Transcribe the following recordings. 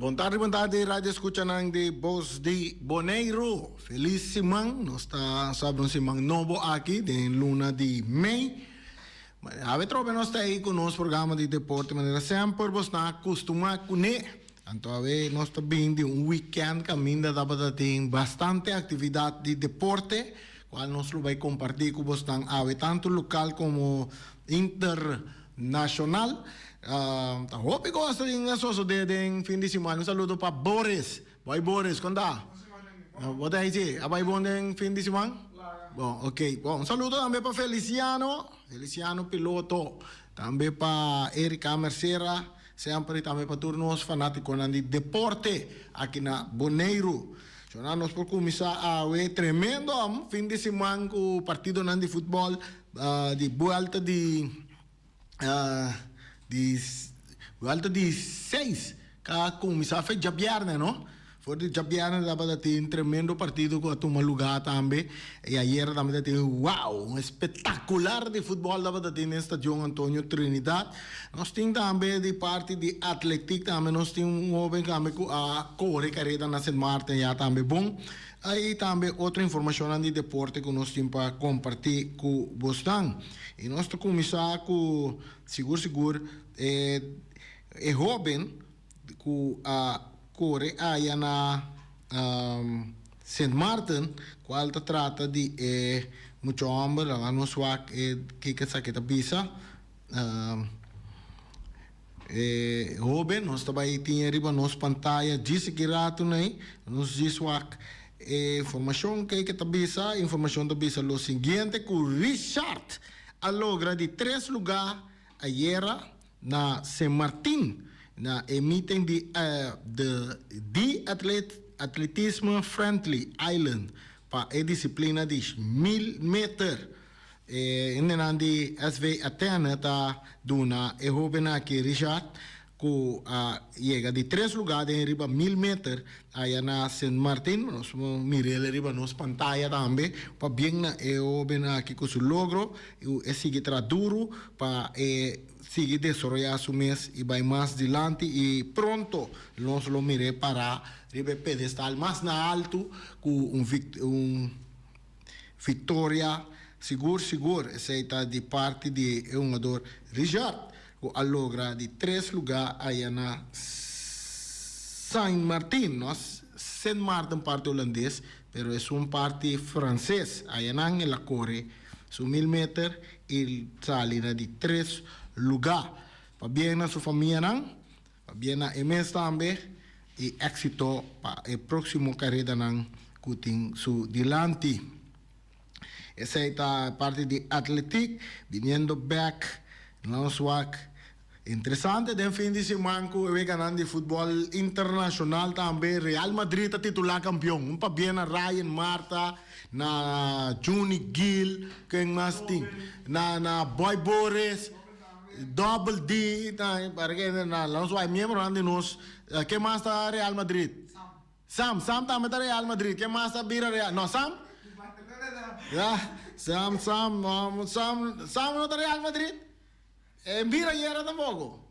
Bon tardi, bon tardi, radio escuchanan di Bos di Boneiru. Feliz siman. Nos ta sabra un siman nobo aki den luna di mei. Awe trobe nos ta ei ku nos programa di deporte manera semper bos ta acostuma kuné. Anto awe nos ta bin di un weekend kaminda tabata tin bastante actividad di deporte, cual nos lo bai comparti ku bosnan awe tanto local como internacional. Ta hopi cos ta tin a sosode den fin di siman. Un saludo pa Boris. Boy Boris, con ta? Bo ta haci? A bay bon den fin di siman? Bon, ok. Bon, un saludo tambe pa Feliciano, Feliciano Piloto. Tambe pa Erika Mercera, semper y tambe pa tur nos fanaticonan di deporte aki na Boneiru. Shona, nos por cuminsa awe tremendo fin di siman cu partidonan di futbol di buelta di. Di welta di seis ka kuminsá fe djabièrnè no. For di djabièrnè tabata tin tremendo partido ku a tuma lugá tambe i ayera tambe ta tin wow un espetakular di futbòl tabata tin den stadion Antonio Trinidad. Nos tin tambe di parti di atletik tambe nos tin un hoben tambe ku a kore kareda na Sint Maarten ya tambe bon. I tambe otro informashonnan di deporte ku nos tin pa kompartí ku bosnan. I nos ta kuminsá ku sigur sigur e e hóben ku a kore aya na Sint Maarten kual ta trata di e mucha hòmber, laga nos wak e kiko esaki ta bisa. E hoben, nos ta bai tin e riba nos pantaya djis aki ratu nei. Nos djis wak e informashon kei ke ta bisa. Informashon ta bisa lo siguiente, ku Richard a logra di tres lugá ayera na Sint Martin na e meeting di de di Atletisme Friendly Island pa e disiplina di 1000 meter. E hendenan di SV Athene ta duna e hoben aki, Richard, ku a yega di tres lugá den riba 1000 meter aya na Sint Martin. Nos por mir'el riba nos pantaya tambe. Pabien na e hoben aki ku su logro i e sigui traha duru pa e sigui desaroyá su mes i bai mas dilanti i pronto nos lo mir'é pará riba e pedestal mas na altu ku un un. Victoria, sigur sigur esey ta di parti di e hungador Richard cu a logra di tres lugar aya na Saint Martin, no Sint Maarten parti holandes, pero esun parti frances, aya nan el a core su 1000 meter y sali na di tres lugar. Pabien na su famianan. Pabia na e mes tambe y exito pa e proximo caredanan cu tin su dilanti. Esey ta parti di atletiek. Biniendo bek nos wak interesante den fin di siman cu e weganan di futbol internacional tambe Real Madrid ta titula campeon. Un pabia na Ryan Marta, na Juni Gil, ken mas tin? Na na Boy Boris. Double D ta para ke na nos wak miembronan di nos ken mas ta Real Madrid? Sam Sam tambe ta Real Madrid ken mas ta bira Real no Sam? Ya Sam Sam Sam Sam no ta Real Madrid? E bira ayera tampoco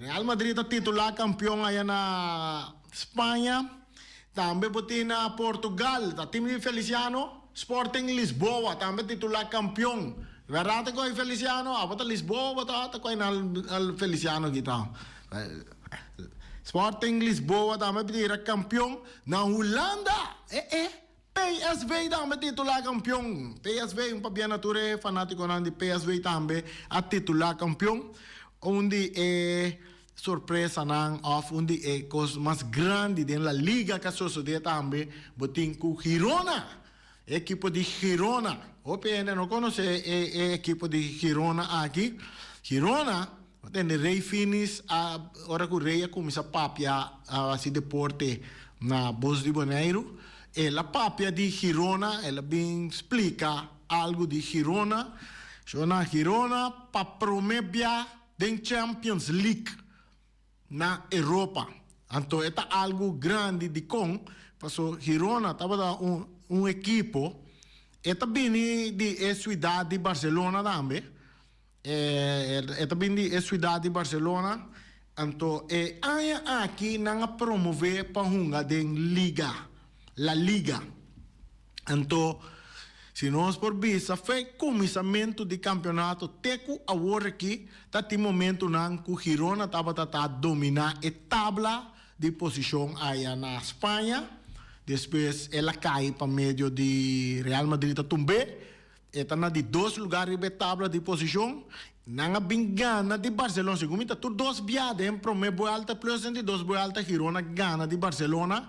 Real Madrid ta titula campeon aya na Spaña tambe bo tin na Portugal ta team di Feliciano Sporting Lisboa tambe titula campeon. Berdad ta coge Feliciano? Abo ta Lisboa bo ta ta coge na Feliciano aki ta. Sporting Lisboa tambe bira campeon na Hulanda. Eh eh PSV tambe titula campeon. PSV un pabia na tur e fanaticonan di PSV tambe a titula campeon. Un di e sorpresanan of un di e cos mas grandi den La Liga ca sosode tambe bo tin cu Girona. E ekipo di Girona. Hopi hende no konosé e e ekipo di Girona aki. Girona, bo tende Rey Finis a ora ku Rey a kuminsá papia a hasi deporte na Bos di Boneiru, el a papia di Girona, el a bin splika algu di Girona. Shona Girona pa promé bia den Champions League. Na Europa. Anto e ta algu grandi dikon? Paso Girona tabata un un ekipo, e ta bini di e suidat di Barcelona tambe, e e ta bini di e suidat di Barcelona. Anto e aña aki nan a promove pa hunga den Liga, La Liga. Anto si nos por bisa fe kuminsamentu di kampionato te ku awor aki ta tin momentunan ku Girona tabata ta dominá e tabla di posishon aya na Spaña. Despues el a kai pa medio di Real Madrid a tumb'é. E ta na di dos lugar riba e tabla di posishon. Nan a bin gana di Barcelona. Segun mi ta tur dos bia den prome buelta plus den di dos buelta Girona gana di Barcelona.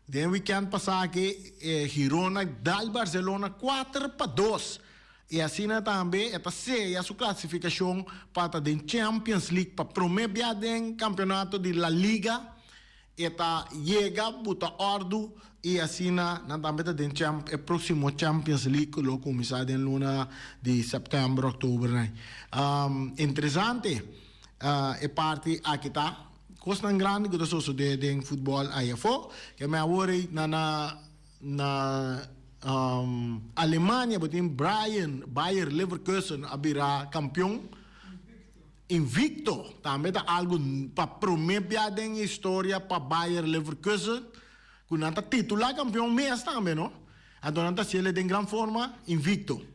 Den weekend pasa aki Girona dal Barcelona 4-2. I asina tambe e ta seya su klasifikashon pa ta den Champions League pa prome bia den kampeonato di La Liga. E ta yega buta òrdu i asina nan tambe ta den e próksimo Champions League ku lo kuminsá den luna di sèptèmber, òktober nan. Interesante e parti aki ta. Kosnan grandi ku ta sosodé den futbòl ai afó. Ke men awor ei na na na Alemania bo tin Brian Bayer Leverkusen a bira kampion. Invicto tambe ta algu pa prome bia den historia pa Bayer Leverkusen cu nan ta titula campeon mes tambe no. Anto nan ta haciele den gran forma invicto.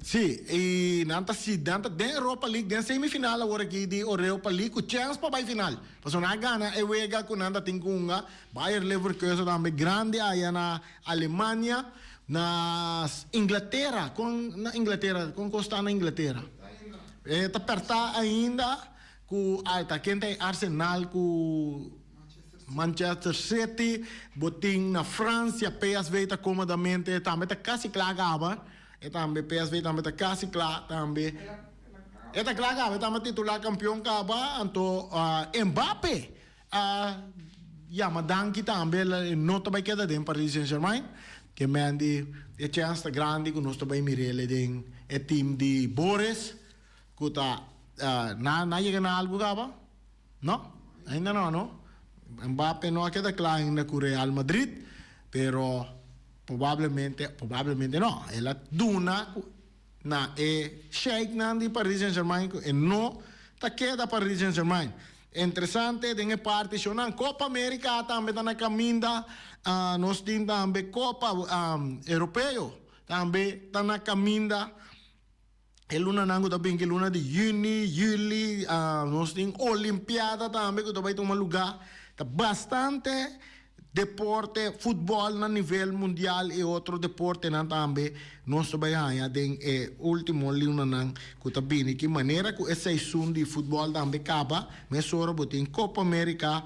Si, y nan ta si nan ta den Europa League den semifinal awor aki di Europa League cu chance pa bay final. Pasobra nan a gana e wega cu nan ta tin cu hunga. Bayer Leverkusen tambe grandi aya na Alemania. Na Inglatera, kon na Inglatera, kon kos ta na Inglatera? E ta pèrtá ainda ku ai ta ken ta e Arsenal ku Manchester City, bo tin na Francia PSV ta komodamente tambe ta kasi kla kaba, e tambe PSV tambe ta kasi kla tambe. E ta kla kaba, e tambe titulá kampion kaba, anto Mbappe A yama danki tambe, e no ta bai keda den Paris Saint Germain. Ke men di e chèns ta grandi ku nos ta bai mir'el den e team di Boris ku ta na na yega na algu kaba? No? Ainda no, no? Mbappe no a keda kla ainda ku Real Madrid, pero probablemente, probablemente no, el a duna ku na e sheiknan di Paris Saint Germain ku e no ta keda Paris Saint Germain. Interesante den e parti shownan. Copa America tambe ta na caminda. Nos tin tambe Copa Europeo tambe ta na caminda. E lunanan cu ta bin ki luna di juni, juli, nos tin Olimpiada tambe cu ta bay tuma lugar. Ta bastante Deporte, futbòl na nivel mundial i otro deportenan tambe nos ta bai haña den e último lunanan ku ta bini. Ki manera ku e seisun di futbòl tambe kaba, mesora bo tin Copa America,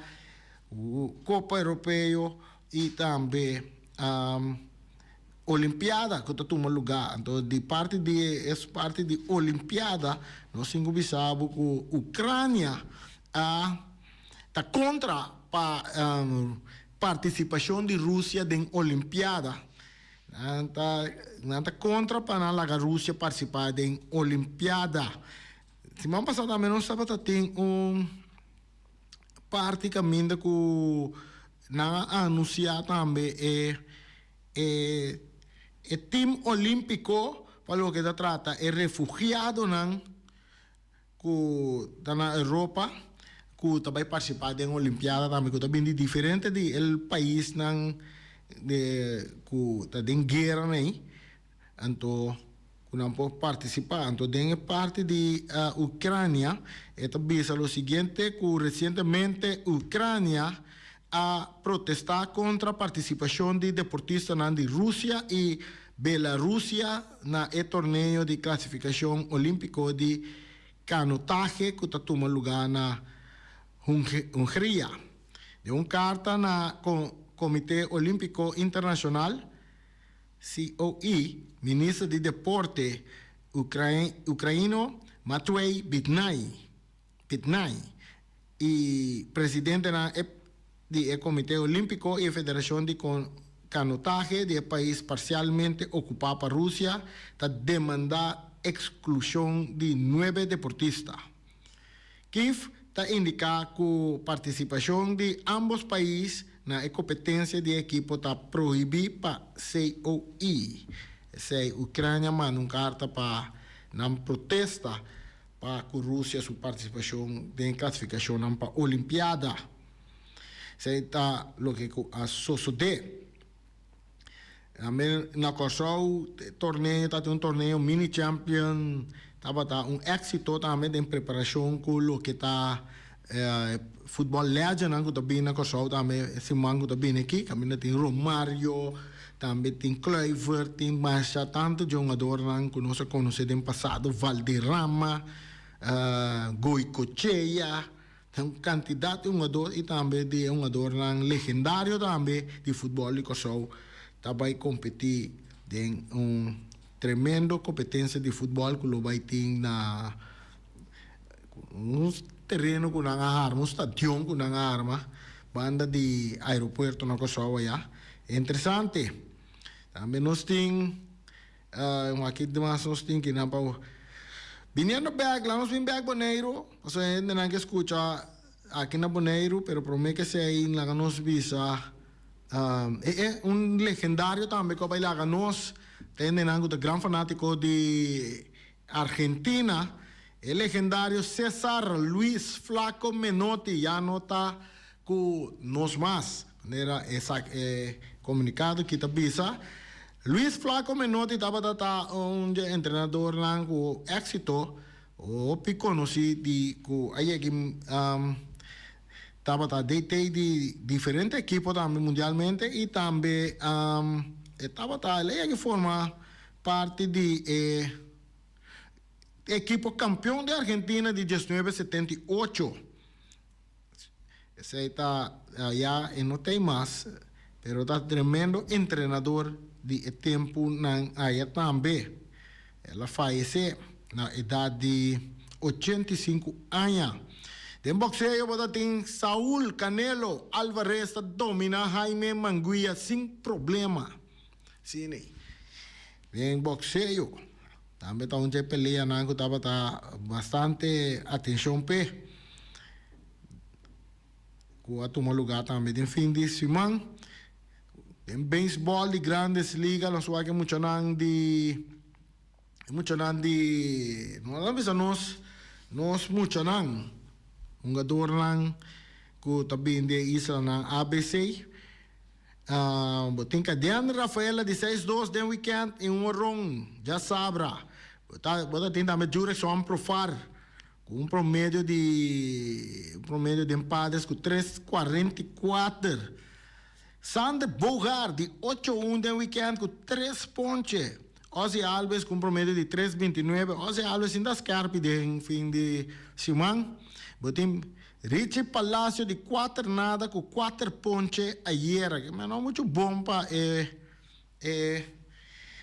Copa Europeo i tambe Olimpiada ku ta tuma lugá. Anto di parti di e parti di Olimpiada nos tin ku bisa bo ku Ucrania a ta kontra pa partisipashon di Rusia den Olimpiada. Nan ta nan ta kontra pa nan laga Rusia partisipá den Olimpiada. Siman pasá tambe nos tabata tin un parti kaminda ku nan a anunsiá tambe e e e tim olímpiko pa loke ta trata e refugiadonan. Ku ta na Europa ku ta bai partisipá den Olimpiada tambe ku ta bini di diferente di e paisnan de ku ta den guera nei anto ku nan por partisipá. Anto den e parti di Ucrania e ta bisa lo siguiente ku resientemente Ucrania a protestá kontra partisipashon di deportistanan di Rusia i Belarusia na e torneo di klasifikashon olímpiko di kanotahe ku ta tuma lugá na Hungria. Den un karta na Komité Olímpiko Internashonal, COI, minister di deporte ukraino Matwei Bitnai i presidentenan di e Komité Olímpiko i e Federashon di Kanotahe di e pais parsialmente okupá pa Rusia ta demandá eksklushon di nuebe deportista. Kiev ta indiká ku partisipashon di ámbos pais na e kompetensia di ekipo ta prohibí pa COI. Esei Ukrania manda un karta pa nan protesta. Pa. Pa ku Rusia su partisipashon den klasifikashonnan pa Olimpiada. Esei ta loke ku a sosodé. Tambe na Kòrsou e torneo ta un torneo mini champion tabata un éksito tambe den preparashon ku loke ta futbòl legendnan ku ta bini na Kòrsou tambe e siman ku ta bini aki kaminda tin Romario tambe tin Kluivert tin masha tantu djongadornan ku nos a konosé den pasado Valderrama Goicochea tin un kantidat di hungador i tambe di e hungadornan legendario tambe di futbòl di Kòrsou ta bai kompetí den un tremendo kompetensia di futbòl ku lo bai tin na Un tereno ku nan a harma, un stadion ku nan a harma banda di aeropuerto na Kòrsou ayá. Interesante. Tambe nos tin, aki demas nos tin kinan pa biniendo bèk, laga nos bin bèk Boneiru, pasobra e hendenan ke skucha aki na Boneiru, pero promé ke esei laga nos bisa e e un legendario tambe ku a bai laga nos, ta hendenan ku ta gran fanátiko di Argentina, E legendario Cesar Luis Flaco Menotti ya no ta cu nos mas, manera e comunicado aki ta bisa. Luis Flaco Menotti tabata ta un dje entrenadornan cu exito hopi conoci di cu a yega tabata DT di diferente ekipo tambe mundialmente y tambe e tabata el a yega forma parti di e ekipo kampion di Argentina di 1978. Esei ta ya e no ta mas, pero ta tremendo entrenador di e tempunan aya tambe. El a fayesé na edat di 85 aña. Den bokseo bo ta tin Saul Canelo Alvarez ta dominá Jaime Munguia sin problema. Sini. Den bokseo tambe ta un dje peleanan ku tabata bastante atenshon p'e, ku a tuma lugá tambe den fin di siman. Den beisbòl di Grandes Liga nos wak e muchanan di e muchanan di no a bisa nos nos muchanan hungadornan ku ta bini di e islanan ABC. Bo tin Cadian Rafaela di 6-2 den weekend i un oron djasabra. Bo ta bo ta tin tambe Jurickson Profar ku un promedio di un promedio den Padres ku 3.44. Xander Bogaerts di 8-1 den weekend ku tres ponche. Ozzie Albies ku un promedio di 3.29. Ozzie Albies sin ta skerpi den fin di siman. Bo tin Richie Palacio di kuater nada ku kuater ponche ayera. Ke no muchu bon pa e e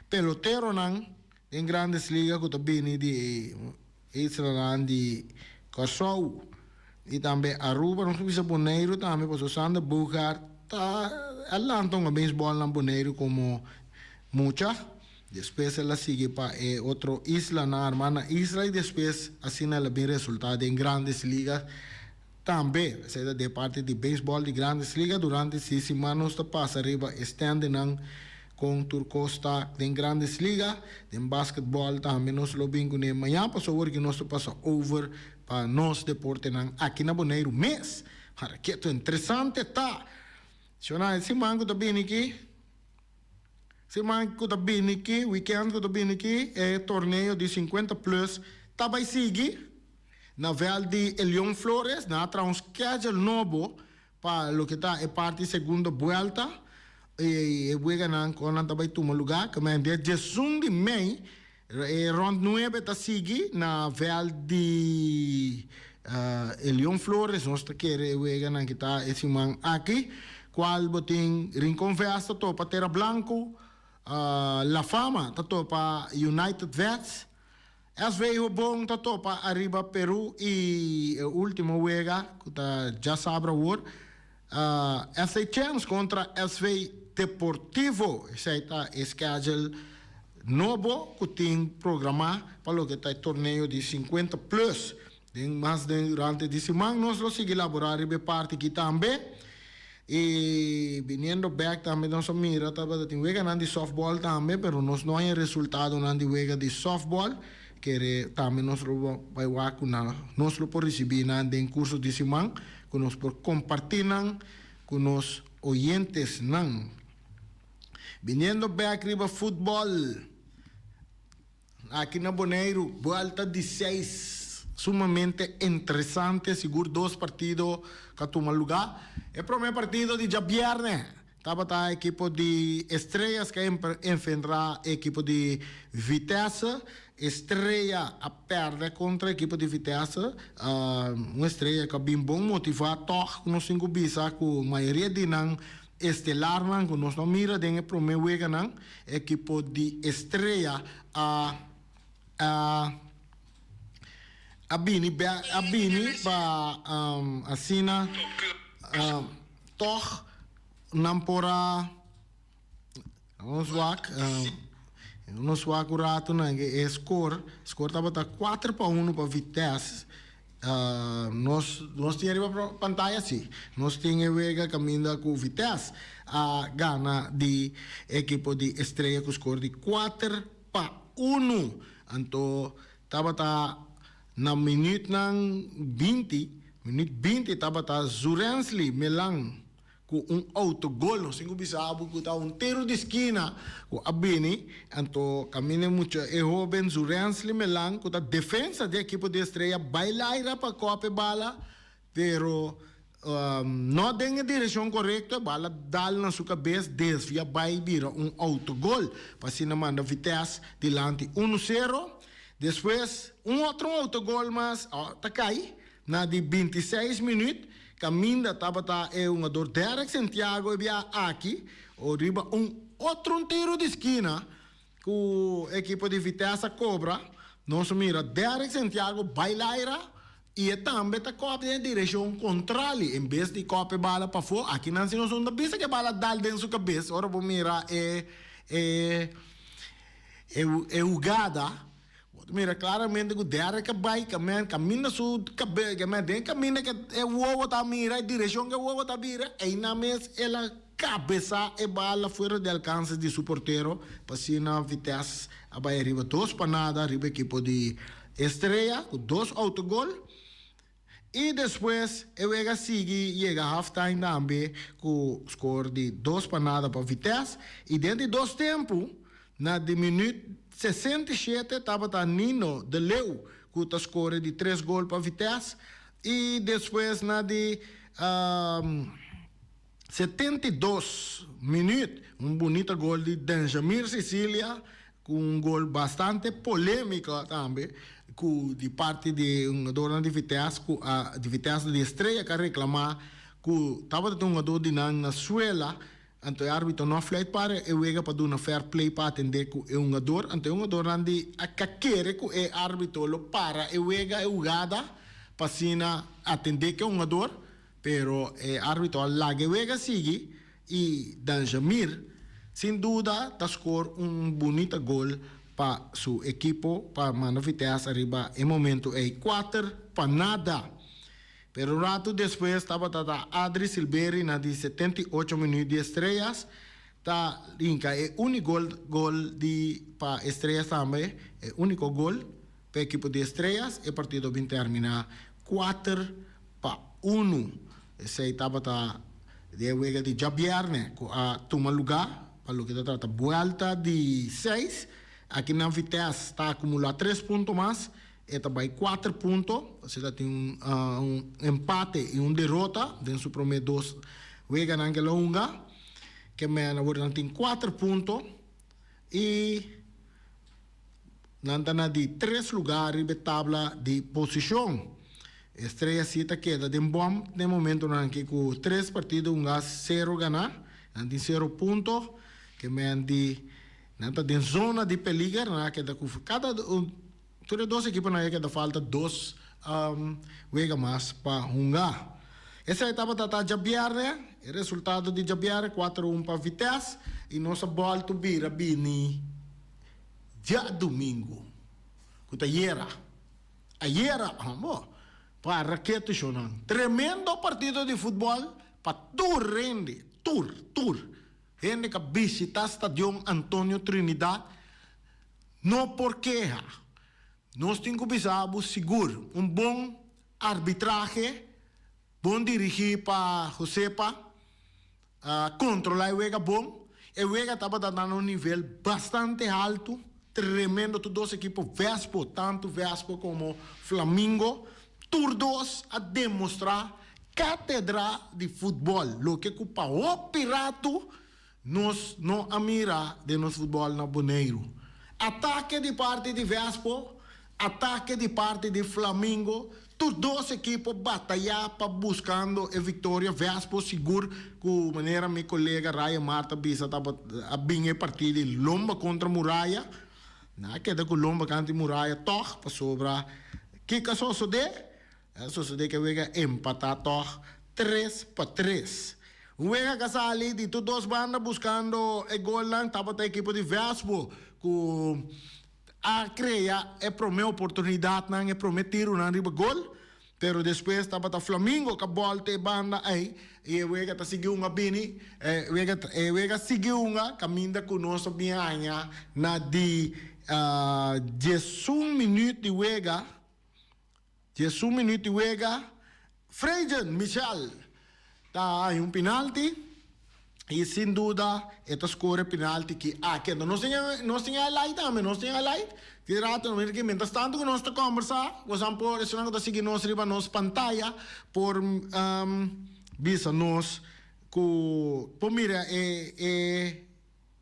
peloteronan den Grandes Liga ku ta bini di islanan di Kòrsou i tambe Aruba. Nos por bisa Boneiru tambe pasobra Sander Bogaert ta a lanta un beisbòl na Boneiru komo mucha. Despues el a sigui pa e otro islanan, hermana isla, i despues asina el a bin resultá den Grandes Ligas tambe. Esei ta den parti di beisbòl di Grandes Ligas. Durante si siman nos ta pasa riba e standingnan kon tur kos ta den Grandes Ligas. Den basketbòl tambe nos lo bin kuné mañan pasobra awor ki nos ta pasa over pa nos deportenan aki na Boneiru mes. Hara ketu interesante ta! Shona, e siman ku ta bini aki. Siman ku ta bini aki, weekend ku ta bini aki, e torneo di 50 plus ta bai sigui na vèlt di Elion Flores. Nan a traha un schedule nobo pa loke ta e parti segundo buelta. E weganan ku nan ta bai tuma lugá. Kemey dia 11 di mei e rond nuebe ta sigui na vèlt di Elion Flores. Nos ta kere e weganan ki ta e siman aki, kual bo tin Rincon Vest ta topa Tera Blanco, La Fama ta topa United Vets, SV Hobon ta topa Ariba Peru i e ultimo wega ku ta djasabra awor, FC Champs kontra SV Deportivo. Esei ta e schedule nobo ku tin programá pa loke ta e torneo di 50 plus. Den mas den durante di siman nos lo sigui laborá riba e parti aki tambe. I biniendo bèk tambe nos a mira tabata tin weganan di sòftbòl tambe, pero nos no haña resultadonan di wega di sòftbòl. kere tambe nos lo bai wak ku nan nos lo por risibí nan den kurso di siman ku nos por kompartí nan ku nos oyentesnan. Biniendo bek riba futbòl aki na Boneiru, buelta di seis sumamente interesante, sigur dos partido ka tuma lugá. E promé partido di djabièrnè tabata ekipo di Estrellas ka enfrentrá ekipo di Vitesse. Estrella a pèrdè kontra ekipo di Vitesse. Un Estrella ku a bin bon motivá tòg ku nos tin ku bisa ku mayoria di nan Estelarnan ku nos no mira den e promé weganan, ekipo di Estrella a a a bini bè a bini pa asina tòg nan por a nos wak nos wak un ratu nan e skor skor tabata kuater pa unu pa Vitesse. Nos nos tin ariba pantaya si. Nos tin e wega kaminda ku Vitesse a gana di ekipo di Estrella ku skor di 4-1. Anto tabata na minütnan 20, minüt 20 tabata Zurensly Melan ku un autogol, nos tin ku bisa bo ku ta un tiro di skina ku a bini, anto kaminda e mucha e hoben Zurensly Melan ku ta defensa di ekipo di Estrella bai laira pa kòp e bala, pero no den e direkshon korekto, e bala dal na su kabes desvia bai bira un autogol pa asina manda Vitesse dilanti 1-0. Despues un otro autogol mas ta kai Na di 26 minuut, kaminda tabata e hungador Derek Santiago e bia aki o riba un otro un tiro di skina ku ekipo di Vitesse a kobra. Nos a mira Derek Santiago bai laira i e tambe ta kòp den e direkshon kontrali en bes di kòp e bala pafó. Aki nan si nos no ta bisa ku e bala dal den su kabes ora bo mira e e e hugada. Bo ta mira claramente cu Derek a bay camen caminda su cabe camen den caminda cu e wowo ta mira e direccion cu e wowo ta bira eynan mes el a cabeza e bala fuera di alcance di su portero pa asina Vitesse a bay ariba 2-0 riba ekipo di Estrella cu dos autogol. Y despues e wega sigui yega half time tambe cu score di 2-0 pa Vitesse. Y den di dos tempo, na di minuut 67 tabata Nino de Leeuw cu ta score di tres gol pa Vitesse. Y despues na di 72 minuut un bunita gol di Benjamir Cecilia cu un gol bastante polemico tambe cu di parti di hungadornan di Vitesse cu a di Vitesse di Estrella cu a reclama cu tabata tin un hungador di nan na suela anto e arbitro no a fluit para e wega pa duna fair play pa atende cu e hungador anto e hungadornan di a kere cu e arbitro lo para e wega e hugada pa asina atende cu e hungador pero e arbitro a laga e wega sigui. Y Danjamir sin duda ta score un bunita gol pa su ekipo pa manda Vitesse ariba e momento ey 4-0. Pero un rato despues tabata ta Adri Silberi na di 78 minuut di Estrellas ta hinca e unico gol di pa Estrellas tambe, e unico gol pa ekipo di Estrellas. E partido bin termina 4-1. Esey tabata di e wega di djabièrnè ku a tuma lugá pa loke ta trata buèlta di seis. Aki nan Vitesse ta akumulá tres punto mas, e ta bai kuater punto, asina ta tin un empate i un derota den su promé dos weganan ku el a hunga. Ke mèn awor nan tin kuater punto i Nan ta na di tres lugá riba e tabla di posishon. Estrella sí ta keda den bòm den momentonan aki ku tres partido hungá sero ganá. Nan tin sero punto. Ke men di nan ta den zona di peliger. Nan a keda ku kada un tur e dos ekiponan a keda falta dos wega mas pa hunga. Esei tabata ta djabièrnè. E resultado di djabièrnè 4-1 pa Vitesse i nos a bòltu bira bini. Djadumingu, ku ta yera, ayera, amo, pa raketu shonan. Tremendo partido di futbòl pa tur hende, tur, tur hende ku a bishita Stadion Antonio Trinidad no por keha. Nos tin ku bisa bo sigur, un bon arbitrahe, bon dirigí pa Josepa, a kontrolá e wega bon. E wega tabata na un nivel bastante haltu, tremendo. Tur dos ekipo, Vespo, tantu Vespo komo Flamingo, tur dos a demostrá kátedra di futbòl, loke ku pa hopi ratu Nos no a mira den nos futbòl na Boneiru. Atake di parti di Vespo, atake di parti di Flamingo, tur dos ekipo batayá pa buskando e viktoria. Vespo sigur ku manera mi kolega Ryan Mart a bisa tabata a bin e partido di lomba kontra muraya. Nan a keda ku lomba kanti muraya tòg pasobra kiko a sosodé? A sosodé ku e wega empatá tòg 3-3. Un wega ku a sali di tur dos banda buskando e golnan tabata e ekipo di Vespo ku a krea e promé oportunidatnan, e promé tirunan riba gol. Pero despues tabata Flamingo ku a bòlta e banda ei i e wega ta sigui hunga bini. E wega e wega sigui hunga kaminda ku nos a bin haña na di 11 minüt di wega. 11 minuut di wega, Freygen Michel ta haña un pinalti y sin duda e ta score e pinalti ki aki. Anto nos tin nos tin highlight tambe, nos tin highlight. Tin rato no mira ki mientras tanto ku nos ta kombersa, bosan por esunnan ku ta sigui nos riba nos pantaya por bisa nos ku por mira e e.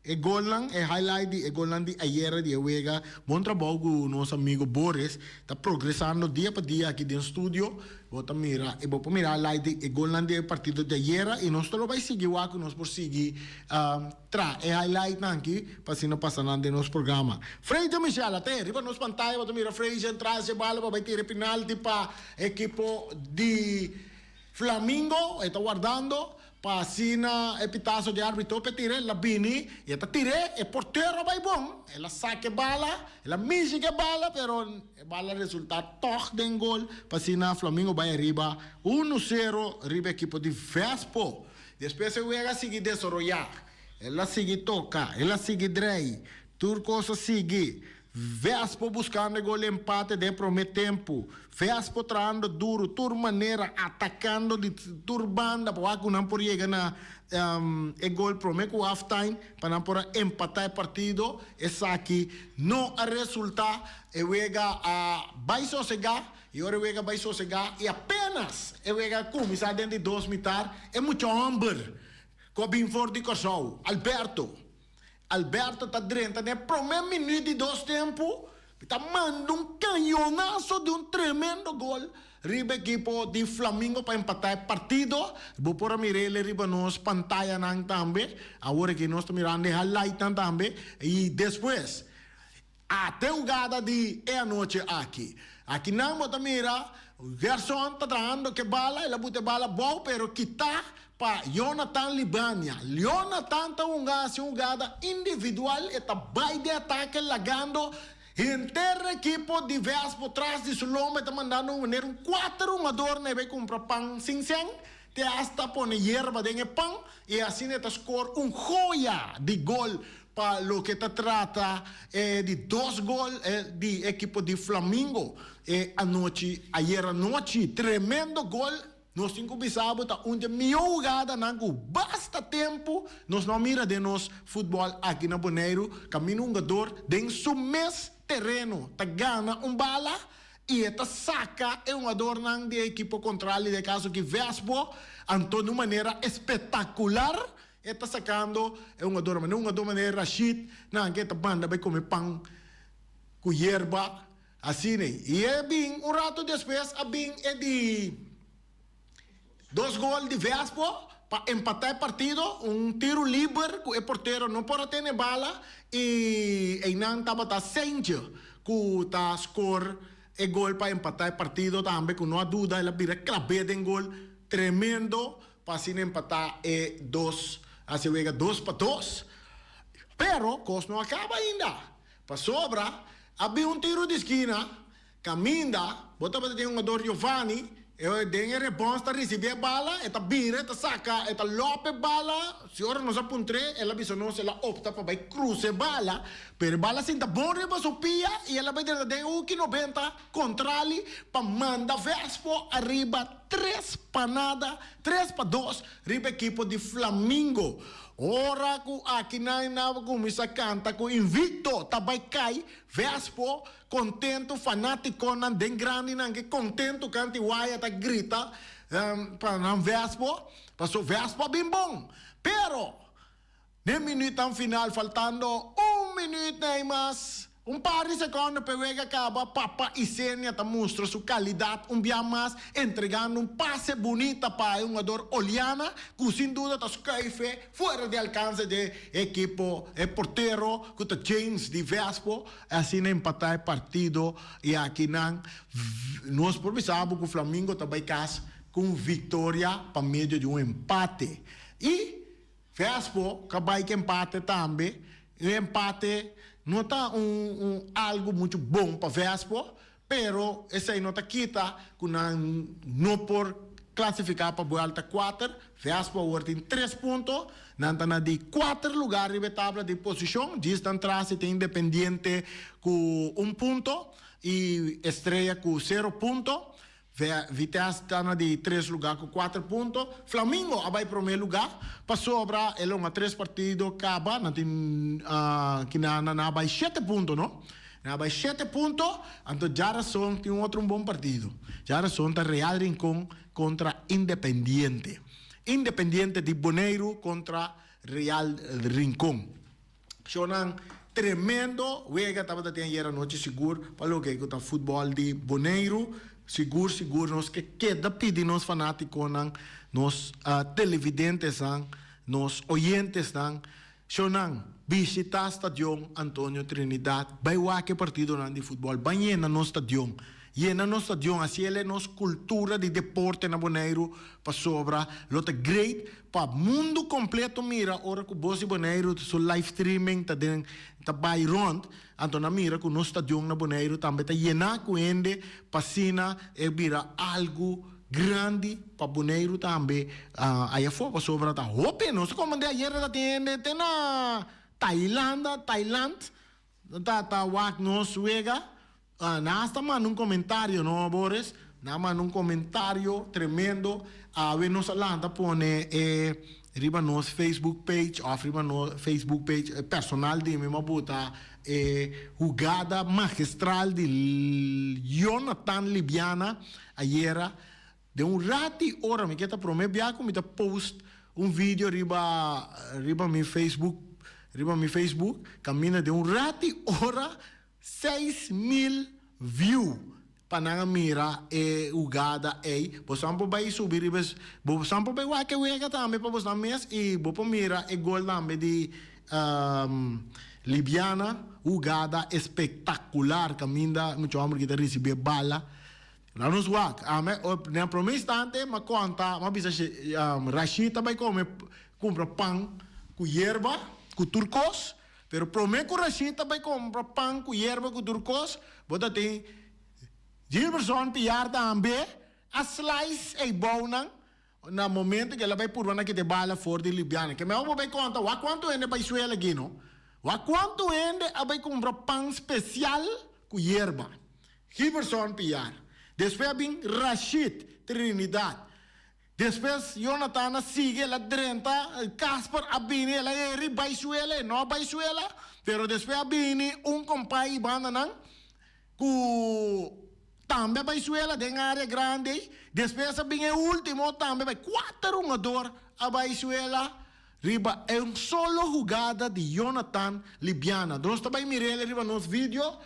E golnan, e highlight di e golnan di ayera di e wega. Bon trabou ku nos amigo Boris ta progresando dia pa dia aki den studio. Bo ta mira e bo por mira highlight di e golnan di e partido di ayera i nos ta lo bai sigui wak ku nos por sigui tra e highlightnan aki pa asina pasa nan den nos programa. Freyjo Michel a te riba nos pantaya bo ta mira Freyjo tras dje bala pa bai tira e pinalti pa ekipo di Flamingo. E ta wardando. Pa asina e pitazo di arbitro p'e tir'é, el a bini i e ta tir'é, e portero a bai bon, el a saka e bala, el a mishi ku e bala, pero e bala a resultá tòg den gol, pa asina Flamingo bai ariba unu sero riba ekipo di Vespo. Despues e wega a sigui desaroyá, el a sigui toka, el a sigui drei, tur kos a sigui. Vespo buscando e gol empate den prome tempo. Vespo trahando duro tur manera, atacando di tur banda pa wak cu nan por yega na e gol prome cu half time pa nan por a empata e partido. Esaki no a resulta. E wega a bay sosega y ora e wega bay sosega y apenas e wega a cuminsa den di dos mitar e mucha homber cu a bin for di Corsou, Alberto, Alberto ta drenta den e prome minuut di dos tempu i ta manda un cañonazo di un tremendo gol riba ekipo di Flamingo pa empata e partido. Bo por a mir'el riba nos pantayanan tambe. Awor aki nos ta mirando e highlightnan tambe. I despues ate hugada di e anochi aki. Aki nan bo ta mira Gerson ta trahando ke bala, el a buta e bala abou pero kita pa Jonathan Libania. Jonathan ta hunga hasi un hugada individual, e ta bai den atake lagando henter ekipo di Vespo tras di su lomba, e ta mandando un manera un kuater hungador na e bai kumpra pan sin sen, te hasta pone yerba den e pan y asina e ta score un joya di gol Pa loke ta trata e di dos gol di ekipo di Flamingo e anochi ayer anochi. Tremendo gol, nos tin ku bisa bo ta un di e mihó hugadanan ku basta tempu nos no a mira den nos futbòl aki na Boneiru. Kaminda un hungador den su mes tereno ta gana un bala i e ta saka e hungadornan di e ekipo kontrali, den e kaso aki Vespo, anto di un manera espetakular. E ta sacando e hungador manera un hungador manera Rashid nan ke ta banda bay come pan cu yerba asina y e bin un rato despues a bin e di dos gol di Vespo pa empata e partido un tiro liber cu e portero no por a tene bala y eynan tabata Seintje cu ta score e gol pa empata e partido tambe cu no a duda el a bira clabe den gol tremendo. Pa asina empatá e dos hasi wega 2-2. Pero kos no a kaba ainda. Pasobra a bin un tiru di skina kaminda bo tabata tin hungador Giovanni. Den e rebons ta risibí e bala, e ta bira, e ta saka, e ta lòp e bala. Si ora nos a puntr'é, el a bisa nos el a opta pa bai krusa e bala, pero e bala sinta bon riba su pia i el a bai drenta den e huki nobenta kontrali pa manda Vespo ariba tres pa nada, 3-2 riba ekipo di Flamingo. Ora ku akinan nan a kuminsá kanta ku Invicto ta bai kai, Vespo Kontentu fanátikonan den grandinan ke kontentu kanti waya ta grita pa nan Vespo, paso Vespo a bin bon. Pero den minütnan final faltando un minüt nei mas, un par di sekondo p'e wega kaba, Papa Isenia ta mustra su kalidat un bia mas entregando un pase bunita pa e hungador Oliana ku sin duda ta skuife fuera di alkanse di e ekipo, e portero ku ta James di Vespo. Asina empatá e partido i aki nan nos por bisa bo ku Flamingo ta bai kas ku un viktoria pa medio di un empate. I Vespo ka bai ku empate tambe. Un empate no ta un un algu muchu bon pa Vespo, pero esei no ta kita ku nan no por klasifiká pa buelta kuater. Vespo awor tin tres punto, nan ta na di kuater lugar riba e tabla di posishon, djis nan tras i tin Independiente ku un punto i Estrella ku sero punto. Vitesse ta na di tres lugar ku kuater punto. Flamingo a bai promé lugar pasobra e longa tres partido kaba, nan tin kina nan a bai shete punto no. Nan a bai shete punto, anto djarason tin un otro un bon partido. Djarason ta Real Rincon kontra Independiente. Independiente di Boneiru kontra Real Rincon. Shownan tremendo wega tabata tin ayer anochi sigur pa loke ku ta futbòl di Boneiru. Sigur sigur nos ke keda pidi nos fanátikonan, nos televidentesnan, nos oyentesnan, shownan bishitá Stadion Antonio Trinidad, bai wak e partidonan di futbòl, ban yena nos stadion. Yena nos stadion, hasi el e nos kultura di deporte na Boneiru, pasobra lo ta great pa mundu kompleto mira ora ku bos di Boneiru su live streaming ta den ta bai rond, anto nan mira ku nos stadion na Boneiru tambe ta yená ku hende pa asina e bira algu grandi pa Boneiru tambe ayafó, pasobra ta hopi nos ta komprendé ayer ta tin hende te na Tailanda, Thailand, ta ta wak nos wega. Nan hasta manda un comentario no Boris, nan a manda un comentario tremendo, awe nos a lanta pone e riba nos Facebook page of riba nos Facebook page personal di mi, mi a buta e hugada magistral di Jonathan Libiana ayera den un rati ora mi ke ta prome bia ku mi ta post un video riba riba mi Facebook riba mi Facebook kaminda den un rati ora 6000 view pa nan a mira e hugada ey. Bosan por bay subi riba es, bosan por bay wak e wega tambe pa bosnan mes y bo por mira e gol tambe di Libiana. Hugada espectacular caminda mucha homber ki ta ricibi e bala. Laat nos wak. Ame, na prome instante m'a conta, m'a bisa Rashid ta bay come, cumpra pan cu yerba, cu tur cos. Pero promé ku Rashid ta bai kompra pan ku yerba ku tur kos, bo ta tin Gilbertson Piar tambe a slice ei bounan na momento ku el a bai purba na kita e bala for di Libiana. Ke mehor bo bai konta wak kuantu hende bai suela aki no. Wak kuantu hende a bai kumpra pan spesial ku yerba. Gilbertson Piar. Despues a bin Rashid Trinidad. Despues Yonatan a sigui, el a drenta, Kasper a bini, el a heri bai suela, e no a bai suela, pero despues a bini un kompai i bandanan ku tambe a bai suela den area grandi ei. Despues a bin e ultimo tambe bai, kuater hungador a bai suela riba e un solo hugada di Yonatan Libiana. Nos ta bai mir'el riba nos video,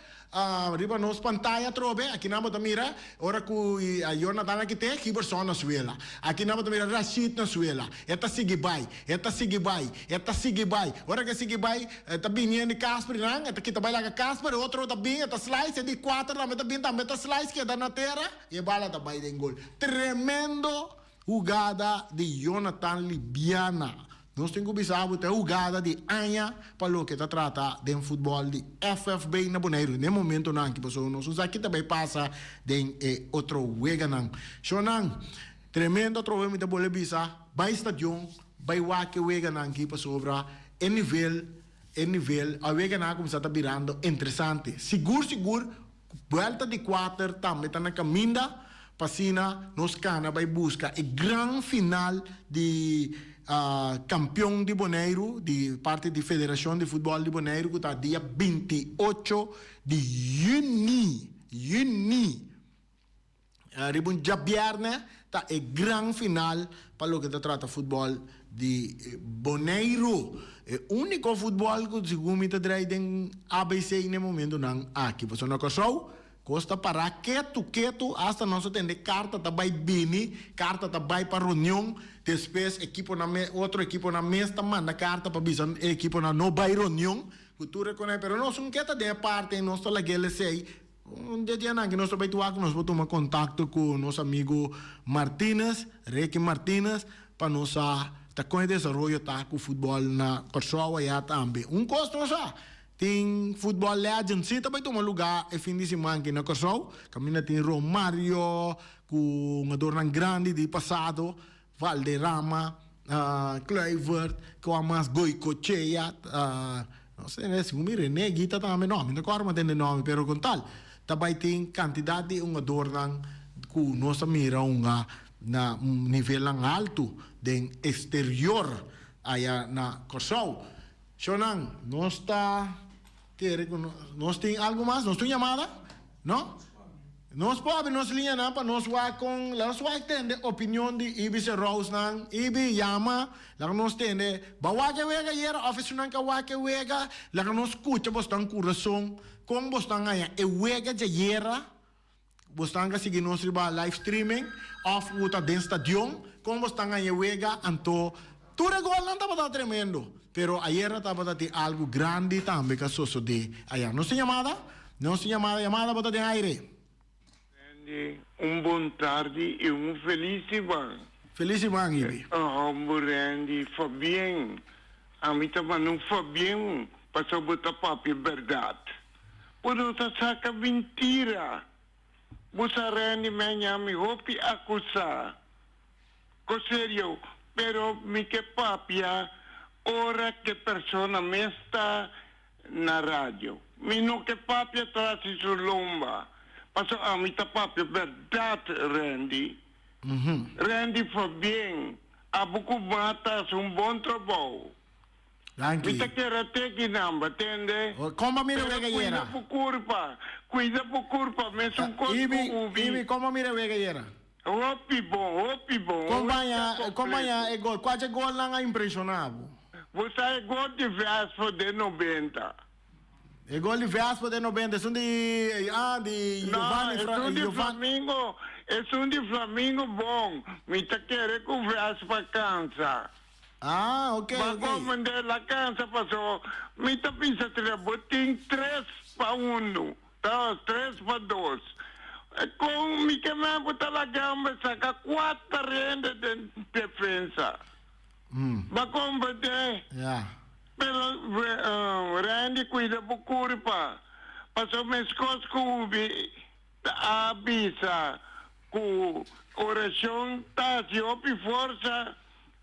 riba nos pantaya atrobe. Akinan bo ta mira ora ku Yonatan a kit'é, Giberson na suela. Akinan bo ta mira Rashid na suela. E ta sigui bai, e ta sigui bai, e ta sigui bai. Ora ku e sigui bai, e ta bini hende Kasper nan, e ta kita bai laga Kasper, e otro ta bin, e ta slice, e di kuater tambe ta bin, tambe ta slice, keda na tera, i e bala ta bai den gol. Tremendo! Hugada di Jonathan Libiana. Nos tin ku bisa bo ta e hugada di aña pa loke ta trata den futbòl di FFB na Boneiru den momentonan aki pasobra nos no sa ki ta bai pasa den e otro weganan. Shownan, tremendo atrobe mi ta bolbe bisa bai stadion bai wak e weganan aki pasobra e nivel e nivel a weganan a kuminsá ta birando interesante. Sigur sigur Buelta di kuater tambe ta na kaminda pa asina nos kana bai buska e gran final di kampion di Boneiru di parti di Federashon di Futbòl di Boneiru ku ta dia 28 di yüni, yüni. Riba un djabièrnè ta e gran final pa loke ta trata futbòl di Boneiru. E úniko futbòl ku segun mi ta drai den ABC n'e momentunan aki. Pasobra na Kòrsou kos ta pará ketu ketu, asta nos a tende karta ta bai bini, karta ta bai pa reunion, despues ekiponan mes, otro ekiponan mes ta manda karta pa bisa e ekiponan no bai reunion, ku tur e konai. Pero nos un ke ta den e parti ei, nos ta lag'el esei. Un di e dianan aki nos ta bai tuak nos por tuma kontakto ku nos amigu Martinez, Ricky Martinez, pa nos sa ta kon e desaroyo ta ku futbòl na Kòrsou ayá tambe. Un kos nos sa, tin futbòl legend si ta bai tuma lugá e fin di siman aki na Kòrsou, kaminda tin Romario ku hungadornan grandi di pasado, Valderrama, Kluivert, kua mas Goicochea, no sé, segun mi Rene Guita tambe, no, mi no kòrda mi a tende nòmber, pero kon tal, ta bai tin kantidat di hungadornan ku nos a mira hunga na nivelnan haltu den eksterior aya na Kòrsou. Shownan, nos ta kere ku nos tin algu mas? Nos tin un yamada? No? Nos por abri nos liñanan pa nos wak kon, laga nos wak tende opinion di Ibi Serrousnan. Ibi, yama, laga nos tende, bo a wak e wega ayera of esunnan ka wak e wega? Laga nos skucha bosnan kurason, kon bosnan haña e wega djayera? Bosnan ka sigui nos riba live streaming of bo ta den stadion, kon bosnan haña e wega? Anto tur e golnan tabata tremendo, pero ayera tabata tin algu grandi tambe ka sosode aya. Nos tin yamada? Nos tin yamada, yamada bo ta den aire. Randy, un bon tardi y un feliz siman. Feliz siman, Ibi. Homber Randy, Fabien, ami ta manda un Fabien pasobra bo ta papia berdad. Bo no ta saca mintira. Bo sa Randy mi a ñami hopi acusa. Ko serio, pero mi ke papia ora ke persona mes ta na radio. Mi no ke papia tras di su lomba, paso ami ta papia berdad, Randy. Randy Fabien, abo ku mata hasi un bon trabou. Danki. Mi ta kere teki nan, ba tende? Kon bo mira Pero wega kuida yera? bo kurpa, kuida bo kurpa, mesun kos ku Ibi, ubi. Ibi, kon bo mira wega yera? Hopi bon, hopi bon. Kon Un baña, wega kon baña kompleto. e gol? Kua dje golnan a impreshoná bo? Bo sa e gol di Vespo den 90. E gol di Vespo den 90, esun di, ah, di No, Giovanni Fra, esun di Giovanni. Flamingo, esun di Flamingo bon. Mi ta kere ku Vespo a kansa. Ah, ok, Ba ok. komende la kansa paso mi ta bisa tre bo tin tres pa unu, ta tres pa dos. Kon mi ke men bo ta laga homber saka kuater hende den defensa. Ba komprende? Ja. Pero Randy kuida bo kurpa paso meskos ku ubi ta a bisa ku orashon ta hasi hopi forsa.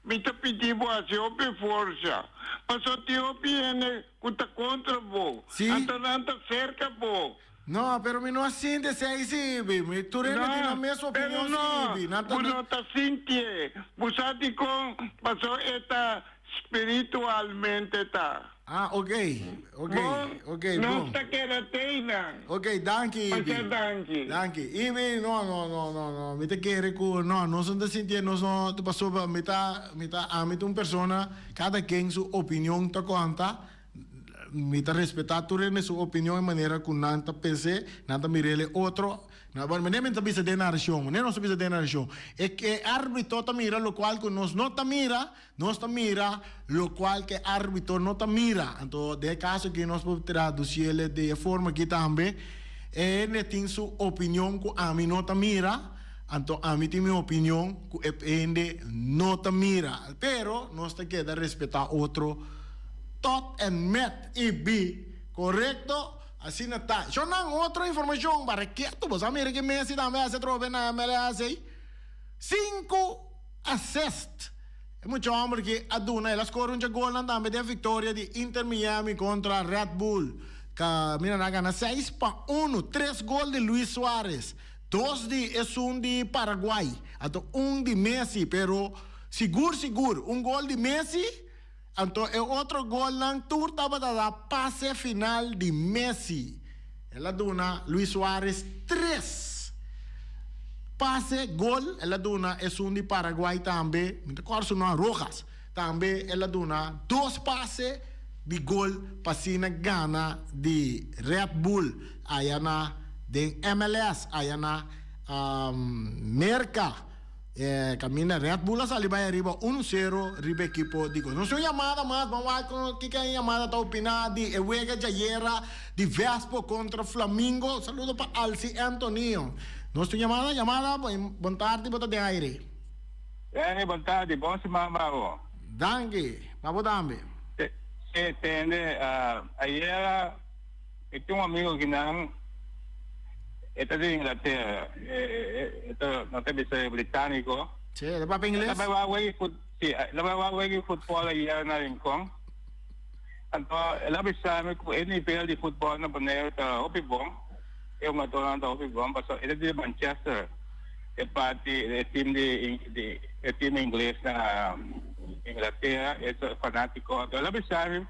Mi ta pidi bo hasi hopi forsa, pasobra tin hopi hende ku ta kontra bo, Sí. anto nan ta serka bo. No, pero mi no a sinti esei sí, Ibi. Mi tur hende tin nan No, mes pero opinion sí, no, Ibi. Nan ta bo no ta sintié. Bo sa dikon? Pasobra e ta spiritualmente ta. Ah, ok, ok, Bon, ok, nos bon. ta keda teinan. Ok, danki Ibi. Masha danki. Danki. Ibi, no, no, no, no, no, mi ta kere ku, no, nos no ta sintié, nos no, pasobra mi ta, mi ta, ami ta un persona, kada ken su opinion ta konta, mi ta respetá tur hende su opinion e manera ku nan ta pens'é, nan ta mir'el e otro, Na, bueno, manera mi ta bisa den narashon, manera nos ta bisa den narashon, e e árbitro ta mira lokual ku nos no ta mira, nos ta mira lokual ku e árbitro no ta mira. Anto, den e kaso aki nos por tradusiel di e forma aki tambe, e hende tin su opinion ku ami no ta mira, Anto ami tin mi opinion ku e hende no ta mira. Pero nos ta keda respetá otro tot en met i bi. Korekto? Asina ta. Shonnan otro informashon bara ketu. Bo sa mira ke Messi tambe hasi atrobe na MLS ei. Sinku assist. E mucha homber ki a duna el a score un dje golnan tambe den victoria di Inter Miami contra Red Bull. Ka mira nan a gana 6-1, tres gol di Luis Suarez, dos di esun di Paraguay, anto un di Messi, pero sigur sigur un gol di Messi, anto e otro golnan tur tabata da pase final di Messi. El a duna Luis Suarez tres pase gol, el a duna esun di Paraguay tambe, mi ta kòrda su nòmber, Rojas, tambe el a duna dos pase di gol pa asina gana di Red Bull aya na den MLS aya na Merka. E kaminda Red Bull a sali bai ariba unu sero riba ekipo di Nos tin un yamada mas, ban wak kon kiko e yamada ta opiná di e wega djayera di Vespo kontra Flamingo. Saludo pa Alcy Antonio. Nos tin yamada, yamada, bon tardi, bo ta den aire. Rene, bon tardi, bon siman pa bo. Danki, pa bo tambe. Si, tende, ayera Mi tin un amigo ki nan e ta di Inglaterra, e ta no ta bisa e britanico. Sí, e ta papia ingles. E ta bai wak wega di fut, sí, e ta bai wak wega di futbol ayer na Rincon. Anto el a bisa mi ku e nivel di futbol na Boneiru ta hopi bon, e hungadornan ta hopi bon pasobra e ta di Manchester, e parti e team di di e team ingles na Inglaterra, e ta fanatico. Anto el a bisa mi.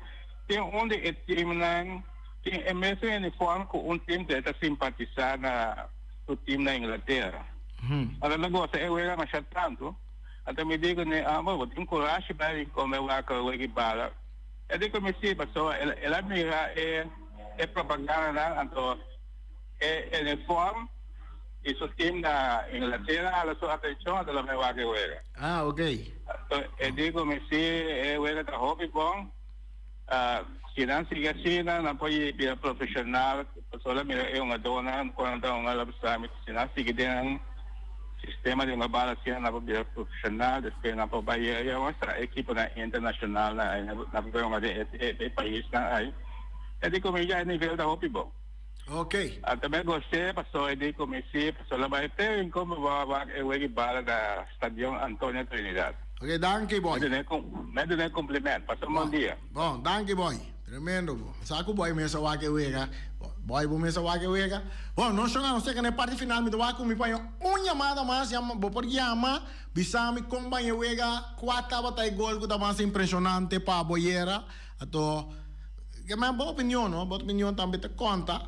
Tin un di e teamnan tin e mesun uniform ku un team ku e ta simpatisá na su team na Inglatera. Ora mi gosa e wega masha tantu, anto mi di kuné, Amo, bo tin kurashi bai bin kome wak wega i bala? E di ku mi si, pasobra el a mira e e propagandanan, anto e uniform di su team na Inglatera hala su atenshon, anto el a bai wak e wega. Ah, ok. Anto e di ku mi si, e wega ta hopi bon. Si nan sigui asina, nan por bira profesional, pasobra mira e hungadónan ku nan ta hunga la bisa mi, si nan sigui den nan sistema di hunga bal asina nan por bira profesional, despues nan por bai yega muestra ekiponan internashonal nan por bai hunga den e paisnan ai. E di ku mi ya e nivel ta hopi bon. Ok. Anto mi a gos'é pasobra e di ku mi si, pasobra la bai te rincon pa bo a wak e wega di bala na Stadion Antonio Trinidad. Ok, danki boy. Mi a dun'é compliment. Pasa un bon dia. Bon, danki boy. Tremendo bo. Sa ku boy mes a wak e wega. Boy bo mes a wak e wega. Bon, nos shonga nos cheka na e parti final. Mi ta wak ku mi paña un yamada mas. Yama, bo por yama, bisa mi kon baña e wega, kua tabata e gol ku ta mas impreshonante pa bo yera. Anto, ke men bo opinion no, bo opinion tambe ta konta.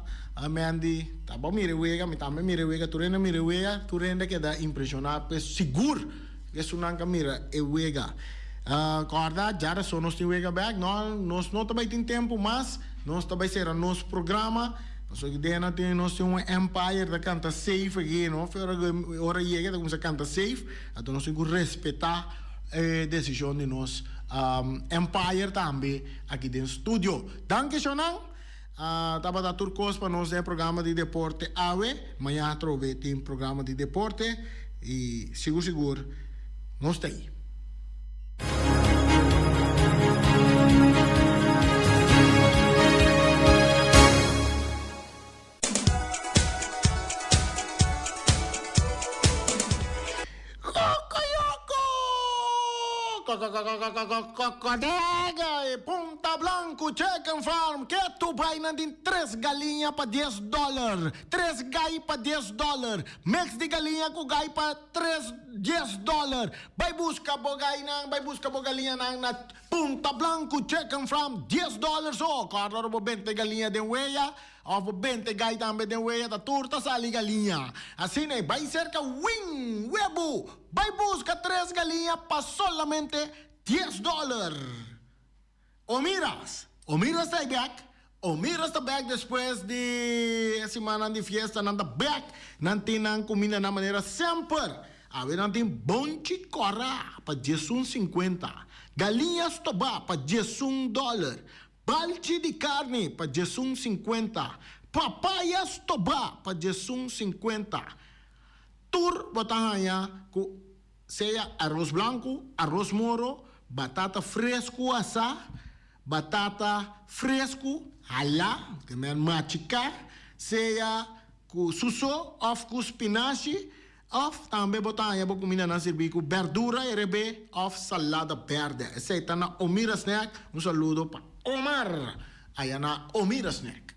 Men di, ta bo mira e wega, mi tambe mira e wega, tur hende a mira e wega, tur hende a keda impreshoná, pues sigur esunnan ka mira e wega. Kòrda, djarason nos tin wega bèk, no, nos no ta bai tin tempu mas, nos ta bai sera nos programa, pasobra ki dena tin nos tin un empire ta kanta safe aki, no, ora yega ta kuminsá kanta safe, anto nos tin ku respetá e desishon di nos Empire tambe aki den studio. Danki shonnan. Tabata tur kos pa nos den e programa di deporte awe. Maña atrobe tin programa di deporte y sigur sigur nos ta ei. Kokoyoko! Kokokokokokodega e Punta Blanco Chicken Farm ketu bai nan tin tres galiña pa dies dòler, tres gai pa dies dòler, mix di galiña ku gai pa tres dies dòler. Bai buska bo gainan, bai buska bo galiñanan na Punta Blanco Chicken Farm dies dòler so. Kòrda ora bo bente galiña den weya. Of bo bente gai tambe den wea ta tur ta sali galiña. Asina e bai serka win webu bai buska tres galiña pa solamente dies dollar. Omiras, Omiras ta bek, Omiras ta bek despues di e simannan di fiesta nan ta bek, nan tin nan kumindanan manera semper. Awe nan tin bonchi kòrá pa diesun sinkuenta, galiña stobá pa diesun dollar, Balchi di karni pa 11 sinkuenta, papaya stobá pa 11 sinkuenta, Tur bo ta haña ku sea aros blanku, aros moro, batata fresku asá, batata fresku halá, ke men machiká, sea ku suso òf ku spinashi, òf tambe bo ta haña bo kumindanan sirbí ku bèrdura erebé òf salada bèrdè. Esei ta na Omira Snack. Un saludo pa Omar aya na Omira Snack.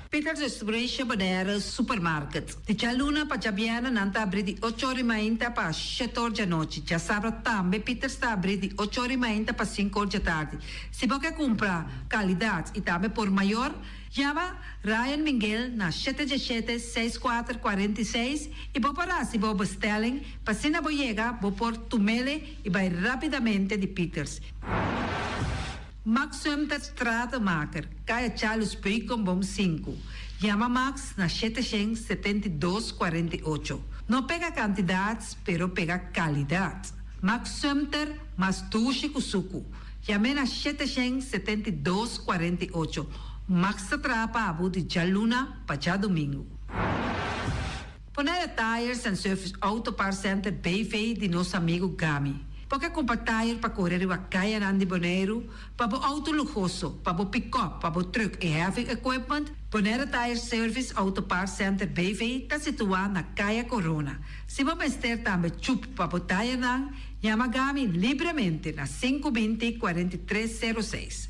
Peters Restauration Bonaire Supermarket. Di djaluna pa djabièrnè nan ta abrí di ocho ora i mainta pa shete or djanochi. Djasabra tambe Peters ta abrí di ocho ora i mainta pa sinku or djatardi. Si bo ke kumpra kalidat i tambe por mayor, yama Ryan Minguel na shete djeshete seis kuater 46 i bo por hasi bo bestelling pa asina bo yega bo por tumele i bai rápidamente di Peters. Max Sumter Stratenmaker, Kaya Charles Beukenboom sinku. Yama Max na 772 48. No pega kantidat, pero pega kalidat. Max Sumter, mas dushi ku suku. Yam'é na 772 48. Max ta traha pa bo di djaluna pa djadumingu. Bonaire Tires and Service Auto Parts Center BV di nos amigu Gami. Bo ke kumpra tire pa kore riba kayanan di Boneiru, pa bo outo luhoso, pa bo pikòp, pa bo trùk i heavy equipment? Bonaire Tire Service Auto Parts Center BV ta situá na Kaya Corona. Si bo mester tambe chup pa bo tirenan, yama Gami libremente na 5 20 43 06.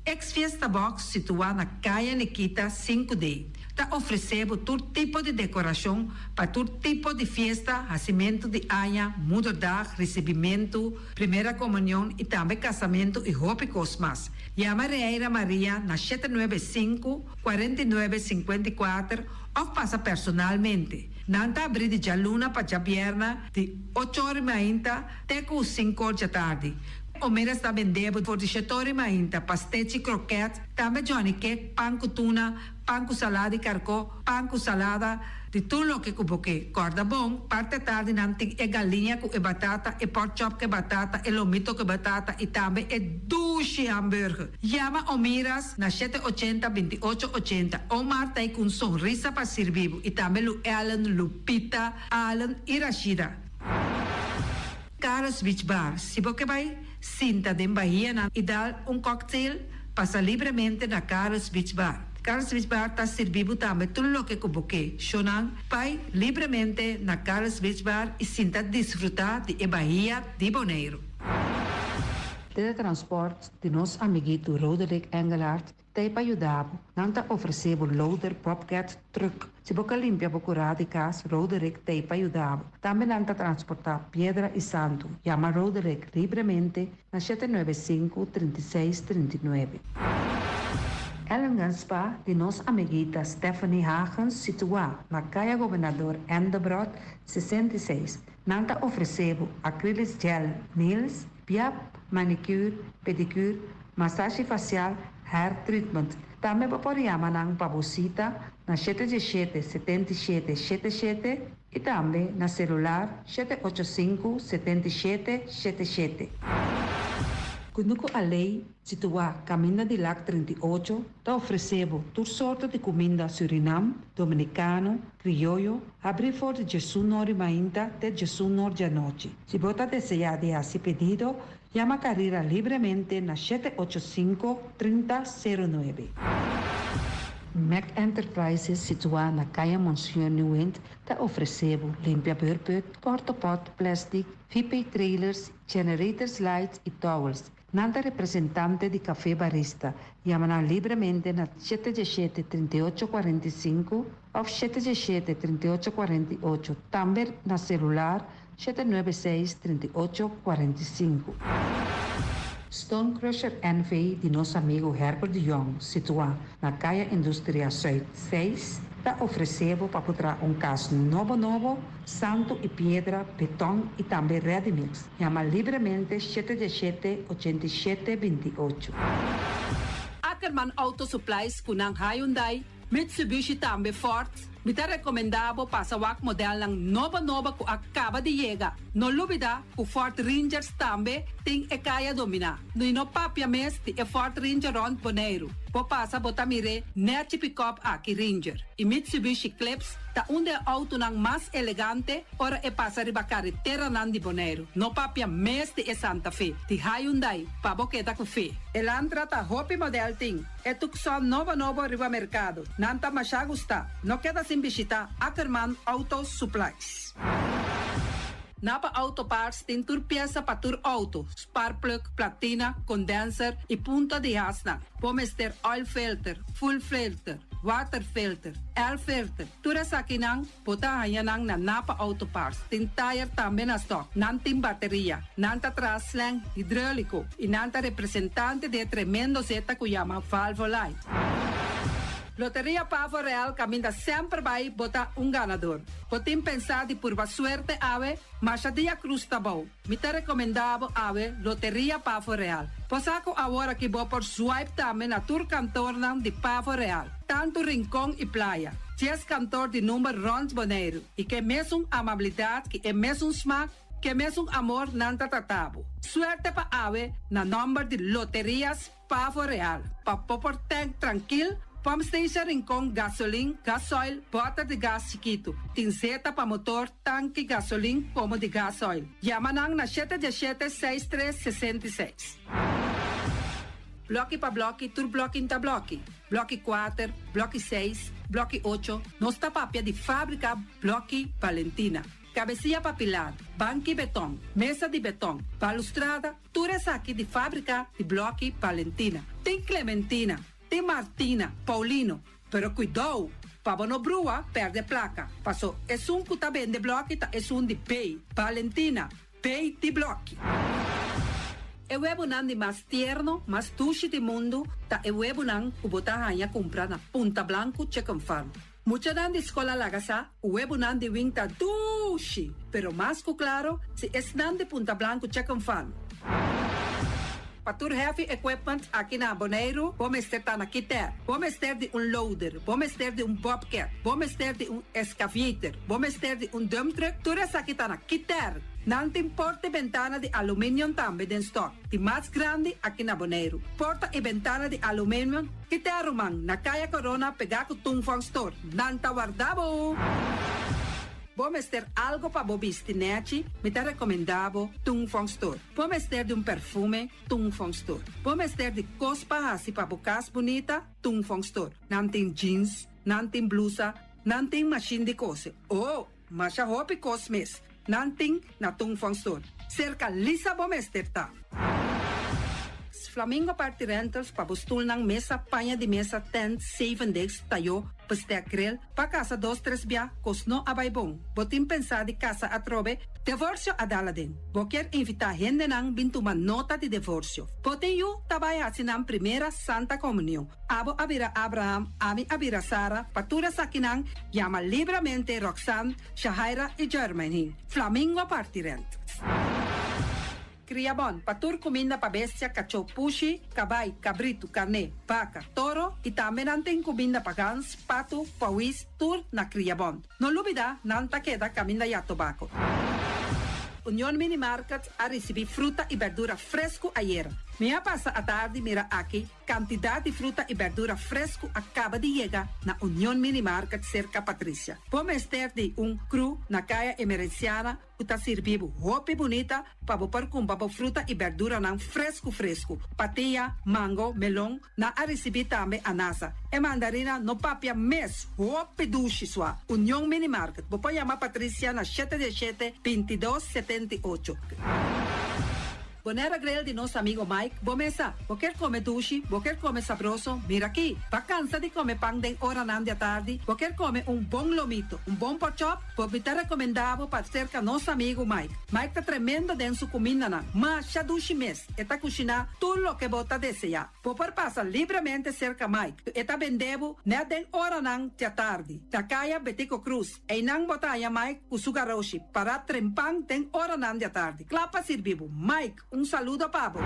Ex Fiesta Box situá na Kaya Nikita 5D ta ofresé bo tur tipo di dekorashon pa tur tipo di fiesta, hasimentu di aña, moederdag, risibimentu, primera komunion i tambe kasamentu i hopi kos mas. Yama Reira Maria na 795 49 54 òf pasa personalmente. Nan ta abrí di djaluna pa djabièrnè di ocho or i mainta te ku sinku or djatardi. Omeras ta bende bo for di shetor i mainta, pastechi, kroket, tambe johnny cake, pan ku tuna, pan ku salada di karkó, pan ku salada, di tur loke ku bo ke. Kòrda bon, parti atardi nan tin e galiña ku e batata, e pork chop ku e batata, e lomito ku e batata i tambe e dushi hamburger. Yama Omiras na 780 28 80. Omar ta ei ku un sonrisa pa sirbi bo i tambe Lu Ellen, Lupita, Allen i Rashida. Carlos Beach Bar, Si bo ke bai sinta den bahianan i dal un cocktail, pasa libremente na Carlos Beach Bar. Carlos Beach Bar ta sirbi bo tambe tur loke ku bo ke. Shownan, bai libremente na Carlos Beach Bar i sinta disfrutá di e bahia di Boneiru. Teletransport di nos amiguito Roderick Engelhardt Ta ei pa yuda bo. Nan ta ofresé bo loader, bobcat, truck. Si bo ka limpia bo kurá di kas, Roderick ta ei pa yuda bo. Tambe nan ta transportá piedra i santu. Yama Roderick libremente na 795 36 39. Ellingen Spa di nos amiguita Stephanie Hagens situá na Kaya Gobernador Endebrot 66. Nan ta ofresé bo acrylic gel nails, piap, manicure, pedicure, masashi fasial, hair treatment. Tambe bo por yama nan pa bo sita na 717 77 77 i tambe na selular 785 77 77. Kunuku Alei, situá Kaminda di Lak 38, ta ofresé bo tur sorto di kuminda Surinam, Dominikano, Krioyo, habrí for di 11 or di mainta te 11 or di anochi. Si bo ta deseá di hasi pedido, yama Carrera libremente na 785 3009. Mac Enterprises, situá na Kaya Monsieur Nieuwind, ta ofresé bo limpia beurput, portapot, plastic, VP trailers, generators lights i towels. Nan ta representante di Café Barista. Yama nan libremente na 717 38 45 òf 717 38 48. Tambe na selular 796 38 45. Stone Crusher NV di nos amigu Herbert de Jong, situá na Kaya Industria Zuid 6, ta ofresé bo pa traha un kas nobo nobo, santu i piedra, beton i tambe ready mix. Yama libremente 717 87 28. Ackerman Auto Supplies ku nan Hyundai, Mitsubishi tambe Ford. Mi ta rekomendá bo pasa wak modelnan nobo nobo ku a kaba di yega. No lubidá ku Ford Rangers tambe tin e kaya dominá. I no papia mes di e Ford Ranger rònt Boneiru. Bo pasa bo ta mir'é nèchi pikòp aki Ranger. I Mitsubishi Eclipse ta un di e outonan mas elegante ora e pasa riba kareteranan di Boneiru. No papia mes di e Santa Fe, di Hyundai, pa bo keda ku fe. Elantra ta hopi modèl tin. E Tucson nobo nobo riba merkado. Nan ta masha gustá. No keda sin bishitá Ackerman Auto Supplies. Napa Auto Parts tin tur piesa pa tur auto, sparkplug, platina, condenser y punta di hasnan. Bo mester oil filter, fuel filter, water filter, air filter. Tur esakinan bo ta haña nan na Napa Auto Parts. Tin tayer tambe na stock. Nan tin bateria. Nan ta traha slang hidrolico y nan ta representante di e tremendo zeta cu yama Valvoline. Loteria Pavo Real caminda semper bay bo ta un ganador. Bo tin pensa di purba suerte awe? Masha dia cruz ta bou. Mi ta recomenda bo awe Loteria Pavo Real. Bo sa cu awor aki bo por swipe tambe na tur kantoornan di Pavo Real, tanto Rincon y Playa. Dies kantoor di number rond Boneiru y ke mesun amabilidad ki e mesun smaak, ke mesun amor nan ta trata bo. Suerte pa awe na nomber di Loterias Pavo Real, pa bo por tank trankil, pump station Rincon, gasolin, gasoil, bòter di gas chikitu. Tin zeta pa motor, tanki gasolin komo di gasoil. Yama nan na shete diesshete seis tres 66. Blòki pa blòki, tur blòki n'ta blòki. Blòki kuater, blòki seis, blòki ocho, nos ta papia di fábrika Blòki Valentina. Kabesia pa pilar, banki beton, mesa di beton, balustrada, tur esaki di fábrika di Blòki Valentina. Tin Clementina, tin Martina, Paulino, pero kuidou pa bo no brua pèrdè plaka, paso esun ku ta bende blòki ta esun di B, Valentina, B di blòki. E webunan di mas tierno, mas dushi di mundu ta e webunan ku bo ta haña kumpra na Punta Blanku Chicken Farm. Muchanan di skol a laga sa ku webunan di wing ta dushi, pero mas ku klaro si esnan di Punta Blanku Chicken Farm. Pa tur heavy equipment aki na Boneiru bo mester ta na Kiter. Bo mester di un loader, bo mester di un bobcat, bo mester di un excavator, bo mester di un dump truck, tur esaki ta na Kiter. Nan tin porta i bentana di aluminium tambe den stock. Di mas grandi aki na Boneiru. Porta i bentana di aluminium Kiter ruman, na Kaya Corona pegá ku Tung Fong Store. Nan ta warda bo! Bo mester algo pa bo bisti nèchi? Mi ta rekomendá bo Tung Fong Store. Bo mester di un perfume? Tung Fong Store. Bo mester di kos pa hasi pa bo kas bunita? Tung Fong Store. Nan tin jeans, nan tin blusa, nan tin mashin di kose. Oh! Masha hopi kos mes nan tin na Tung Fong Store. Serka Lisa bo mester ta. Flamingo Party Rentals pa bo stulnan, mesa, paña di mesa, tent, zeven desk, tayó, bestek, grill, pa kasa dos tres bia, kos no a bai bon. Bo tin pensá di kasa atrobe? Devorsio a dal aden. Bo kier invitá hendenan bin tuma nota di devorsio. Bo tin yu ta bai hasi nan primera Santa Komunion. Abo a bira Abraham, ami a bira Sara, pa tur esakinan yama libramente Roxanne, Shahaira i Jermaine. Flamingo parti rent. Kria bon, pa tur kuminda pa bestia, kachó, pushi, kabai, kabritu, karné, baka, toro i tambe nan tin kuminda pa gans, patu, pawis, tur na Kria Bon. No lubida, nan ta keda kaminda ya tobako. Union Mini Market a risibí fruta i berdura fresku ayera. Mi a pasa atardi mira aki Kantidat di fruta i bèrdura fresku a kaba di yega na Union Mini Market serka Patricia. Bo mester di un kru na Kaya Emerenciana ku ta sirbi bo hopi bunita pa bo por kumpra bo fruta i bèrduranan fresku fresku. Patia, mango, melon, nan a risibí tambe anasa. E mandarina no papia mes, hopi dushi sua. Union Mini Market, bo por yama Patricia na shete diesshete, 22, 78. Bonera Grill di nos amigo Mike, bo mesa. Bo kier come dushi, bo kier come sabroso, mira aki. Ba cansa di come pan den oranan di atardi, bo kier come un bon lomito, un bon porkchop, bo mi ta recomenda bo pa cerca nos amigo Mike. Mike ta tremendo den su cumindanan, masha dushi mes, e ta cushina tur loke bo ta desea. Bo por pasa libremente cerca Mike, e ta bende bo net den oranan di atardi, na caya Betico Croes. Einan bo ta haña Mike ku su garoshi pará trempan den oranan di atardi, kla pa sirbi bo. Mike, un saludo pa bo!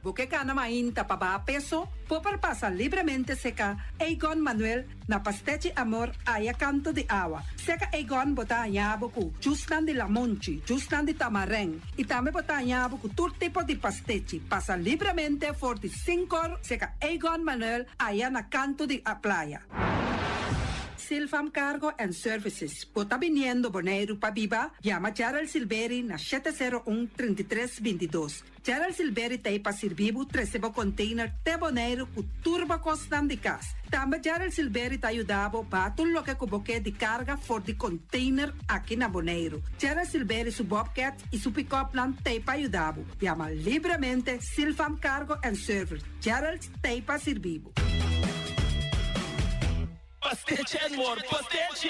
Bo ke kana mainta pa baha peso? Bo por pasa libremente seka Egon Manuel na Pastechi Amor aya kanto di awa. Seka Egon bo ta haña bo ku jusnan di lamonchi, jusnan di tamarèn i tambe bo ta haña bo ku tur tipo di pastechi. Pasa libremente for di sinkor seka Egon Manuel aya na kanto di playa. Silfam Cargo and Services, Bo ta biniendo Boneiru pa biba? Yama Gerald Silberi na 701 33 22. Gerald Silberi ta ei pa sirbi bo trese bo container te Boneiru ku tur bo kosnan di kas. Tambe Gerald Silberi ta yuda bo baha tur loke ku bo ke di karga for di container aki na Boneiru. Gerald Silberi su bobcat i su pick-upnan ta ei pa yuda bo. Yama libremente Silfam Cargo and Service. Gerald ta ei pa sirbi bo. Pastechi and more pastechi!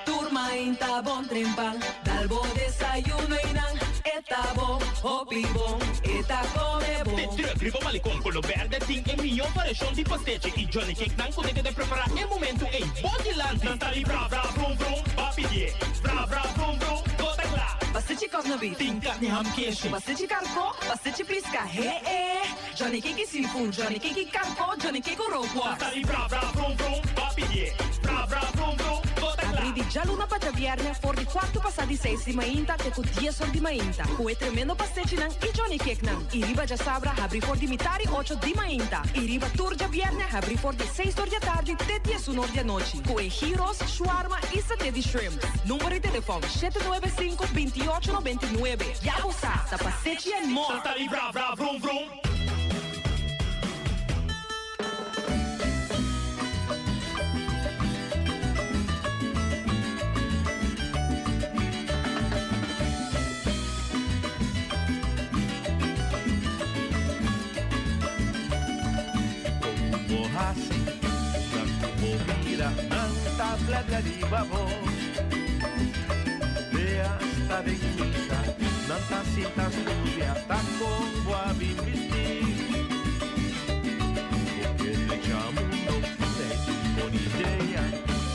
Tur mainta bon trempan, dal bo desayuno y nan e ta bon, hopi bon, e ta come bon. De truck riba Malecon Colo Berde tin e miyo variacion di pastechi y Johnny Cake nan cu ta keda prepara e momento ey bo dilanti. Nan ta di bra bra vrum vrum, ba pidie bra bra vrum vrum, bo ta cla. Pastechi cosna beef. Tin carni ham keshi. Pastechi carco, pastechi pisca, he e. Johnny Cake seafood, Johnny Cake carco, Johnny Cake rookworst. Ta di bra bra vrum vrum, ba pidié. Bra bra vrum vrum, bo ta kla. Abrí di djaluna pa djabièrnè for di kuartu pasá di seis di mainta te ku dies or di mainta ku e tremendo pastechinan i Johnny Cakenan. I riba djasabra habrí for di mitari ocho di mainta i riba tur djabièrnè habrí for di seis or di atardi te diesun or di anochi ku e gyros, shawarma i saté di shrimp. Number di telefòn, 795 28 99. Ya bo sa, ta pastechi and more! Ta di bra bra vrum vrum. Kon bo hasi, unda ku bo mira, nan ta blabla riba bo. Te hasta den misa, nan ta sinta studia, ta kon bo a bin bisti. Bo ke drecha mundo, esei ta un bon idea,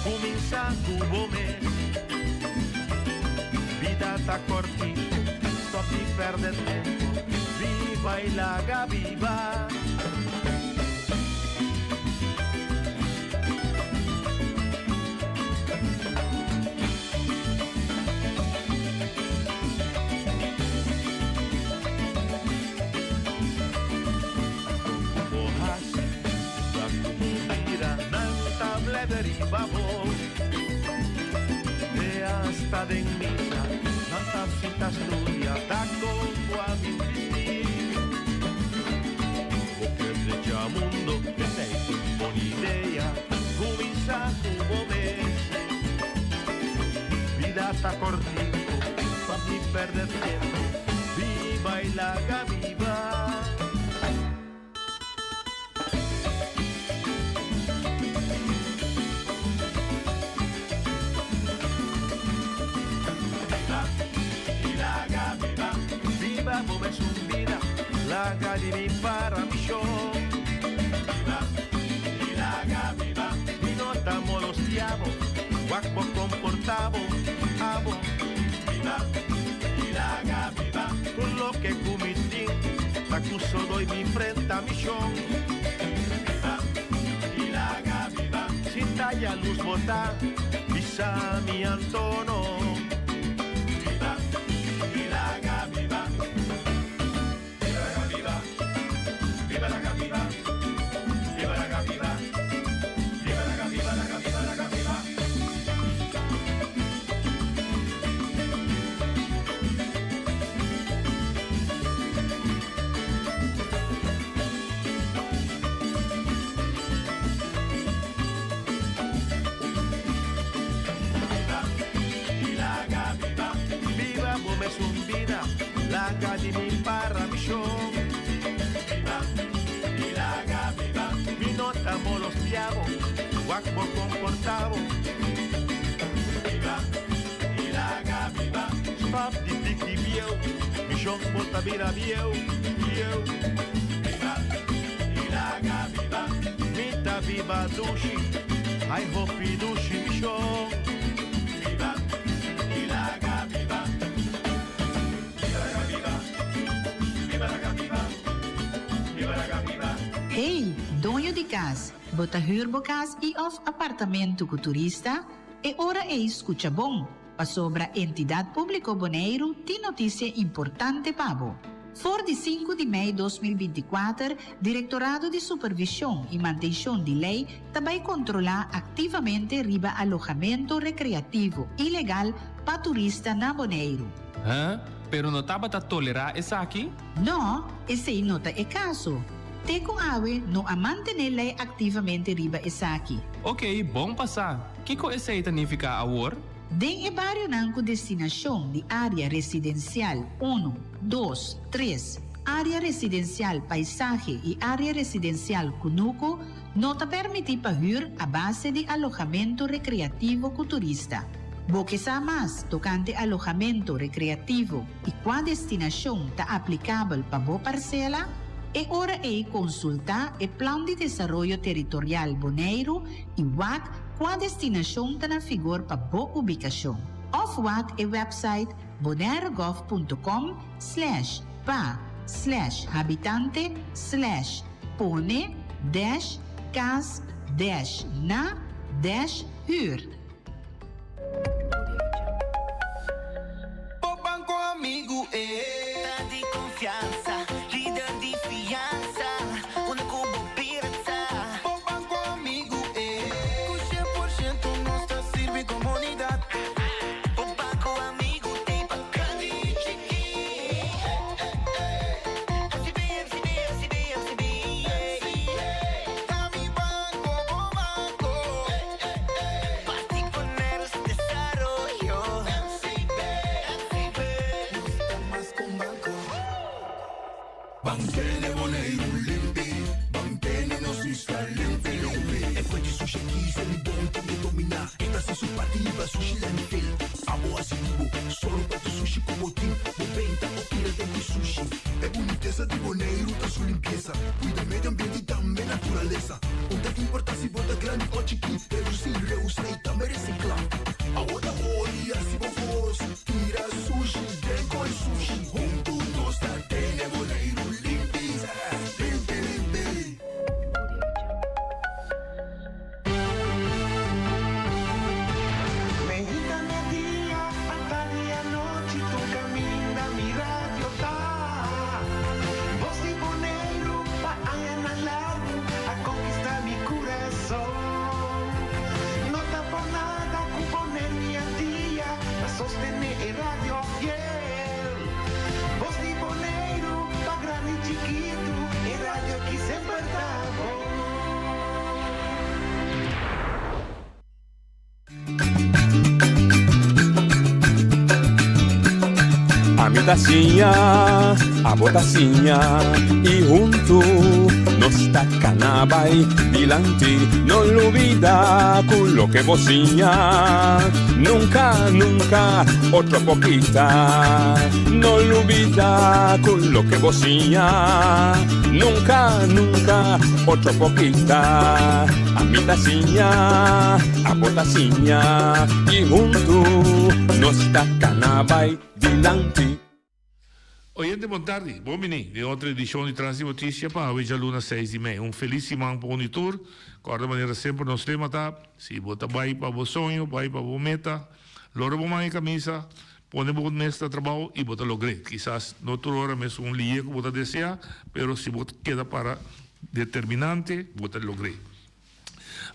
kuminsá ku bo mes. Bida ta kòrtiku, stòp di pèrdè tempu, biba i laga biba. Bo hasi ta como mira nan ta blebe riba bo. Te hasta den misa nan ta sinta studia ta con bo a bin bisti. Bo ke drecha mundo esei un bon idea cuminsa cu bo mes. Bida ta cortico pa mi perde tempo biba y laga biba. Biba y laga biba. Biba bo mesun bida laga di mi para mishon. Biba y laga biba. Mi no ta molostiabo wak bo comportabo abo. Biba y laga biba. Tur loke cu mi tin ta cu solo y mi frenta mishon. Biba y laga biba. Si ta yaluz bo ta bisa mi antono. Biba y laga biba. Biba laga biba. Biba laga biba. Biba laga biba. Biba laga biba laga biba laga biba. Biba y laga biba. Biba bo mesun bida, laga di mi para mishon. Biba y laga biba. Mi no ta molostiabo, wak bo comportabo. Biba y laga biba. Stop di tiki bieu, mishon bo ta bira bieu, bieu. Biba y laga biba. Mi ta biba dushi, ai hopi dushi mishon. Biba y laga biba. Biba laga biba. Biba laga biba. Biba. kas, bo ta hür bo kas i òf apartamentu ku turista? E ora ei skucha bon, pasobra Entidat Públiko Boneiru tin notisia importante pa bo. For di sinku di mei 2024, Direktorado di Supervishon i Mantenshon di Lei ta bai kontrolá aktivamente riba alohamentu rekreativo ilegal pa turista na Boneiru. Huh? Pero no tabata tolerá esaki? No, esei no ta e kaso. Te ku awe no a mantené lei aktivamente riba esaki. Oké, bon pa sa. Kiko esei ta nifiká awor? Den e barionan ku destinashon di área residensial unu, dos, tres, área residensial paisahe i área residensial kunuku no ta permití pa hür a base di alohamentu rekreativo ku turista. Bo ke sa mas tokante alohamentu rekreativo i kua destinashon ta aplikabel pa bo parsela? E ora ei konsultá e Plan di Desaroyo Teritorial Boneiru i wak kua destinashon ta na figor pa bo ubikashon. Òf wak e wèpsait bonairegov.com slash pa slash habitante slash pone dash kas dash na dash hür. Bo banco amigu e. Ta di confiansa, lider di fiansa, unda cu bo bira ta. Bo banco amigu e. Cu 100% nos ta sirbi comunidad. Bo banco amigu t'ey pa grandi y chiki. MCB, MCB, MCB, MCB, yeah. Ta mi banco, bo banco. Parti poner su desaroyo. MCB, MCB. Nos ta mas ku un banko. Ban tene Boneiru limpi, ban tene nos isla limpi limpi. E kue di sushi aki se mi bon tin e dominá. E ta hasi su parti riba sushi landfill. Abo hasi di bo, solo pa tu sushi ku bo tin. Bo benta o tira den ku sushi. E bunitesa di Boneiru ta su limpiesa. Kuida medio ambiente i tambe naturalesa. Un ta importa si bo ta grandi o chikí, redusí, reusa i tambe resiklá. Awo ta hori hasi bo kos, tira sushi den koi sushi. Huntu nos ta tene Boneiru limpi, limpi limpi. Meinta, media, atardi, anochi, tur kaminda mi radio ta. Bos di Boneiru pa añanan largu a konkistá mi kurason. No ta por nada ku poner mi al dia pa sostené e radio fiel. Bos di Boneiru pa grandi i chikitu, e radio ki semper ta bon. Ami ta siña, abo ta siña y huntu nos ta cana bay dilanti. No lubida cu loke bo siña nunca, nunca otro por kita. No lubida cu loke bo siña nunca, nunca otro por kita. Ami ta siña, abo ta siña y huntu nos ta cana bay dilanti. Oyente bon tardi, bon bini den otro edicion di Tras di Noticia pa awe djaluna seis di mei. Un feliz siman pa un di tur. Corda manera semper nos lema ta, si bo ta bay pa bo soño, bay pa bo meta, lora bo man e camisa, pone bo mes na trabao y bo ta logr'e. Kisas no tur ora mes un liye cu bo ta desea, pero si bo keda para Determinante bo ta logr'é.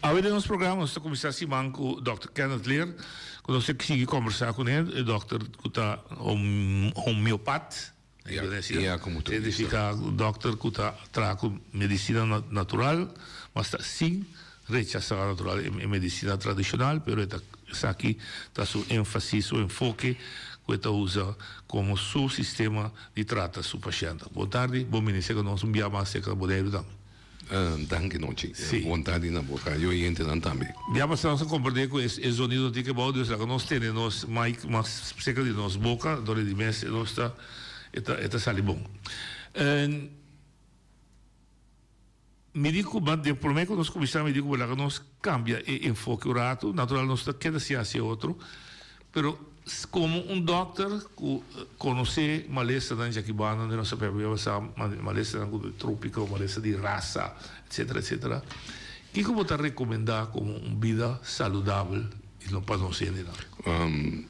Awe den nos programa nos ta kuminsá siman ku dòkter Kenneth Leer, ku nos ta sigui kòmbersá kuné, e dòkter ku ta homeopat, identifiká dòkter ku ta traha ku medisina natural, mas ta sin rechasá natural e medisina tradishonal, pero e ta esaki ta su énfasis, su enfoke ku e ta usa komo su sistema di trata su pashèntnan. Bon tardi, bon bini serka nos un bia mas serka Boneiru tambe. Danki Nochi. Bon tardi na bo radio oyentenan tambe. Bia pasá nos a komprendé ku e zonido no tin ke bou, dus laga nos tene nos mic mas serka di nos boka, dor di mes nos ta e ta e ta sali bon. Mi di ku den promé ku nos kuminsá mi di ku laga nos kambia e enfoke un ratu, natural nos ta keda sin hasi e otro, pero. Komo un dòkter ku konosé malesanan djakibanda den nos a papia basá malesanan ku ta trópiko, malesa di rasa, etsetera, etsetera, kiko bo ta rekomendá komo un bida saludabel i no pa nos hendenan?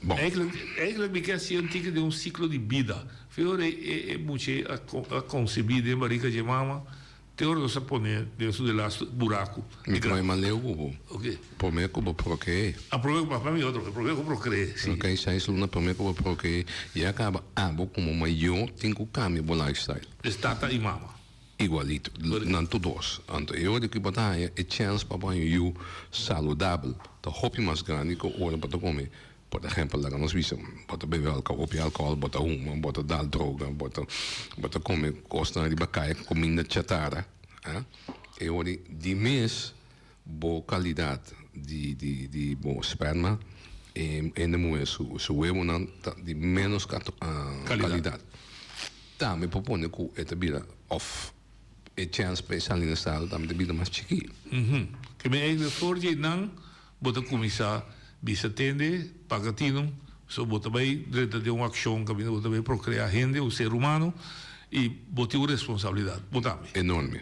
Bon. Eigenlijk, eigenlijk mi ke hasi un tiki den un siklo di bida. Fi ora e mucha a konsebí den barika dje mama, Te ora nos a pone den su delaste buraku di Mi ta bai mas leu ku bo. Oke. Promé ku bo prokreé. Ah, promé ku pa mi otro, promé ku prokreé, si. Oke, seis luna promé ku bo prokreé, ya kaba abo komo mayó tin ku kambia bo lifestyle. Dus tata i mama. Igualito, nan tur dos. Anto e ora ku bo ta haña e chèns pa bo haña un yu saludabel ta hopi mas grandi ku ora bo ta kome Por ehempel, laga nos bisa, bo ta bebe alcohol, hopi alcohol, bo ta huma, bo ta dal droga, bo ta bo ta come cosnan riba caya, cuminda chatara, ah, e ora di mes bo calidad di di di bo sperma e hende muhe su su huevonan ta di menos calidad. Tambe por pone cu e ta bira of e chance pa e sali na estado tambe ta bira mas chiki. Ke men eigenlijk for dje nan Bo ta kuminsá bisa tende, paga tinu, so bo ta bai drenta den un akshon kaminda bo ta bai prokreá hende, un ser humano, i bo tin un responsabilidat, bo tambe. Enorme.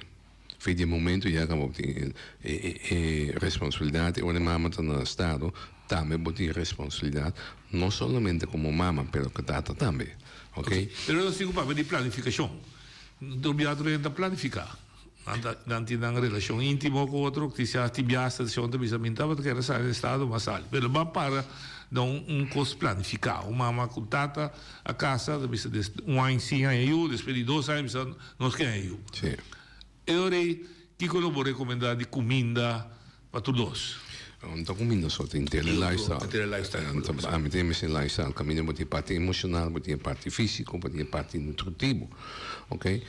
Fe di e momento ya ka bo tin e responsabilidat i ora e mama ta na estado tambe bo tin responsabilidat, no solamente komo mama pero ku tata tambe, ok. Pero nos tin ku papia di planifikashon. Tur biaha tur hende ta planifiká. Nan ta nan tin nan relashon íntimo ku otro, kisas tin biaha stashon ta bisa mi tabata kere sali den estado ma sali. Pero ban para na un un kos planifiká. Un mama ku tata a kasa ta bisa des un aña sin haña yu, despues di dos aña bisa nos ke haña yu. Sí. E ora ei kiko lo bo rekomendá di kuminda Pa tur dos. No ta cuminda so, ta henter e lifestyle. Henter e lifestyle. Ami ta yama esei lifestyle. Caminda bo tin e parti emocional, bo tin e parti fisico, bo tin e parti nutritivo. Ok?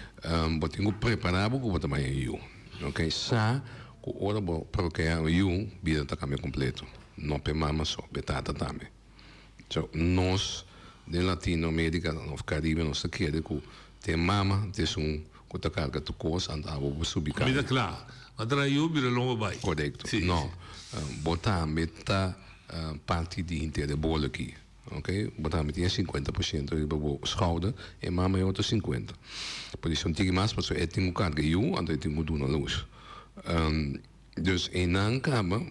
Bo tin cu prepara bo cu bo ta bay un yu. Ok? Sa cu ora bo procrea un yu, bida ta cambia completo. No p'e mama so, p'e tata tambe. So, nos den Latino America of Caribe nos ta kere cu t'e mama t'esun cu ta carga tur cos anto abo bo subi caya. Mi ta cla. Ma traha yu bira longo bay. Corecto. No. Bo tambe ta parti di henter e bolo aki. Ok. Bo tambe tin e cincuenta por ciento riba bo schouder, e mama e otro cincuenta. Por eso un tiki mas pasobra e tin cu carga yu anto e tin cu duna luz. Dus eynan caba.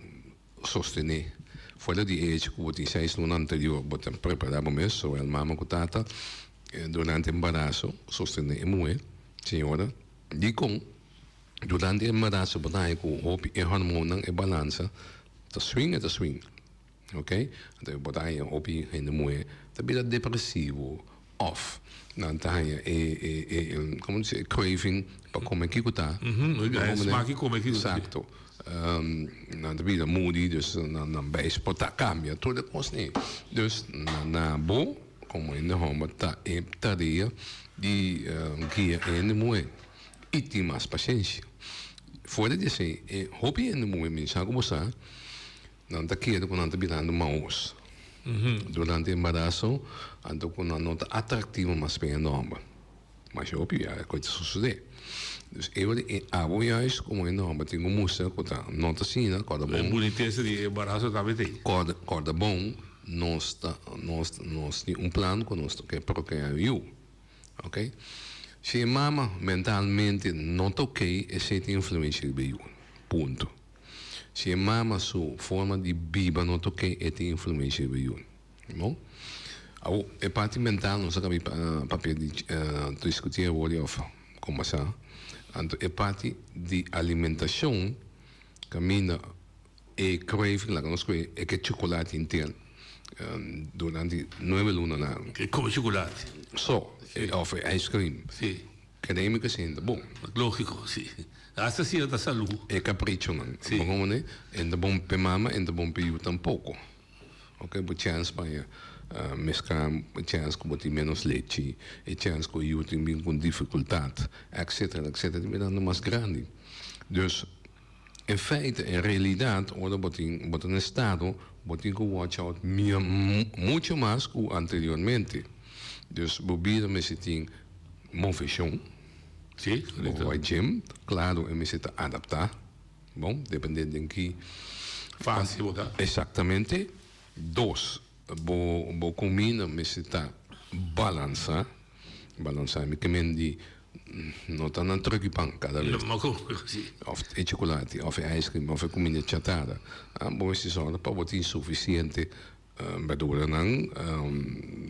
Sostené. Fuera di e hecho ku bo tin seis luna anterior bo ta prepará bo mes, zowel mama ku tata, durante embaraso, sostené e muhé, señora. Dikon? Durante embaraso bo ta haña ku hopi e hormonnan, e balansa ta swing, e ta swing. Ok? Anto bo ta haña hopi hende muhé ta bira depresivo òf nan ta haña e, e, e, komo ta bisa, e craving pa kome kiko ta. Smak kome kiko ta. Eksakto. Nan ta bira moody, dus nan beis por ta kambia tur e kos ei. Dus na bo komo hende hòmber ta e tarea di guia e hende muhé i tin mas pasensia. Fuera di esei e hopi hende muhé mi sa ku bo sa nan ta kere ku nan ta birando maos durante embaraso anto ku nan no ta atraktivo mas pa e hende hòmber. Masha hopi ya e kos ta sosodé. Dus e ora e abo juist komo e nòmber tin ku mustra ku ta no ta asina, kòrda bon. E bunitesa di e embaraso tambe ta ei. Kòrda kòrda bon nos ta nos nos tin un plan ku nos ta ke prokreá un yu. Oke. Si e mama mentalmente no ta oke esei tin influensia riba e yu. Punto. Si e mama su forma di biba no ta oke e tin influensia riba e yu. Bon. Awor, e parti mental nos a kabi papia di diskutí awor òf kombersá. Anto e parti di alimentashon kaminda e craving laga nos kohe e ke chocolate henter durante nuebe luna largu. Ke kome chocolate. So, òf e ice cream. Si. Kremi ke sinta bon. Lógiko, si. Hasta si e ta salú. E kaprichonan. Si. Bo komo e ta bon p'e mama, e ta bon p'e yu tampoko. Ok, bo chèns pa e meskla, e chèns ku bo tin ménos lechi, e chèns ku e yu tin bin ku difikultat, etcetera, etcetera, ta birando mas grandi. Dus, in feite, en realidat, ora bo tin, bo ta na estado, bo tin ku watch out mucho mas ku anteriormente. Dus, bo bida mester tin moveshon. Si, Bo bai gym, klaro e mester ta adaptá. Bon, depende den ki fase bo ta. Exactamente. Dos. Bo bo kuminda mester ta balansá, balansá mi ke men di no ta nan truki pan kada bes òf e chokolati òf e ijscream òf e kuminda chatara. Bo mester sòru pa bo tin sufisiente berduranan,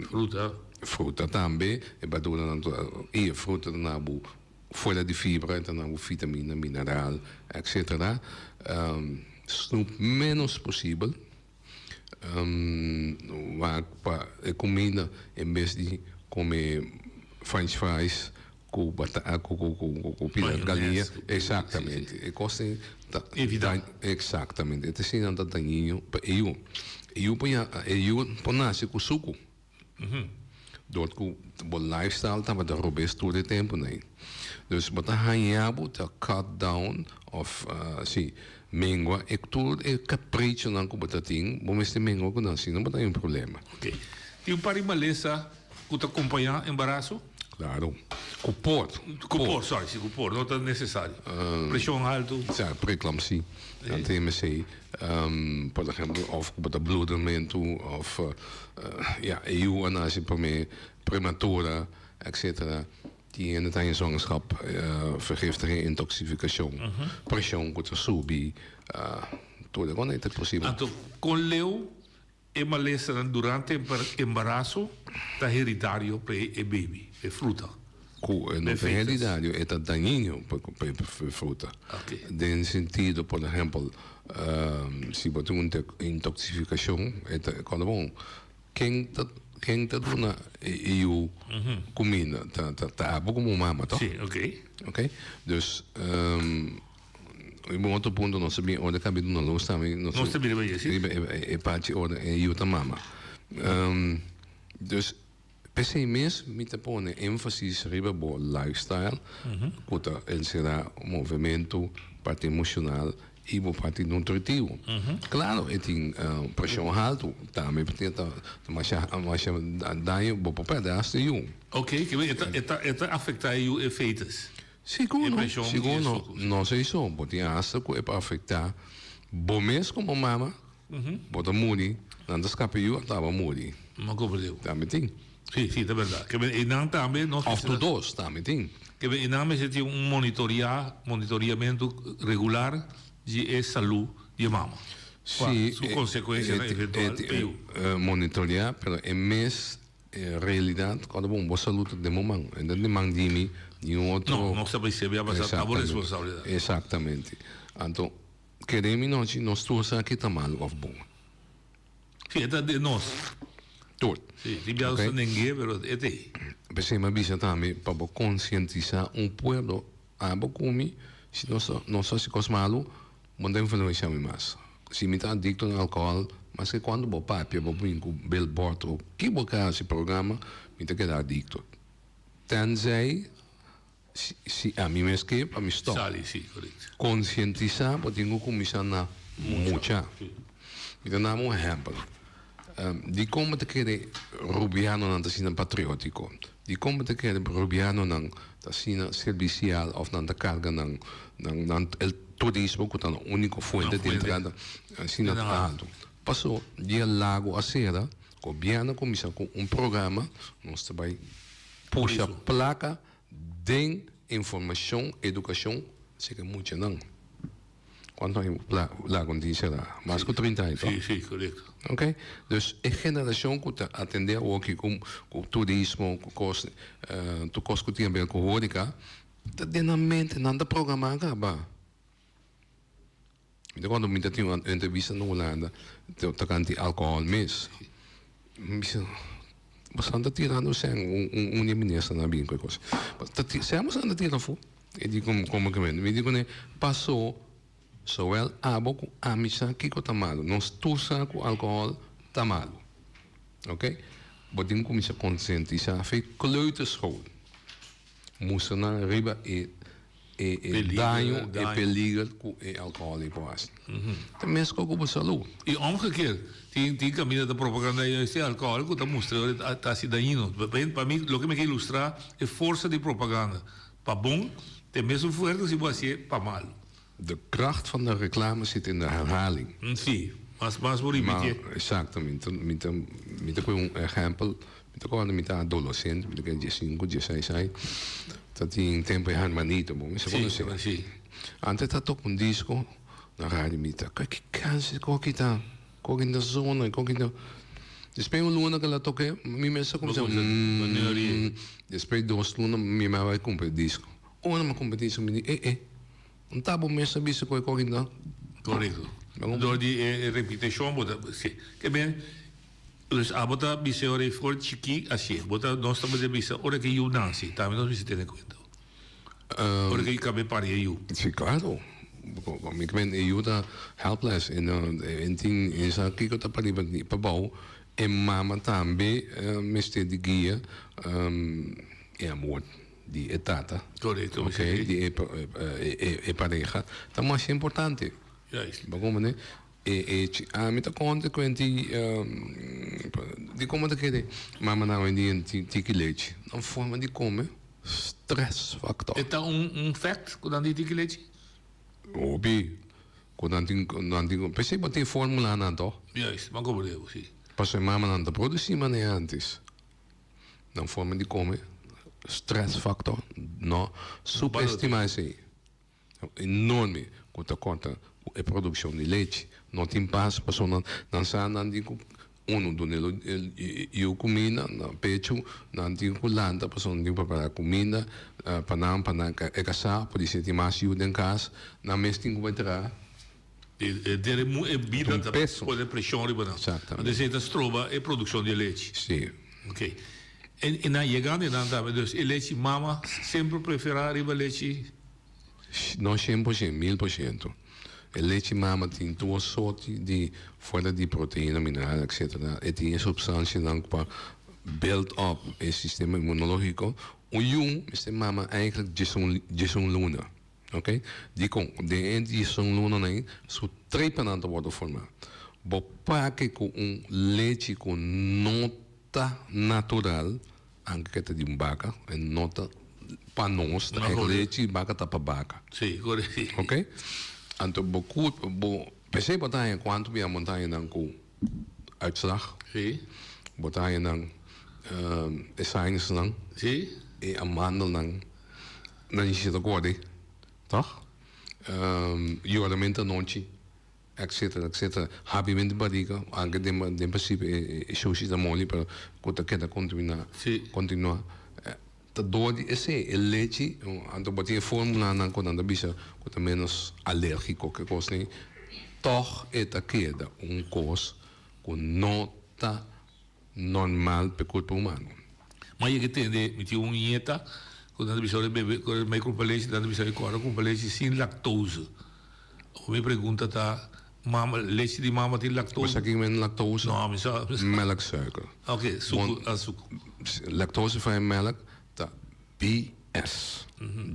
Fruta. Fruta tambe, e berduranan i e fruta ta na bo fuera di fibra, ta na bo vitamina, mineral, etcetera. Snoep ménos posibel. Wak pa e kuminda en bes di kome french fries ku ku pida galiña. Eksaktamente. E kos ei ta Eksaktamente. E ta asina ta dañino pa e yu. E yu por e yu por nase ku suku. Dor ku bo lifestyle tabata robes tur e tempunan ei. Dus bo ta haña bo ta cut down òf si mengua e tur e kaprichonan ku bo ta tin bo mester mengua ku nan si no bo ta haña un problema. Ok. Tin un par di malesa ku ta kompañá embaraso? Claro. Ku por. Ku por, sorry, si ku por, no ta nesesario. Preshon haltu. Sa, preeclampsie. Dan tin esei, por ehempel, òf ku bo ta bloedermentu, òf ya, e yu a nase promé prematura, etcetera. Tin hende ta haña zwangerschap, vergiftiging, intoxifikashon, preshon ku ta subi, tur e kos ei ta posibel. Anto, kon leu E malesanan durante embaraso ta heritario pa e baby, pa e fruta. Ku e no ta heritario, e ta dañino pa e fruta. Den sentido, por ehempel, si bo tin un intoxifikashon, e ta kòrda bon, ken ta ken ta duna e yu kuminda? Ta abo komo mama, tòg? Sí, oké. Oké, dus. Riba un otro punto nos ta bin ora kabi duna lus tambe. Nos ta bin riba e, si. Riba e parti ora e yu ta mama. Dus p'esei mes mi ta pone énfasis riba bo lifestyle ku ta enserá movementu, parti emoshonal i bo parti nutritivo. Klaro e tin preshon haltu tambe ta masha masha daño bo por pèrdè asta e yu. Oke, e ta afektá e yu e fetus. Sigur no, sigur no. No esei so, bo tin asta ku e por afektá bo mes komo mama, bo ta muri, nan ta skapa yu, ata bo a muri. No komprendé bo. Tambe tin. Si, si, ta bèrdat. Ke men einan tambe nos Òf tur dos tambe tin. Ke men einan mester tin un monitoriá, monitoriamentu regular di e salú di e mama. Si, Su konsekuensianan eventual pa e yu. Monitoriá, pero e mes En realidad, cuando bo bo salud ta den bo man, e no den man di mi, ni un otro. No, nos ta bay sirbi a basa ta bo responsabilidad. Exactamente. Anto, kere mi nochi, nos tur sa ki ta malo of bon. Si, e ta den nos. Tur. Si, tin bia nos ta nengue, pero e ta ey. P'esey mi a bisa tambe, pa bo concientisa un pueblo, abo cu mi, si nos nos haci cos malo, Bo no ta influencia mi mas. Si mi ta adicto na alcohol, maske cuanto bo papia, bo bin cu billboard o ki bo ke haci programa, mi ta keda adicto. Tenzij si si ami mes ke pa mi stop. Sali, si, correct. Concientisa bo tin cu cuminsa na mucha. Mi ta daba un ehempel. Dikon bo ta kere rubianonan ta asina patriótiko? Dikon bo ta kere rubianonan ta asina servisial òf nan ta karga nan nan el turismo ku ta nan úniko fuente di entrada asina altu? Paso dia Lago a sera, gobièrnu a kuminsá ku un programa, nos ta bai pusha plaka den informashon, edukashon, seke muchanan. Cuanto aña Lago tin será? Mas cu 30 aña, toch? Sí, sí, correcto. Ok. Dus e generacion cu ta atende awoki cu cu turismo, cu cos, tur cos cu tin haber cu horeca, ta den nan mente, nan ta programa caba. Mi ta cuando mi ta tin un entrevista na Hulanda tocante alcohol mes, mi bisa, boso ta tirando sèn, un di e ministernan a bin cu e cos. Sèn boso ta tira afo? E di como como ke men? Mi di kuné, Pasó, zowel abo ku ami sa kiko ta malu. Nos tur sa ku alkohòl ta malu. Oke? Bo tin kuminsá konsientisá fe kleuterschool. Mustra nan riba e e e daño, e peliger ku e alkohòl ei por hasi. Ta meskos ku bo salú. I omgekeerd, tin tin kaminda ta propaganda juist e alkohòl ku ta mustra ora ta hasi dañino. Pa mi loke mi ke ilustrá e forsa di propaganda. Pa bon, t'e mesun fuerte si bo hacié pa malu. De kracht van de reclame zit in de herhaling. Sí. Mas mas bo ripitié. Exacto, mi ta mi ta mi ta kohe un ehempel, mi ta kòrda mi ta adolescente, mi ta kere diesinku, dieseis aña, ta tin tempo e Hermanito, bo mester konosé. Si, si. Antes ta toka un disco na radio, mi ta ke kansi koki ta, koki ta zona, koki ta, despues un luna ke el a toke, mi mes a kuminsá, despues dos luna mi a bai kumpra e disco, ora mi a kumpra e disco mi di e e. Un ta bo mes a bisa ku e koki ta. Korekto. Dor di e repetishon bo ta si. Ke ben, dus abo ta bisa e ora ei for chikí asié. Bo ta nos tabata bisa ora ke yu nase tambe nos mester tene kuenta. Ora ke kabe pari e yu. Si klaro. Mi ke men e yu ta helpless e no e tin e sa kiko ta pariba ni pabou. E mama tambe mester di guia e amor. Di e tata. Correcto. Ok, di e, e, e pareha. Ta masha importante. Juist. Bo comprende? E, e, ami ta konta ku enti, di komo ta kere mamanan hoy en dia tiki lechi. Nan forma di kome, stress factor. E ta un, un fact ku nan di tiki lechi? Hopi. Ku nan tin, nan tin, p'esei bo tin formulanan toh? Juist, bo comprende, si. Pasobra e mamanan ta produsi manera antes. Nan forma di come, stress factor, no subestima esey. Enorme cu ta corta cu e produccion di lechi. No tin pas pasobra nan nan sa nan tin cu uno duna e yu cuminda na pecho, nan tin cu lanta pasobra nan tin cu prepara cuminda pa nan, pa nan e casa, por disi tin mas yu den cas, nan mes tin cu bay traha. E dere mu e bida ta pone presion riba nan. Exactamente. Anto esei ta stroba e produccion di e lechi. Si. Ok. E nan yegando e nan tambe dus e lechi mama semper prefera riba lechi. No shen por shen, 1000%. E lechi mama tin tur sorti di fuera di proteina, mineral etcetera. E tin e substancianan cu pa build up e sistema inmunologico. Un yu mester mama eigenlijk diesun luna. Ok, dikon? Den e diesun lunanan ei su trepanan ta wòrdu formá. Bo pake ku un lechi ku no ta natural, anke ke ta di un baka, e no ta pa nos, ta e lechi di baka ta pa baka. Sí, korekto. Ok, anto bo kurp, bo, p'esei bo ta haña kuantu bia bo ta haña nan ku uitslag. Sí. Bo ta haña nan e sinusnan. Sí. E amandelnan. Nan a ta kore, tòg? Yoramentu anochi, etcetera, etcetera. Hapimentu di barika, anke den den prinsipio e shushi ta moli, pero ku ta keda kontinuá, kontinuá. Ta dor di esei, e lechi, anto bo tin e formulanan ku nan ta bisa ku ta ménos alérgiko ke kos ni, tòg e ta keda un kos ku no ta normal p'e kurpo humano. Ma yega tende mi tin un nieta ku nan ta bisa ora e bebe ora e mai kumpa lechi nan ta bisa e kòrda kumpa lechi sin lactose. Awor mi pregunta ta mama lechi di mama tin lactose? Bo sa kico men lactose? No mi sa. Melksuiker. Ok suku suku. Lactose vrije melk ta BS.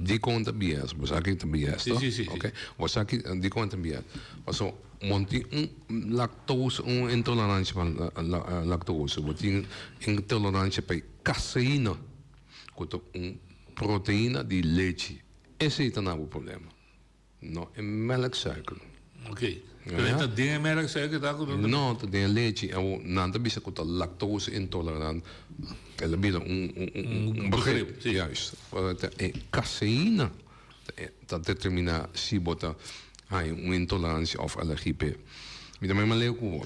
Dikon ta BS? Bo sa ki ta BS, Sí, toch? sí, sí, sí. Oké. Bo sa ki dikon ta BS? Paso bo tin un lactose, un intolerancia pa lactose. Bo tin intolerancia pa e caseïna, ku ta un proteïna di lechi. Esei ta na bo problema. No e melksuiker. Ok. Pero e ta den e melksuiker ta ku nan? No, ta den e lechi. Awor nan ta bisa ku ta lactose intolerant. El a bira un un begrip. Juist. Ta e caseïna ta determina si bo ta haña un intolerancia of alergie p'e. Mi ta mema leu ku bo.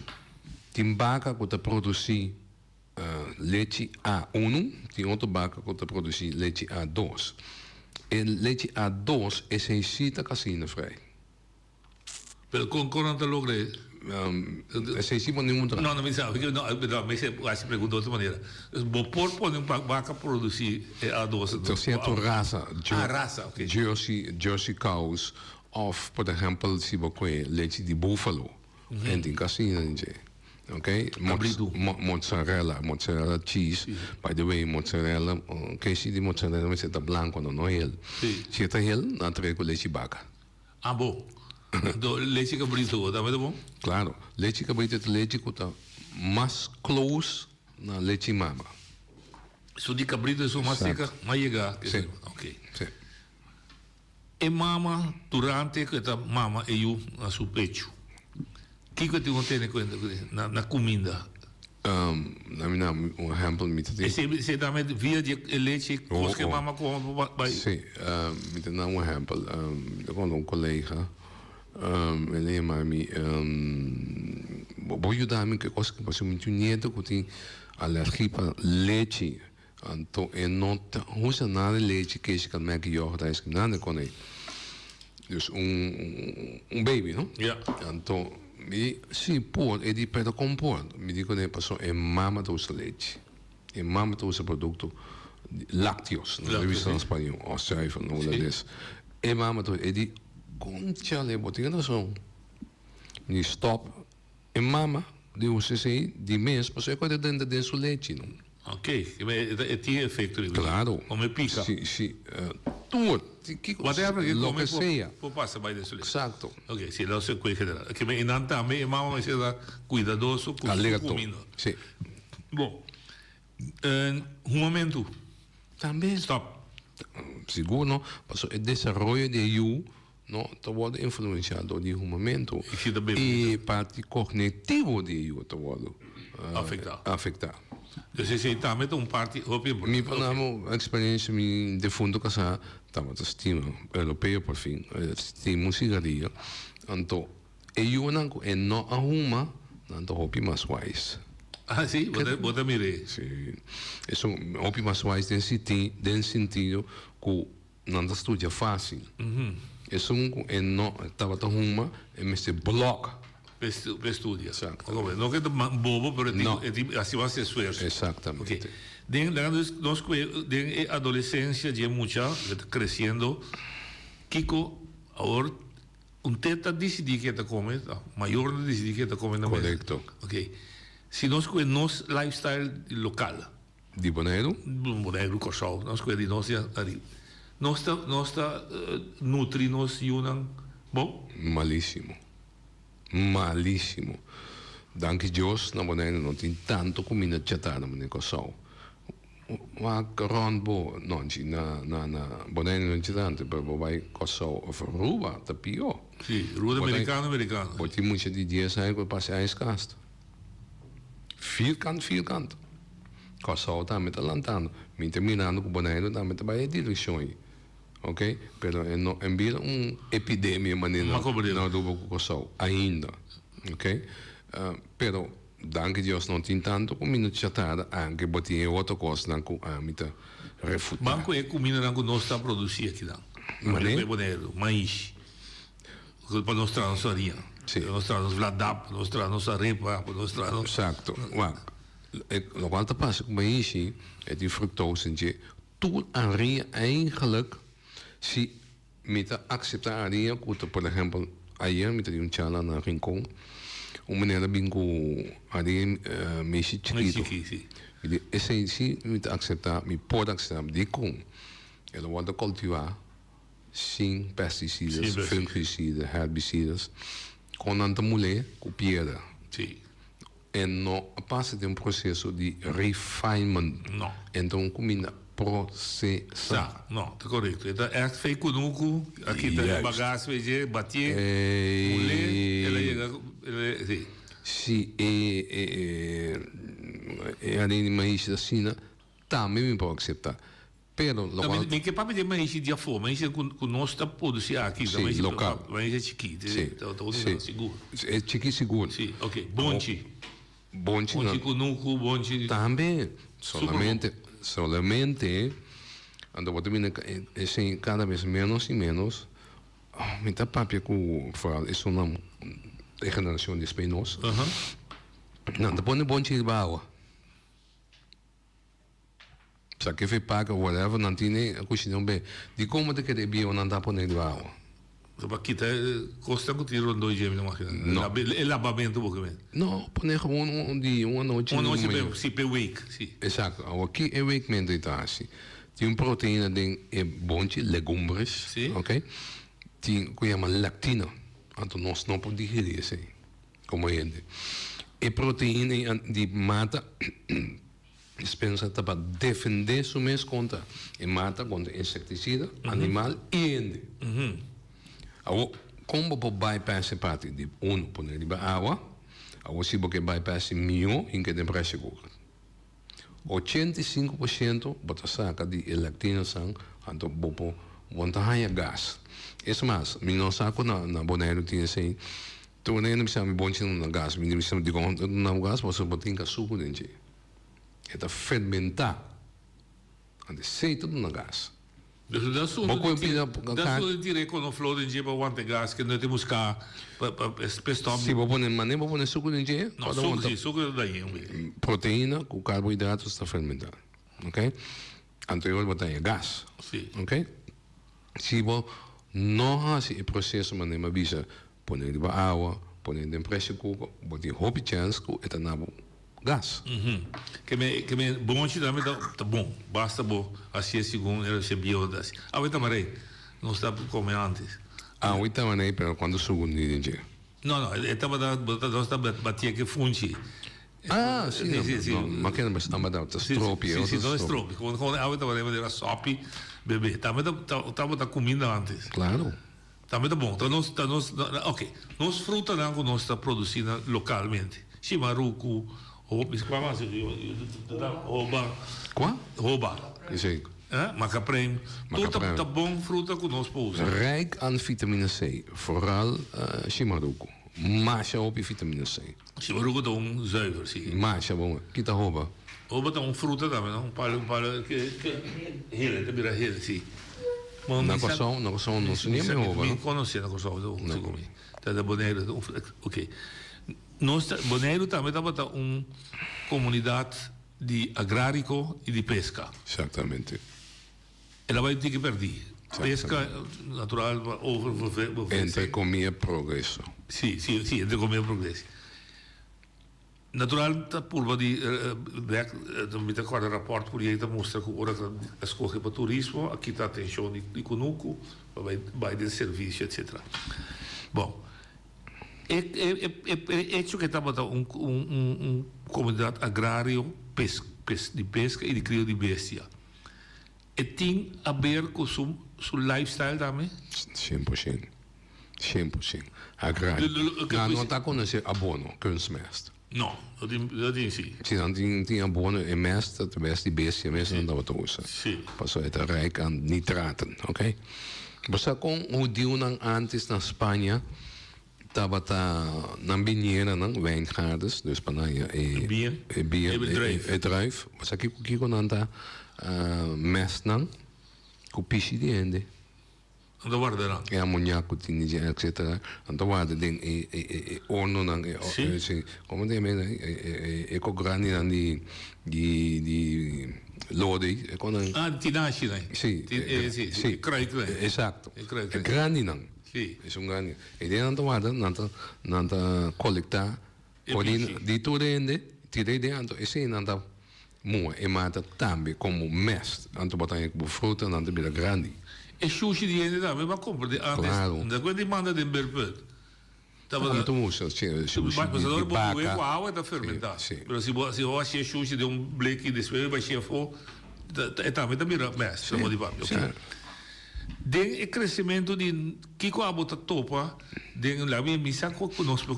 Tin baka ku ta produsi Lechi A unu, tin otro baka ku ta produsí lechi A dos. E lechi A dos esei sí ta kasina vrij. Pero kon kon nan ta logra e? Esei sí bo ningun traha. No, no mi sa, no, no, mi hasi pregunta otro manera. Bo por pone un baka produsí e A dos? Ta sierto rasa. Ah, rasa, oké. Jersey, Jersey cows òf por ehèmpel si bo kohe lechi di búfalo. En tin kasina den dje. Ok, mozzarella, mozzarella cheese. By the way, mozzarella, keshi di mozzarella mester ta blanco no, no hel. Si e ta hel, nan trae cu lechi baca. Ah bo. Anto lechi cabrito bo tambe ta bon? Claro, lechi cabrito ta lechi cu ta mas close na lechi mama. Su di cabrito esun mas seca, mas yega. Si. Ok. Si. E mama durante ku e ta mama e yu na su pechu. Kiko tin ku tene kuenta ku na na kuminda? Na mi na un ehèmpel mi ta tin. Esei esei tambe via di e lechi kos ku e mama kome por bai. Si, mi ta na un ehèmpel. Mi ta konta un kolega, el a yama mi, bo por yuda mi ku e kos aki pasobra mi tin un nieto ku tin alergia pa lechi. Anto e no ta usa nada di lechi, keshi, kalmèk, yògùrt, ijscream, nada di konei. Dus un un baby, no? Ja. Anto mi di, si por, e di, pero kon por? Mi di kuné, pasobra e mama ta usa lechi. E mama ta usa produkto lácteos, no ta bisa na spañó, òf zuivel na hulandes. E mama ta usa, e di, kónchale, bo tin rason. Mi di, stòp. E mama di usa esei di mes pasobra e kos ta drenta den su lechi no. Ok, e tin efecto riba. Claro. Come pica. Si, si. Tur. Kiko. Whatever ke Loke come sea. por pasa bai den su lechi. Exacto. Ok, si lo se kue general. Ke men nan tambe e mama mester ta cuidadoso cu su Alerto. cuminda. Si. Bon. Humamentu. Tambe. Stop. Sigur no, pasobra e desaroyo di e yu No ta wordo influencia door di humamento. E parti cognitivo di e yu ta wordo afecta. Dus esey tambe ta un parti hopi importante. Mi pa namo experiencia mi defunto casa tabata stima europeo por fin stima un cigarillo anto e yunan cu e no a huma nan ta hopi mas wise. Ah si? Bo ta mira? Si. Esun hopi mas wise den sentido cu Nan ta studia fácil. Esun ku e no tabata huma, e mester blòk. P'e studia. Exacto. No ku e ta bobo, pero No. e tin hasi mas esfuerso. Exactamente. Ok. Den, laga nos, nos ku e, den e adolesensia dje mucha ku ta kresiendo, kiko awor un te ta disidí ke ta kome, mayornan ta disidí ke ta kome na mesa. Korekto. Ok. Si nos ku e nos lifestyle lokal. Di Boneiru? Boneiru, Kòrsou, nos kue di nos ya ariba. Nos ta, nos ta nutri nos yunan bon? Malísimo. Malísimo. Danki Dios na Boneiru no tin tantu kuminda chatarra manera Kòrsou. Wak rònt bo, no, na, na, na Boneiru no tin tantu, pero bo bai Kòrsou òf Aruba ta pió. Sí, Aruba ta merikano, merikano. Bo tin mucha di dies aña ku a pasa e ijskast. Vierkant, vierkant. Kòrsou tambe ta lantando. Mi ta mirando ku Boneiru tambe ta bai e direkshon ei. Oké? Pero e no en bira un epidemia manera na Aruba ku Kòrsou ainda. Oké? Pero danki Dios no tin tantu kuminda chatarra anke bo tin e otro kosnan ku ami ta refutá. Ban ku e kumindanan ku nos ta produsí akinan. Manera? Boneiru, maishi. Pa nos traha nos haria. Sí. Pa nos traha nos vladap, pa nos traha nos arepa, pa nos traha nos. Exacto. Wak, lokual ta pasa ku maishi, e tin fructose en dje. Tur haria eigenlijk, si mi ta akseptá haria ku ta, por ehèmpel, ayer mi ta di un charla na Rincon, un meneer a bin ku haria maishi chikitu. Maishi chikí, si. Mi di, esei si mi ta akseptá, mi por akseptá. Dikon? El a wòrdu kultivá sin pesticidas, fungicidas, herbicidas, kon nan ta mul'é ku piedra. Sí. E no a pasa den un proseso di refinement. No. E ta un kuminda prosesá. Sa, no, ta korekto. E ta ègt fei kunuku, a kita e bagas fei dje, batié, mul'é, el a yega, el a, sí. Sí, e, e, e harina di maishi asina tambe mi por akseptá. Pero lo cual. Mi ke papia di maishi di afó, maishi ku ku nos ta produsí aki, Sí, maishi lokal. Maishi chikí, Sí, ta ta sí. sigur. E chikí sigur. Sí, ok. Bonchi. Bonchi Bonchi kunuku, bonchi. Tambe, solamente, solamente, anto bo ta bini esei kada bes menos i menos, mi ta papia ku vooral esunnan e generashon despues nos, nan ta pone bonchi riba awa. Sa ke fe paga whatever nan tin e kushina un be. Dikon bo ta kere e biehonan ta pone riba awa? So pa kita e kosnan ku tin rondó dje mi ta makina. No. E labamentu bo ke men. No, pone gewoon un dia, un anochi. Un anochi pe, si pe week, si. Exacto. Awa ki e weekmento ei ta hasi? Tin un proteina den e bonchi, legumbres. Si. Ok. Tin ku yama lectina. Anto nos no por digerí esei komo hende. E proteina ei di mata. Dispensa ta pa defendé su mes kontra e mata, kontra insektisida, animal i hende. Awor, kon bo por bypass e parti di unu, pone riba awa? Awor si bo ke bypass e mihó hinka den pressure cooker. 85% bo ta saka di e lectinasan anto bo por bo no ta haña gas. Es mas, mi no sa ku na na Boneiru tin esei. Tur hende bisa mi bonchi no na gas. Mi bisa dikon no na gas pasobra bo tin kasuku den dje. E ta fermentá. Anto esei ta duna gas. Dus da su Bo koe pida da su di tira e konoflor den dje pa wanta e gas ke no te buska pa pa pa stop. Si bo pone mane bo pone suku den dje No suku si suku ta daña un be. Proteina ku karbohidratos ta fermentá ok anto e ora bo ta haña gas Si. ok si bo no hasi e proseso mane mi a bisa Pone riba awa, pone den pressure cooker, bo tin hopi chance cu e ta na bo gas. Ke me ke me bonchi tambe ta ta bon, basta bo hacié segun e recepio ta haci. Awe tamarey nos ta come antes. Awe tamarey pero cuanto sugu ni den dje? No no e tabata nos ta batié ke funchi. Ah si no no ma kende bo tabata ta stropi Si si no e stropi como como awe tamarey manera sopi bebe tambe ta tabata cuminda antes. Claro. Tambe ta bon. Ta nos, ta nos, ok. Nos frutanan ku nos ta produsí na lokalmente. Shimaruku, hopi, kua mas? Hoba. Kua? Hoba. Esei. Eh, macaprem. Tur ta, ta bon fruta ku nos por usa. Rijk aan vitamine C, vooral shimaruku. Masha hopi vitamine C. Shimaruku ta un zuiver, si. Masha bon. Ki ta hoba? Hoba ta un fruta tambe, no? Un palu, un palu ke, ke hel, e ta bira hel, si. Na Kòrsou, na Kòrsou no si nieme hoba, no? Mi konosé na Kòrsou, no, si komi. Ta na Boneiru, ta un fruta, oké. Nos ta, Boneiru tambe tabata un komunidat di agráriko i di peska. Eksaktamente. El a bai tiki pèrdí. Peska natural pa over vervising. Entre komia progreso. Si, si, si, entre komia progreso. Natural ta purba di bek, mi ta kòrda rapòrt ku ta mustra ku ora ta a skohe pa turismo a kita atenshon di kunuku pa bai bai den servisio etsetera. Bon, e e echo ku e tabata un un un komunidat agrario pes pes di peska i di krio di bestia e tin aber ku su su lifestyle tambe? Sien por sien. Sien por sien. Agrario. Nan no ta konosé abono, kunstmest. No, no tin, no tin si. Si nan tin, tin abono, e mest ta mest di bestia mes nan tabata usa. Si. Pasobra e ta rijk aan nitraten, oké. Bo sa kon hudiunan antes na Spaña tabata nan binieranan, wijngaardes, dus pa nan haña e. E bier. E bier, E druif. E druif. Bo sa kiko, kiko nan ta mest nan? Ku pishi di hende. Nan ta warda nan. E amoniak ku tin dje etcetera. Nan ta warda den e e e ornonan e Si. si komo ta yama e e e ko grandinan di di di lodi e konan. Ah tinashinan. Si. Si si kruiknan. Esakto. E kruiknan. E grandinan. Si. Esun grandi. E den nan ta warda nan ta nan ta kolekta E pishi. Di tur hende tira e den anto esei nan ta Mua e mata tambe komo mest, anto bo ta haña ku bo fruta nan ta bira grandi. E shushi di hende tambe bo a kumpra di antes, Claro. no ta ku di manda den berput. Tabata. Tambe ta usa shushi Pasobra di bo bué baka. ku awa e ta fermentá. Si, si. Pero si bo si bo hasi e shushi den un bleki despues bo bash'é afó, e tambe ta bira mest, Si, bo di papia. si. Oké. Den e kresementu di kiko abo ta topa den laga mi misa ku nos por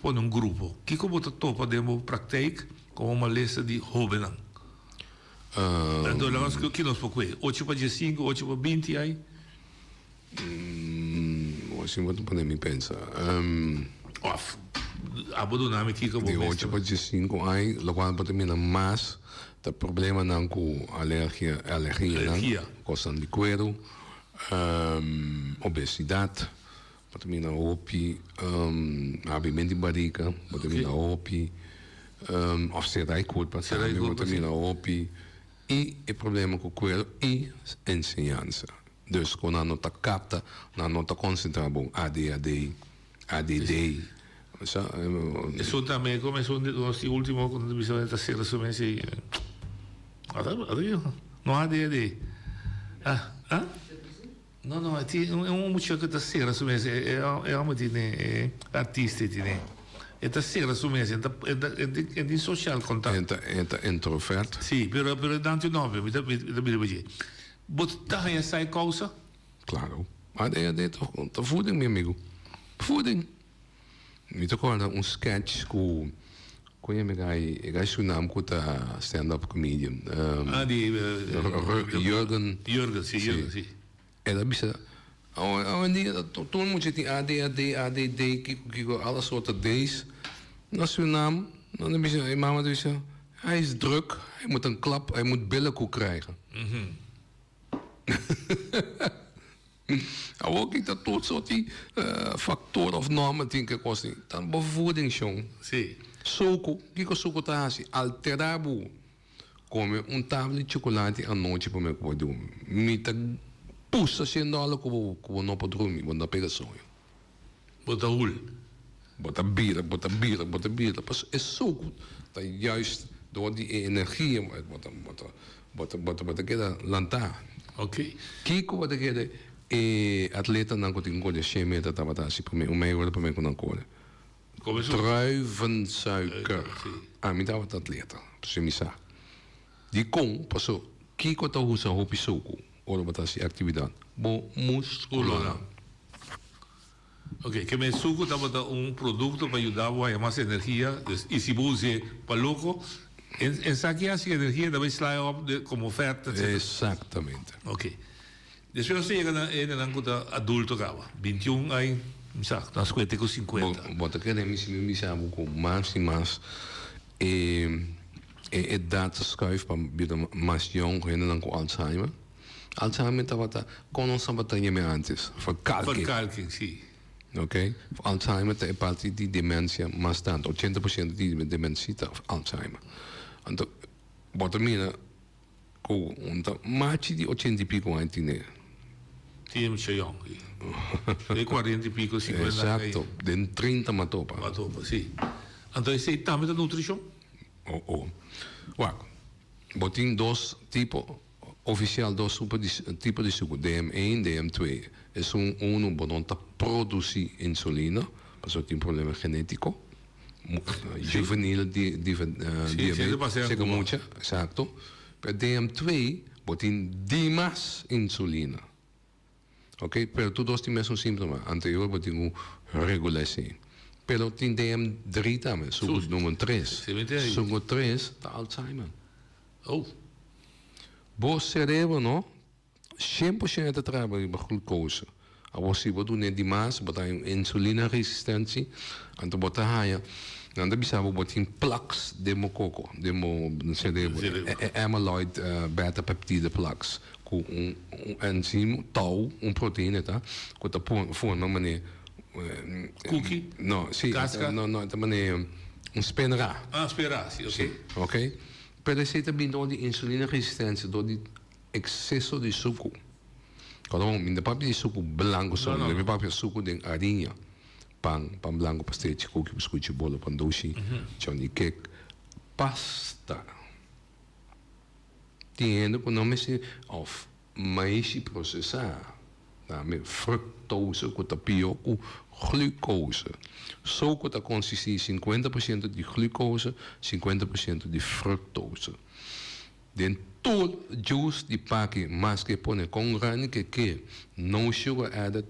pone un grupo. Kiko bo ta topa den bo praktijk? Komo malesa di hóbennan. Anto laga nos ki nos por kue? Ocho pa diesinku, ocho pa binti ai? Asina bo ta pone mi pensa. Òf abo duna mi kiko bo Di mester. ocho pa diesinku ai, lokual bo ta mira mas ta problemanan ku alergia, alergianan, Alergia. kosnan di kueru, obesidat. Bo ta mira hopi habiment di barika, bo ta mira hopi of serai kurpa tambe bo ta mira hopi i e problema ku kuero i enseñansa. Dus ku nan no ta kapta, nan no ta konsentrá bon, ADHD, ADD, sa. Esun tambe como esun di nos di ultimo ku nan ta bisa ta sera su mes ei no ADHD ah ah. No no e tin un mucha cu ta cera su mes e homber tine e artista tine e ta cera su mes e e tin social contact. E ta introvert. Si pero pero nan tin nomber mi ta bira pa dje bo ta haya sa e causa? Claro ADHD ta voeding mi amigo voeding. Mi ta corda un sketch cu con yama e guy e guy su naam cu ta stand up comedian Ah di Jurgen Jurgen si Jurgen si. El a bisa awendia tur mucha tin ADHD ADD kico kico ala soorten D's na su naam nan ta bisa e mama ta bisa hij is druk hij moet een klap hij moet billenkoek krijgen. Awor ki ta tur sorti factor of norma tin ke kos tin. Ta bo voeding shon. Si. Suku, kiko suku ta hasi? Altera bo. Come un tabla di chocolate anochi prome ku bo drumi. Mi ta pusta shen dollar ku bo ku bo no por drumi, bo no ta pega soño. Bo ta hul. Bo ta bira, bo ta bira, bo ta bira. Pasobra e suku ta juist door di e energia bo ta bo ta bo ta bo ta bo ta keda lantá. Ok. Kiko bo ta kere e atletanan ku tin kore shen meter tabata hasi promé un meia ora promé ku nan kore? Kome suku? Druivensuiker. Ami tabata atleta, pasobra mi sa. Dikon? Pasobra kiko ta usa hopi suku ora bo ta hasi aktividat? Bo muskulonan. Ok, ke men suku tabata un produkto pa yuda bo haña mas energia, dus i si bo us'é pa loko, en esaki hasi energia ta bai sla op de komo fèt etcetera. Exactamente. Ok. Despues nos ta yega na e hendenan ku ta adulto kaba, bintiun ai, mi sa, nan skuete ku sinkuenta. Bo bo ta kere mi si mi bisa bo ku mas i mas e e edat ta skuif pa bira mas yong ku hendenan ku Alzheimer. Alzheimer tabata kon nos tabata yam'é antes? Verkalking. Verkalking, si. Ok. Alzheimer ta e parti di demensia mas tantu. 80% di demensia ta Alzheimer. Anto bo ta mira ku un ta machi di ochenta i piko aña tine. Tin mucha yong, si. Den kuarenta i piko, sinkuenta aña. Exacto. Den 30 matopa. Matopa, si. Anto esei tambe ta nutrishon? Oh, oh. Wak, bo tin dos tipo. Ofisial dos super di tipo di suku, DM een, DM twee. Esun unu bo no ta produsi insulina pasobra tin problema genetiko, juvenil di diabetes, seka mucha, exacto. Pero DM twee bo tin dimas insulina. Ok, pero tur dos tin mesun síntoma, anterior bo tin ku regula esei. Pero tin DM dri tambe, suku numero tres. Suku tres ta Alzheimer. Oh. Bo cerebro no, 100% e ta traha riba glucose. Awor si bo dun'é dimas, bo ta haña un insulina resistentie, anto bo ta haña, nan ta bisa bo bo tin plaques den bo koko, den bo cerebro, e amyloid beta peptide plaques, ku un enzym, tau, un proteïne ta, ku ta forma manera. Cookie? No, si, Casca? no, no, ta manera un spenra. Ah, spenra, si, ok. Si, ok. Pero esei ta bin dor di insulina resistencia, dor di exceso di sucu. Kòrda mi no papia di sucu blanco so, mi papia sucu den ariña, pan, pan blanco, pastechi, koki, biscuchi, bolo, pan dushi, johnny cake, pasta. Tin hende ku no mester òf maishi prosesá, tambe fructose ku ta pió ku glucose. Soko ta konsistí 50% di glucose, 50% di fructose. Den tur juice di paki maske pone kon grandi ke ke, no sugar added,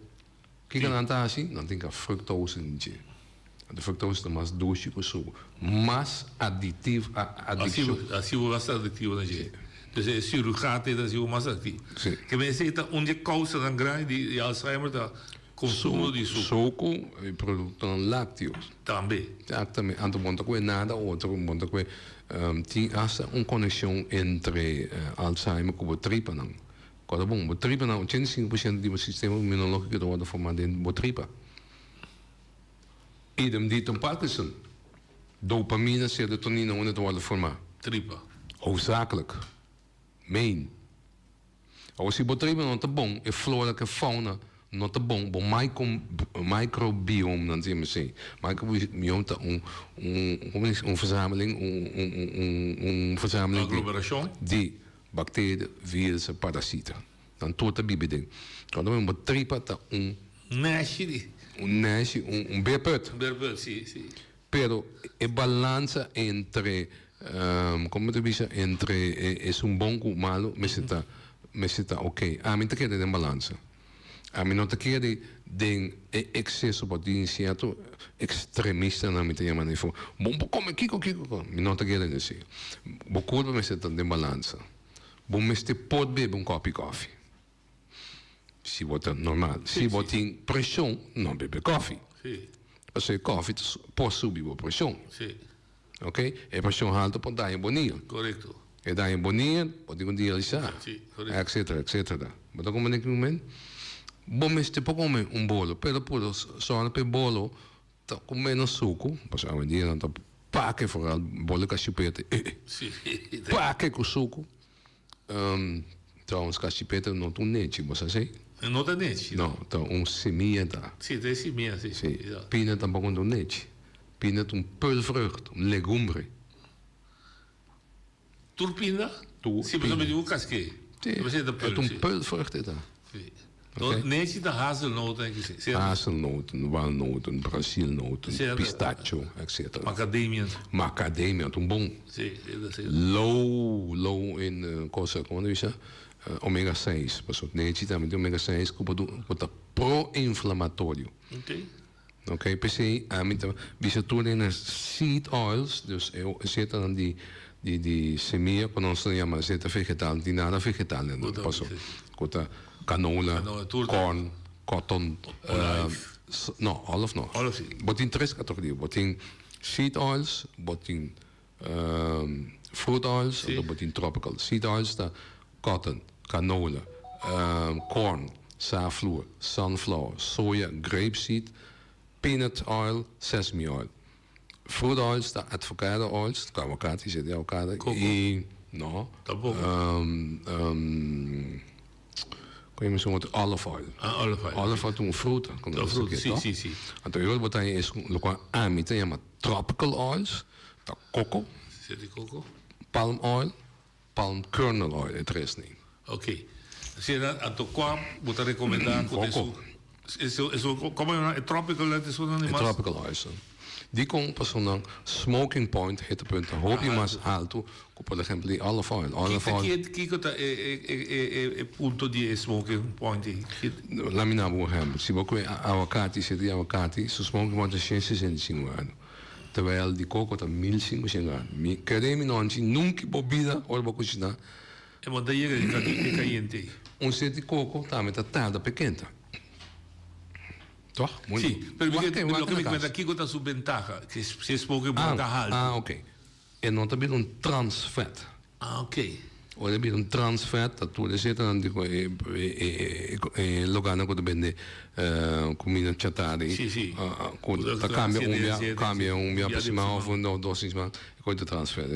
Kiko nan ta hasi? Nan tin ka fructose den dje. Anto fructose ta mas dushi ku suku. Mas aditiv, adikshon. Hasi bo mas adiktivo na dje. Dus e surugate ta hasi bo mas adiktivo. Si. Ke men esei ta un di e kousanan grandi di Alzheimer ta konsumo di suku. Suku i produktonan lákteos. Tambe. Exactamente. Anto bo no ta kohe nada otro, bo no ta kohe, tin asta un konekshon entre Alzheimer ku bo tripanan. Kòrda bon, bo tripanan, 85% di bo sistema inmunológiko ta wòrdu formá den bo tripa. Idem dito Parkinson, dopamina, serotonina unda ta wòrdu formá? Tripa. Hoofdzakelijk. Main. Awor si bo tripa no ta bon, e flora ku e fauna no ta bon, bo microbiome nan ta yama esei. Microbiome ta un, un, komo di, un verzameling, un, un, un, un verzameling di. Aglomeracion. Di Bacteria, virus, parasita. Nan tur ta biba den. Cuando men bo tripa ta un. Neshi di. Un neshi, un un beerput. Un beerput, si, si. Pero e balansa entre, como ta bisa, entre esun bon cu malo mester ta, mester ta ok. Ami ta kere den balansa. Ami no ta kere den e exceso pa tin cierto extremistanan mi ta yama nan for bo por come kico kico mi no ta kere den esey. Bo curpa mester ta den balansa. Bo mester por bebe un kopi kofi si bo ta normal. Si bo tin presion no bebe kofi pasobra e kofi por subi bo presion. Ok, e presion halto por daña bo nier. E daña bo nier, bo tin ku dialisá, etcetera, etcetera. Bo ta komprendé ki mi men? Bo mester por kome un bolo, pero puro sòru pa e bolo ta ku ménos suku, pasobra awendia nan ta pake foral bolo kashipete, pake ku suku. Trouwens kashipete no ta un nechi, bo sa esei? No ta nechi. No, ta un simia ta. Si, ta e simia, si. Si, pina tampoco no ta un nechi. Pinda ta un peulvrucht, un legumbre. Tur pinda? Tur Si, pasobra mi di un kaske. Si, e ta un peulvrucht e ta. Si. Okay. Nechi ta hazelnoten en kisi. Hazelnoten, walnoten, brasilnoten, pistacho, etc. Macadamia. Macadamia, ta un bon. Si, si. Low, low in cosa, como ta bisa? Omega 6, pasobra nechi tambe tin omega 6 cu ta pro-inflamatorio. Okay. Ok, p'esei ami ta bisa tur den e seed oils, dus e zetanan di di di semia ku nos ta yama zeta vegetal, no tin nada vegetal den nan, paso ku ta canola, corn, cotton, no, olive no. Bo tin tres categoria, bo tin seed oils, bo tin fruit oils, anto bo tin tropical. Seed oils ta cotton, canola, corn, saafloer, sunflower, soja, grapeseed, peanut oil, sesame oil. Fruit oils ta advocado oils, aguacate, zet di avocado, y no, Kon e mesun otro? Olive oil. Ah, olive oil. Olive oil ta un fruta. Ta un fruta, si, si, si. Anto e otro bo ta haña es lokual ami ta yama tropical oils, ta koko. Sete di koko. Palm oil, palm kernel oil, e tres ni. Ok. Asina, anto kua bo ta rekomendá ku ta esun? Koko. Esun, komo e yama? E tropical ta esun nan di E mas? tropical oils. Dikon pasobra nan smoking point, hittepunt, ta hopi mas haltu ku por ehempel di olive oil. Olive oil. Kiko ta e punto di e smoking point ei? Laat mi nabo un ehempel. Si bo koe awakati, sete di awakati, su smoking point ta shen 65 grado. Terwijl di koko ta 1500 grado. Mi kere mi nonchi nunki bo bida ora bo kushiná. E bo ta yega di e kayente ei. Un sete di koko tambe ta tarda pa e kenta. Toch? Sí, pero mi ke loke mi cuenta kiko ta su bentaha, si e smoking point ta haltu. Ah, ok. E no ta bira un trans vet. Ah, ok. Ora e bira un trans vet, ta tur e zetanan di e e loganan ku ta bende kuminda chatari. Sí, sí. Ku ta kambia un bia, kambia un bia pa siman òf un dos siman, e kos ta trans vet.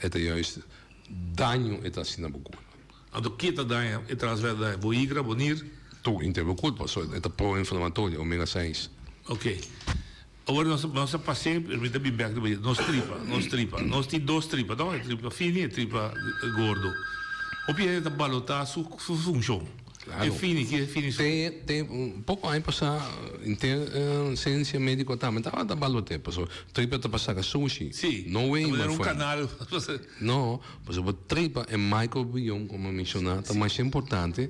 E ta juist daño e ta hasi na bo kurpa. Anto ke ta daña e trans vet ta daña bo higra, bo nir? Tur inter bo kurpa, so e ta pro-inflamatorio, omega 6. Ok. Awor nos nos a pas'é, pero mi ta bin bek riba dje. Nos tripa, nos tripa. Nos tin dos tripa, no? E tripa fini i e tripa gordo. Hopi hende ta balotá su su funshon. Claro. E fini, ki e fini su. Te te un poko aña pasá inter sensia médiko tambe tabata baloté, pasobra tripa ta pa saka sushi. Sí. No way, Ta my manera un friend. kanal. No, pasobra bo tripa e microbiome como a menciona ta masha importante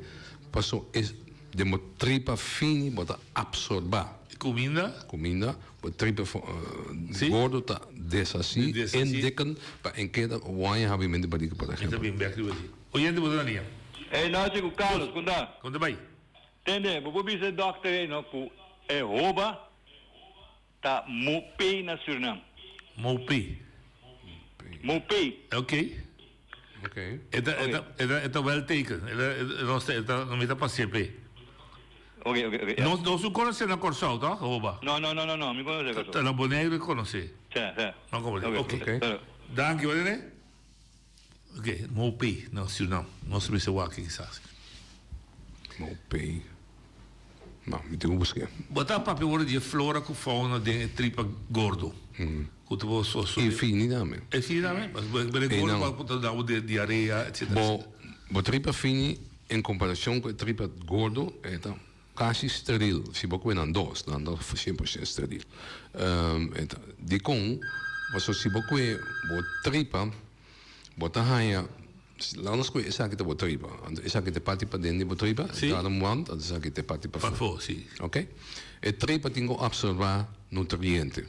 paso e den bo tripa fini bo ta absorba. E cuminda? Cuminda, bo tripa gordo ta deshaci en dikken pa en keda waya habimento di barriga por Mi ta ehempel. bin bek riba dje. Oyente bo ta na liña. Ey nochi cu Carlos, con ta? Con ta bay? Tende, bo por bisa e dokter ey no cu e hoba Ta Mopé na Surinam. Mopé. Mopé. Ok. Ok. E ta, e ta, e ta, e ta well taken. E ta, e nos ta, e ta, mi ta pas'é p'e. Ok, ok, ok. Nos, nos no konosé na Kòrsou, tòg, Hoba? No, no, no, no, no, mi konosé Kòrsou. Ta na Boneiru e konosé. Sí, sí. No konosé. Ok. Ok. Danki, wak tene? Ok, Mopé na Surinam. Nos mester wak kisas. Mopé. No, mi tin ku busk'é. Bo ta papia ora di e flora ku fauna den e tripa gordo. Ku ta bo so so. E fini tambe. E fini tambe? Pero e gordo ku ta da bo diarea etcetera. Bo bo tripa fini en komparashon ku e tripa gordo e ta kasi steril. Si bo kohe nan dos, nan ta 100% steril. E ta dikon? Pasobra si bo kohe bo tripa bo ta haña. Laga nos kohe esaki ta bo tripa. Anto esaki ta e parti paden di bo tripa, e darmwand, anto esaki ta e parti pafó. Pafó, si. Ok. E tripa tin ku apsorbá nutriente.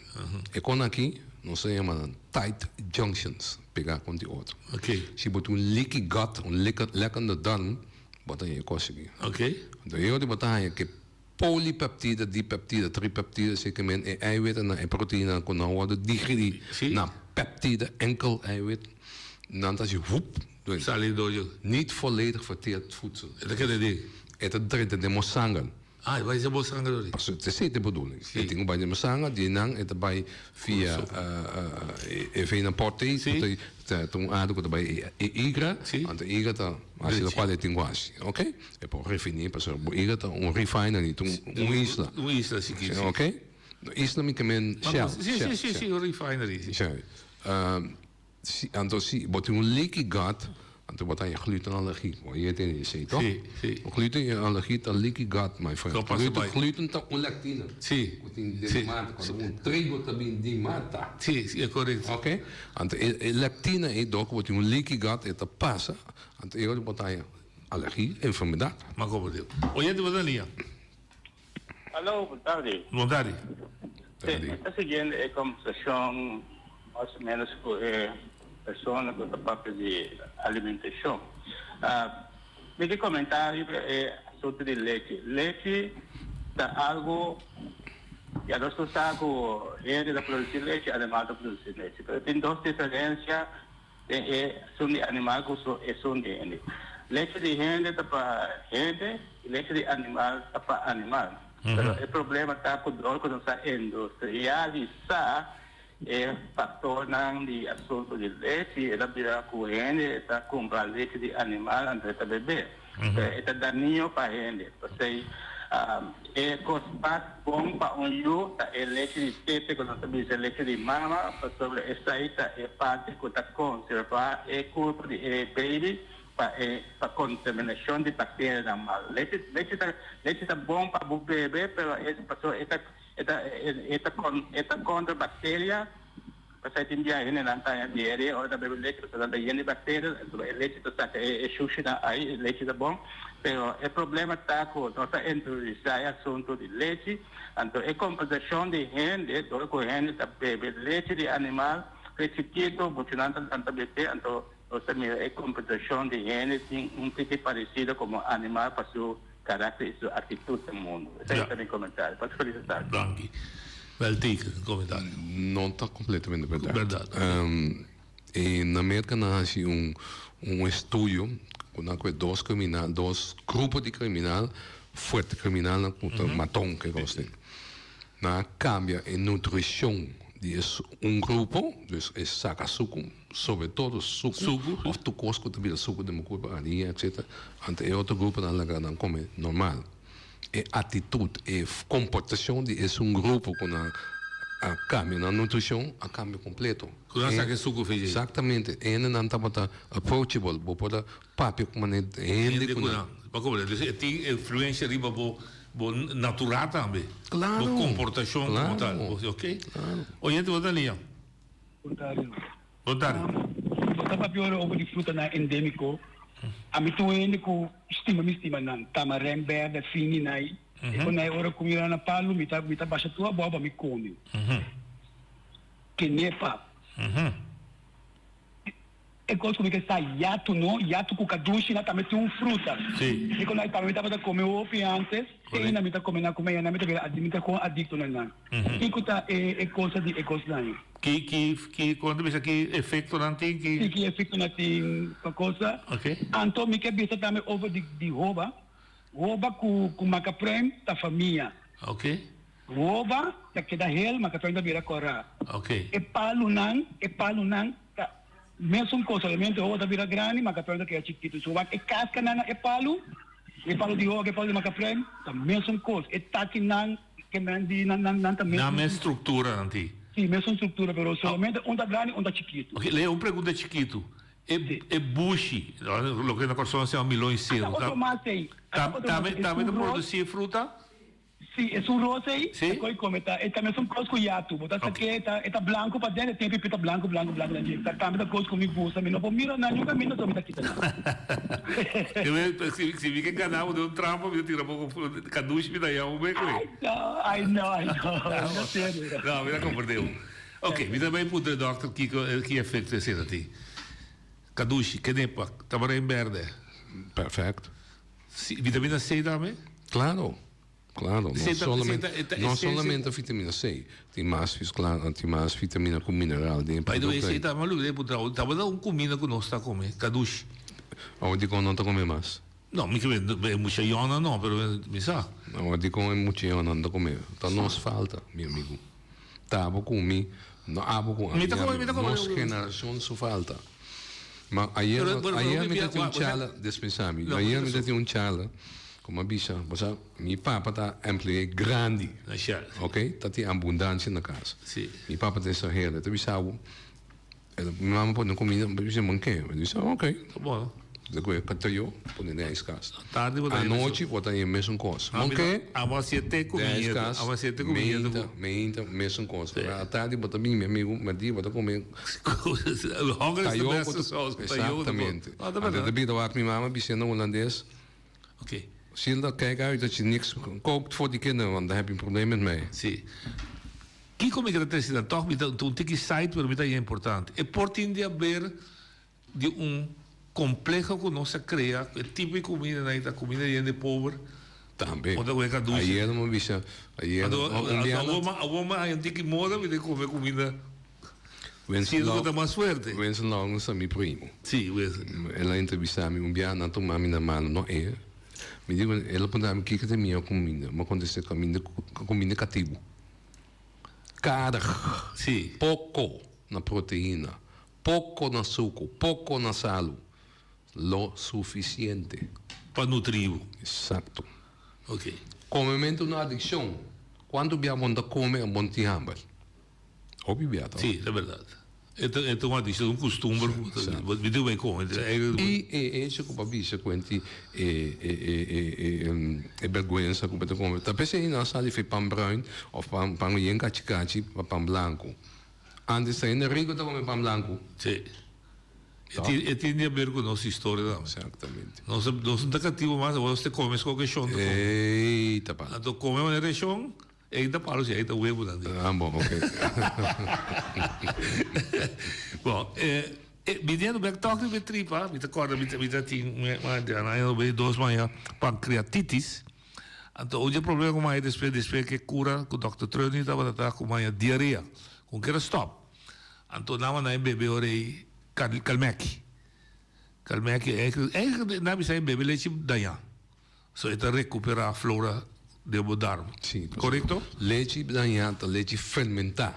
E kon aki nos ta yama nan tight junctions, pegá kon di otro. Ok. Si bo tin un leaky gut, un lekkende darm, bo ta haña e kos aki. Ok. Anto e ora bo ta haña ke polipeptide, dipeptide, tripeptide, esei men e eiwitnan, e proteinanan ku no a wòrdu digerí na peptide, enkel eiwit, nan ta hasi wup dor. Sali dor yo. Niet volledig verteerd voedsel. E ta keda den. E ta drenta den bo sanger. Ah, e bai den bo sanger dor. Pasobra esei ta e bedoeling. E tin ku bai den bo sanger, di einan e ta bai via e vena porte, ku ta ta un ader ku ta bai e igra, anto e igra ta hasi lokual e tin ku hasi, oke. E por refiní pasobra bo isla ta un refinery, ta un isla. Un isla chikito, si. Oké? Isla mi ke men Shell. Si, si, si, si, un refinery, si. Shell. Si, anto si bo tin un leaky gut, anto bo ta haña glutenallergie. Bo a yega tende esei, toch? Si, si. Glutenallergie ta leaky gut, my friend. Lo pasa bai. Gluten ta un lectina. Si. Ku tin den mata, kuando un trigo ta bin di mata. Si, si, e korekto. Oké? Anto e lectina ei, dor ku bo tin un leaky gut, e ta pasa, anto e ora bo ta haña Alergia, enfermedad. Ma como di. Oyente bo ta lia. Aló, bon tardi. Bon tardi. Sí, mi ta siguiendo e conversacion mas o menos cu e persona cu ta papia di alimentacion. Mi tin comenta riba e asunto di lechi. Lechi ta algo, ya nos tur sa cu hende ta produci lechi, animal ta produci lechi. Pero tin dos diferencia. Den e esun di animal ku su esun di hende. Leche di hende ta pa hende i leche di animal ta pa animal. Pero e problema ta ku dor ku nos a industrialisá e faktornan di asuntu di lechi e ta bira ku hende ta kumpra leche di animal anto e ta bebé. Pero e ta dañino pa hende. P'esei e kos mas bon pa un yu ta e lechi di tete ku nos ta bisa lechi di mama pasobra esei ta e parti ku ta konservá e kurpo di e baby pa e pa kontaminashon di bakterianan mal. Lechi lechi ta lechi ta bon pa bo bebe pero e pasobra e ta e ta e ta e ta kontra bakteria. Pasai tin bia hendenan ta haña diarrea ora ta bebe lechi pasobra nan ta yen di bacteria, enton e lechi ta saca e shushinan ai, e lechi ta bon, pero e problema ta cu nos a introducisa e asunto di lechi, anto e comportacion di hende dor cu hende ta bebe lechi di animal fe chikito muchanan ta lanta bebe anto nos ta mira e comportacion di hende tin un tiki parecido como animal pa su Karakter i su aktitut den mundu. Esei ta mi komentario. Pasa felis tardi. Danki. Wel teken komentario. No ta kompletamente bèrdat. Bèrdat. E na Merka nan hasi un un estudio ku nan kohe dos kriminal, dos grupo di kriminal, fuerte kriminalnan ku ta maton ke kos den. Nan a kambia e nutrishon di e un grupo, dus e saka suku, sobre todo suku, of tur kos ku ta bira suku den bo kurpa, haria etcetera, anto e otro grupo nan laga nan kome normal. E atitut, e komportashon di esun grupo ku nan a kambia nan nutrishon a kambia kompleto. Ku nan saka e suku fechi. Eksaktamente, e hendenan tabata approachable, bo por a papia ku manera hende ku nan. Bo komprende? Dus e tin influensia riba bo bo natural tambe. Claro. Bo komportashon komo tal. Claro. Oké. Oyente bo ta lia. Bon tardi. Bon tardi. Bo ta papia ora over di frutanan endémiko. Ami ta un hende ku stima mi stima nan. Tamarijn bèrdè, fini nai. E kon nai ora ku mi na palu mi ta mi ta basha tur abou pa mi kome. Kenepa. E kos ku mi ke sa yatu no, yatu ku kadushi na tambe tin un fruta. Sí. Mi kono tambe mi tabata kome hopi antes, te ainda mi ta kome nan kume mi ta bira mi ta kon adikto na nan. Kiko ta e e kosa di e kosnan ei? Ki ki ki kon ta bisa ki efekto nan tin ki? Sí ki efekto nan tin pa kosa. Oke. Anto mi ke bisa tambe over di di hoba, hoba ku ku makapruim ta famia. Oke. Hoba ta keda hel, makapruim ta bira kòrá. Oke. E palunan e palunan Ta mesun kos, solamente hoga ta bira grandi, makapruim ta keda chikitu. So wak e kaskanan na e palu, e palu di hoga, e palu di makapruim, ta mesun kos. E takinan ke men di nan nan ta mesun. Nan mes struktura nan tin. Si, mesun struktura, pero solamente un ta grandi, un ta chikitu. Ok, Leo, un pregunta chikitu. E e bushi, loke na Kòrsou nan sa yama milon i seru, Ata otro mas ei. ta tambe ta produsí e fruta? Si, esun ros ei, ta koi kome, ta, e ta mesun kos ku yatu. Bo ta sak'é, e ta, e ta blanku paden, e tin pipita blanku, blanku, blanku den dje. Ta tambe ta kos ku mi gusta. Mi no por mira nan niun kaminda, so mi ta kita nan. Si, si mi ke gana bo den un trampa, mi ta tira bo ku kadushi, mi ta yama bo bek Ai no, ai no, ai no. Mi ta serio. No, mi ta komprendé bo. Ok, mi ta bai puntra e dòkter kiko, ki efekto esei ta tin. Kadushi, kenepa, tamarijn bèrdè. Perfèkt. Si, vitamina C tambe? Claro, claro. No solamente, no solamente vitamina C. Tin mas, tin mas vitamina cu mineral den e By the way, esey ta, mi a lubida puntra bo, tabata un cuminda cu nos ta come, kadushi. Awor dicon no ta come mas? No, mi ke e mucha yonnan no, pero mi sa. Awor dicon e mucha yonnan ta come? Ta nos falta, mi amigo. Ta abo cu mi, no abo cu ami, nos generacion su falta. Ma ayer, ayer mi ta tin un charla, dispensa mi, ayer mi ta tin un charla cu mi a bisa, bo sa, mi papa ta empleé grandi, ok, ta tin abundancia na cas. Mi papa ta extranhero, e ta bisa bo, Mi mama pone comida, mi bisa man ke? Mi bisa ok. Ta bon. De ku e katayo pone den ijskast. Anochi bo ta haña mesun kos. Man ke? Amo hasié te ku mi nieto. Amo hasié te ku mi nieto. Meinta, meinta mesun kos. Atardi bo ta bini mi amigu, merdia bo ta kome. Hunger is the best sauce. Exactamente. Anto ta bira wak mi mama bis'é na hulandes. Ok. Silda, kijk uit dat je niks kookt voor die kinderen, want dan heb je een probleem met mij. Si. Kiko mi kere trese nan tòg mi ta un tiki side pero mi ta haña importante. E por tin di haber di un kompleho ku nos a krea ku e tipo di kumindanan ei ta kuminda di hende pober. Tambe. Unda ku e kadushi. Ayer mi a bisa, ayer un dia Anto awor mi a haña un tiki moda mi ta kome kuminda siendo ku ta mas fuerte. Wenzel Lawrence ta mi primo. Si, Wenzel. El a entrevista mi un bia nan tuma mi na mano no e. Mi di el a puntra mi kiko ta e mihó kuminda. Mi a kontest'é kuminda katibu. Karig. Sí. Poko na proteina, poko na suku, poko na salu. Lo sufisiente. Pa nutri bo. Eksakto. Ok. Komementu no adikshon. Kuantu bia bo no ta kome bo no tin hamber? Hopi bia ta. Sí, ta bèrdat. E ta e ta un adikshon, un kustumber ku bo ta tin ku bai kome. I e hecho ku bo a bisa ku enti e e e e e bèrgwensa ku bo ta kome. Ta p'esei nan a sali fi pan bruin òf pan pan yen kachi kachi pa pan blanku. Antes ta hende riku ta kome pan blanku. Sí. E tin e tin di haber ku nos historia tambe. Exactamente. Nos nos no ta katibu mas, awor nos ta kome esaki shon ta kome. Ey ta pa. Anto kome manera e shon. Ei ta palo si ei ta webu nan di. Ah bon, ok. Bon, eh, eh, viniendo back toch riba e tripa, mi ta corda mi ta, mi ta tin, mi, mi, na aña 2002 mi haña pancreatitis. Anto un dje problema ku mi haña despues, despues ke kura ku dokter Treuni tabata ta ku mi haña diarea, ku kera stop. Anto nan manda mi bebe ora ei kal, kalmeki. Kalmeki, eigenlijk, eigenlijk nan bisa mi bebe lechi daña. So e ta recupera flora den bo darm. Sí, Correcto? Lechi dañá ta lechi fermentá.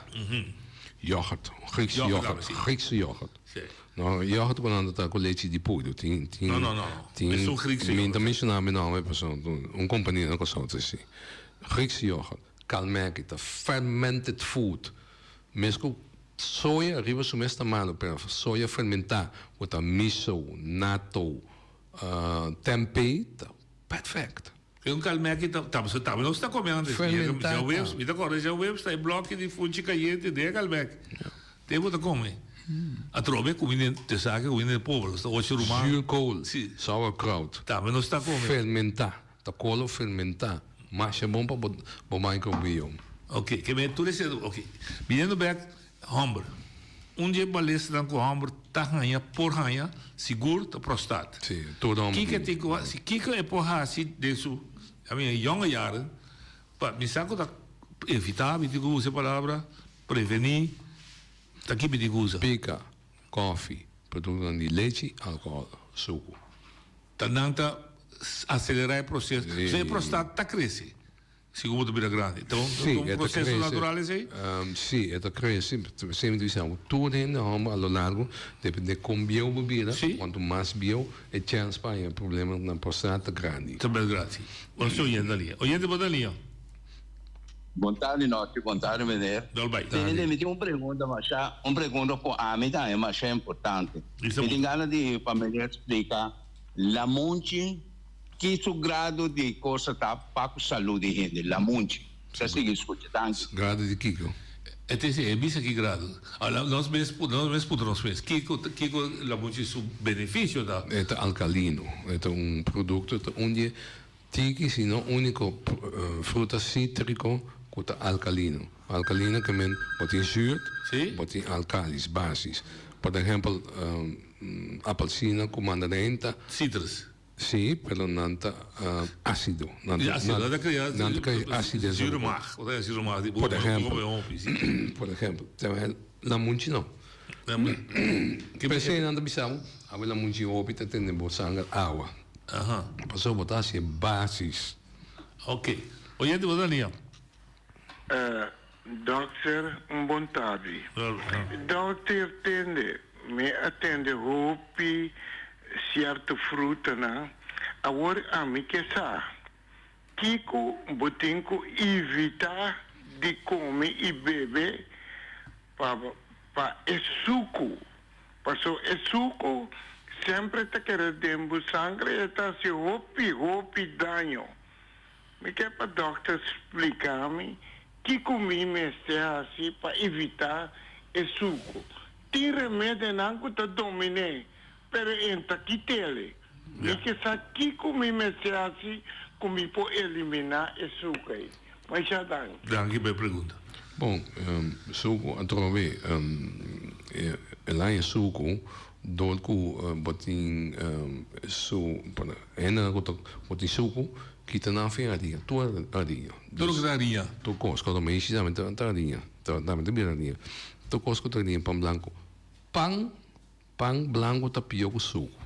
Yoghurt, Griekse yoghurt, Griekse yoghurt. Sí. No, yoghurt ku nan ta traha ku lechi di puiru. Tin, tin, No, no, no, no. tin, Esun Griekse mi yoghurt. ta menshoná mi nòmber pasobra un kompania na Kòrsou ta hasi. Griekse yoghurt, kalmèki ta fermented food. Mes ku soya riba su mes ta malu, pero soya fermentá ku ta miso, natto, Tempeh ta perfect. E un kalmeki ta ta tambe nos ta come antes. Fermentá Dja webs, ta. mi ta corda dja webs ta e blokkie di funchi cayente den e kalmeki. Te bo ta come. Atrobe cuminda te sa ke cuminda di pober nos ta ocho ruman. Zuurkool, Si. sauerkraut. Tambe nos ta come. Fermentá, ta kolo fermentá. Masha bon pa bo bo microbiome. Ok, ke men tur esei ok. Biniendo bek Homber. Un di e balestanan ku homber ta haña, por haña, sigur ta prostat. Sí, tur homber Kiko e tin. tin ku hasi? Kiko e por hasi den su, I mean, yonge jaren, pa mi sa ku ta evitá, mi tin ku usa e palabra, prevení, ta ki mi tin ku usa? Pika, kòfi, produktonan di lechi, alkohòl, suku. Ta nan ta aselerá e proseso. So e prostat ta krese. Si ku bo ta bira grandi. Ta un Sí, e ta proseso crece. natural esei? Sí, e ta crece. P'esei mi ta bisa bo, tur hende homber a lo largo, depende kon bieu bo bira, cuanto mas bieu, e chance pa haña problema na prostat ta grandi. Ta bel grandi. Bo si oyente na liña. Oyente bo ta na liña. Bon tardi nochi, bon tardi meneer. Dal bai. Tene mi tin un pregunta masha, un pregunta ku ami ta haña masha importante. Mi tin gana di pa meneer splika lamunchi. Ki su grado di cosa ta pa cu salud di hende? Lamunchi. Ta sigui scucha. Danki. Grado di kiko? E ta e bisa ki grado. Ala nos mes nos mes puntra nos mes kiko kiko lamunchi su beneficio ta. E ta alkalino. E ta un producto ta un di e tiki si no unico fruta citrico cu ta alkalino. Alkalino ke men bo tin zuur, bo tin alkalis, basis. Por ehempel apelsina cu mandarijn ta. Citrus. Sí, pero nan ta ácido. Nan ta, ácido, nan ta crea nan ta crea acidez. Zure maag, wat is zure maag? Por ehempel, por ehempel, terwijl lamunchi no. P'esei nan ta bisa bo, awe lamunchi hopi ta tene bo sanger awa. Aha. Pasobra bo ta haci e basis. Ok. Oyente, bo ta nia? Dokter, un bon tardi. Dokter, tende, mi a tende hopi sierto frutanan. Awor ami ke sa, kiko bo tin ku evita di kome i bebe pa pa e suku? Paso e suku semper ta keda den bo sangre i e ta hasi hopi hopi daño. Mi ke pa dòkter splika mi kiko mi mester hasi pa evitá e suku. Tin remedenan ku ta domin'é, pero e n ta kit'el. Mi ke sa kiko mi mester hasi ku mi por eliminá e suku ei. Masha danki. Danki pa e pregunta. Bon, suku atrobe e laña suku dor ku bo tin su Hendenan ku ta ku tin suku, kita nan fin hariña, tur hariña. Tur loke ta hariña. Tur kos, kòrda meishi tambe ta ta hariña, ta tambe ta bira hariña. Tur kos ku ta hariña, pan blanku. Pan, pan blanku ta pió ku suku.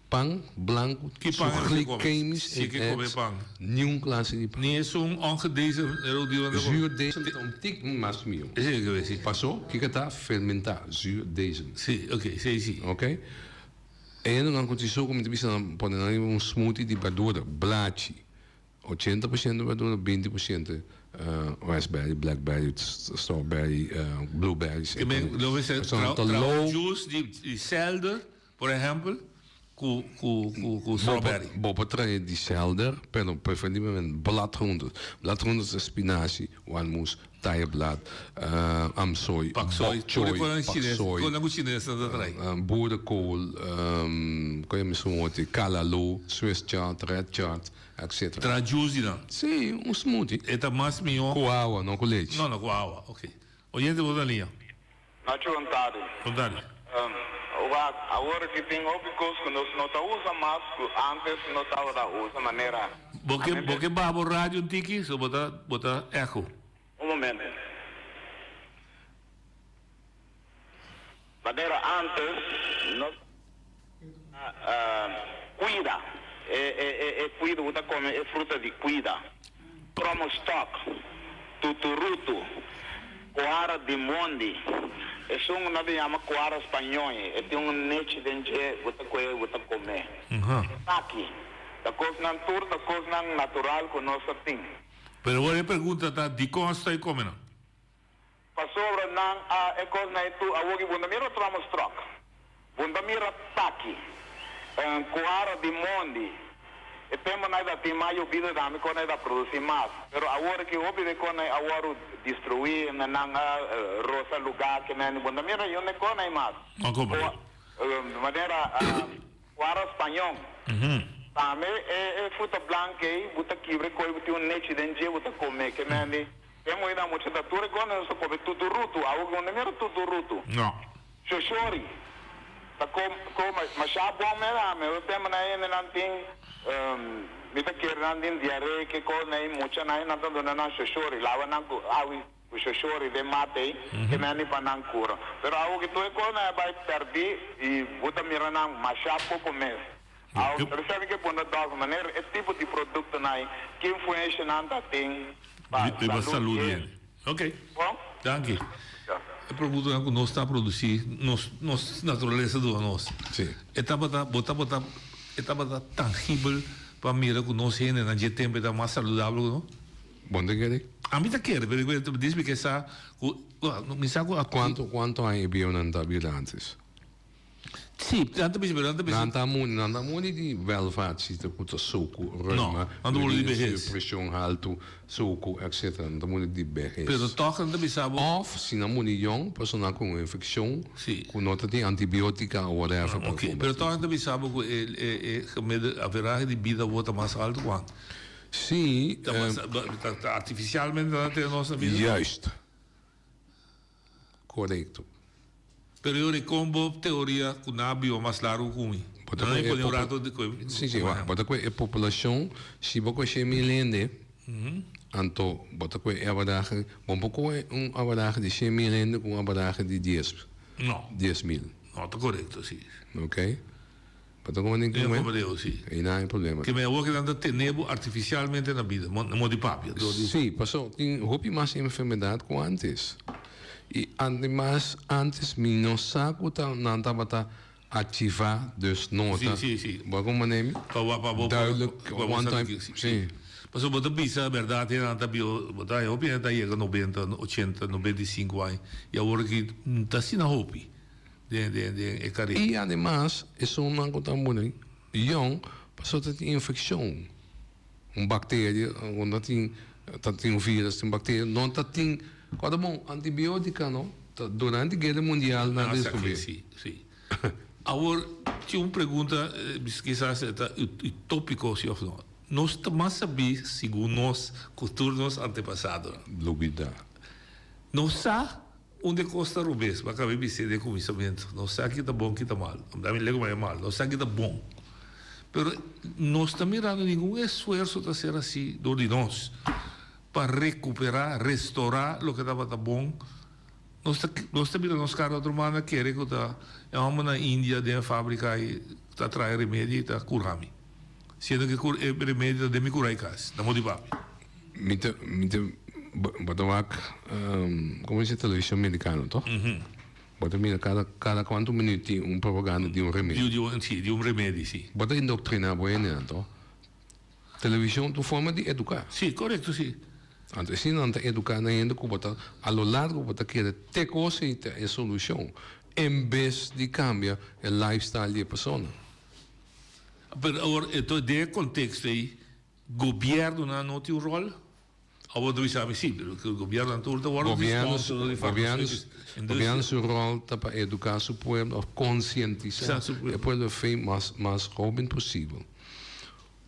Pan blanku, Ki su pan e mester kome? glycaemisch Si ke kome index, pan. niun klase di pan. Ni esun ongedezen erodiwan ta kome. Zuurdesem ta un tik mas mihó. Esei ke wesi. Pasó, kiko ta fermentá? Zuurdesem. Si, oké, esei si. Oké. E hendenan ku tin suku mi ta bisa nan pone nan riba un smoothie di berdura, blachi, ochenta por shento berdura, binti por shento raspberry, blackberry, strawberry, blueberries. Ke men lo mester Pasobra tra ta tra low. un juice di di selder, por ehempel, ku ku ku ku strawberry. Bo por trae di selder, pero preferiblemente bladgroente. Bladgroente ta spinashi, walmoes, Taaiblad, amsoi, Paksoi, bok choy, tur e chines, paksoi, kon ku chinesnan ta trai. boerenkool, kon e mesun otro, calalo, Swiss chard, red chard, etc. Tra juice di nan. Sí, un smoothie. E ta mas mihó. Ku awa, no ku lechi. No, no, ku awa, ok. Oyente bo ta liña. Nacho bon tardi. Bon tardi. Wak, awor aki tin hopi kos ku nos no ta usa mas ku antes no tabata usa manera. Bo ke bo ke baha bo radio un tiki so bo ta bo ta echo. Un momento. Manera antes nos ta cuida e e e cuida ku ta come e fruta di cuida. Tromostok, tuturutu, kuara di mondi. Esun ku nan ta yama kuara spañoi, e tin un nechi den dje ku ta kohe ku ta kome. Esaki ta kosnan tur ta kosnan natural ku nos ta tin. Pero awor e pregunta ta, dikon a stoi kome nan? Pasobra nan a e kos na e tu awoki bo ta mira tromostok, bo ta mira taki, kuara di mondi. E tempo nan ta tin mas yobida tambe kon e ta produsi mas. Pero awor ki hopi di kon a wòrdu destruí, nan a rosa lugá ke nan bo ta mira yunda e kon ei mas. Manera kuara spañó. Tambe e fruta blank ei bo ta kibra e koi bo tin un nechi den dje bo ta kome ke nan di. E muhé mucha ta tur e kos nos ta kome tuturutu awo ku no mira tuturutu. No. Shoshori ta kom kom masha bon me da me tema na hende nan tin mi ta kere nan tin diaree ke kos na e mucha nan nan ta duna nan shoshori lava nan ku awi ku shoshori den mate ei ke nan di pa nan kura pero awo ki tur e kos nan a bai perdi i bo ta mira nan masha poko mes awo mi ke pone dòkter manera e tipo di produktonan ei ki influensha nan ta tin. Pa Riba salud salud di hende. Ok. Bon. Danki. E productonan cu nos ta produci, nos nos naturalesa duna nos. Si. E tabata, bo tabata, e tabata tangibel pa mira cu nos hendenan dje tempo e ta mas saludabel cu nos? Bon ta kere? Ami ta kere, pero mi dis mi ke sa cu, mi sa cu. Cuanto, cuanto aña e bieunan ta bira antes? Sí, nan ta bisa, pero nan ta bisa. Nan ta muri, nan ta muri di welvaart, si ta ku ta suku, reuma, No, nan ta muri di behes. Preshon haltu, suku, etc. Nan ta muri di behes. Pero tòg nan ta bisa bo. Òf si nan muri yòn, pasobra nan ku un infekshon ku no ta tin antibiotika o whatever pa Oké, pero tòg nan ta bisa bo ku e e e gemiddelde averahe di bida bo ta mas haltu ku antes. Sí. Ta mas, ta artifisialmente nan ta tene nos na bida? Juist. Korekto. Pero yo rekon bo teoria ku nan a biba mas largu ku mi. Nan a pone un rato di ku. Sí, sí, wak. Bo ta kue e populashon, si bo kue 100.000 hende, anto bo ta kue e average, bo por kue un average di 100.000 hende ku un average di dies, No. 10.000. No, ta korekto, sí. Oké. Bo ta komprende ku mi? Komprende, sí. Einan e problema. Ke mi awor ke nan ta tene bo artifisialmente na bida, na modo di papia. Dor di. Sí, paso tin hopi mas enfermedad ku antes. I ademas antes mi no sa ku ta nan tabata aktivá, dus no ta. Sí, sí, sí. Bo a komprende mi? Pa bo, pa bo. Duidelijk, Pa bo one sa time, di, sí. sí. Pasobra bo ta bisa bèrdat hende nan ta biba, bo ta hopi hende ta yega nobenta, ochenta, 95 aña, i awor aki ta asina hopi. Den den den e carrera. Y ademas esunnan cu ta muri yong pasobra ta tin infeccion, un bacteria cu ta tin ta tin un virus tin bacteria no ta tin cuando bon antibiotica no ta durante guera mundial nan a descubri. Si si awor tin un pregunta kisas e ta utopico si of no nos ta mas sabi segun nos cu tur nos antepasadonan. Lubida. Nos sa Un de kos ta robes, bo a kaba e bis'é den kuminsamentu. Nos sa ki ta bon, ki ta mal. Da mi lego ma e mal. Nos sa ki ta bon. Pero nos ta mirando ningun esfuerso ta ser hasi dor di nos pa rekuperá, restorá loke tabata bon. Nos ta nos ta mira nos kara otro banda kere ku ta e hòmber na India den e fábrika ei ta traha e remedi i ta kura mi. Siendo ke e remedi ta den mi kura i kas, na modo di papia. Mi ta, mi ta, bo ta wak, como dice television mericano, toch? Bo ta mira cada, cada cuanto minuut tin un propaganda di un remedi. Di un, si, di un remedi, si. Bo ta indoctrina bo hendenan, toch? Television ta un forma di educa. Si, corecto, si. Anto asina nan ta educa nan hende cu bo ta, a lo largo bo ta kere te cos ey ta e solucion, en bes di cambia e lifestyle di e persona. Pero awor, enton den e contexto ey, Gobiernonan no tin un rol? Awor ta bisa mi si, pero cu gobiernonan tur ta wordo di sponsor di farmaceuticos industria. Gobierno su rol ta pa educa su pueblo of concientisa e pueblo fe mas mas hoben posibel.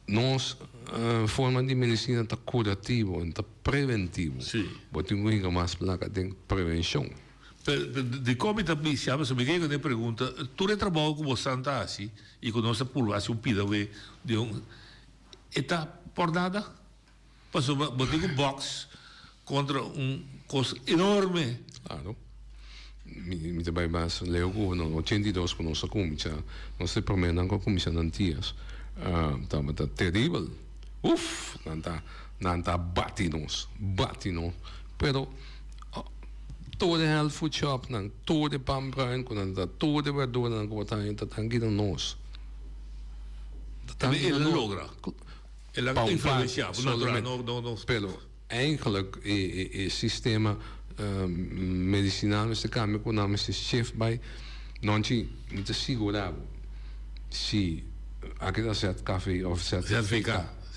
Nos forma di medicina ta curativo en ta preventivo. Bo tin cu hinca mas placa den prevencion. Pero dicon mi ta bisa? Pasobra mi kere cu e pregunta, tur e trabao cu bosan ta haci y cu nos ta purba haci un pida we di un. E ta por nada, pasobra bo tin ku box kontra un kos enorme. Klaro. Mi mi ta bai mas leu ku no 82 ku nos a kuminsá, nos ta e proménan ku a kuminsá na Antias. Tabata teribel. Uf! Nan ta nan ta bati nos, bati nos. Pero tur e health food shopnan, tur e pan bruin ku nan ta, tur e berduranan ku bo ta haña ta tanki na nos. Tambe el a logra. El a influencia. Natural, no, no, no. Pero eigenlijk e, e, e sistema medicinal mester cambia cu nan mester shift bay nonchi mi ta sigura bo si aki ta ZKV of ZVK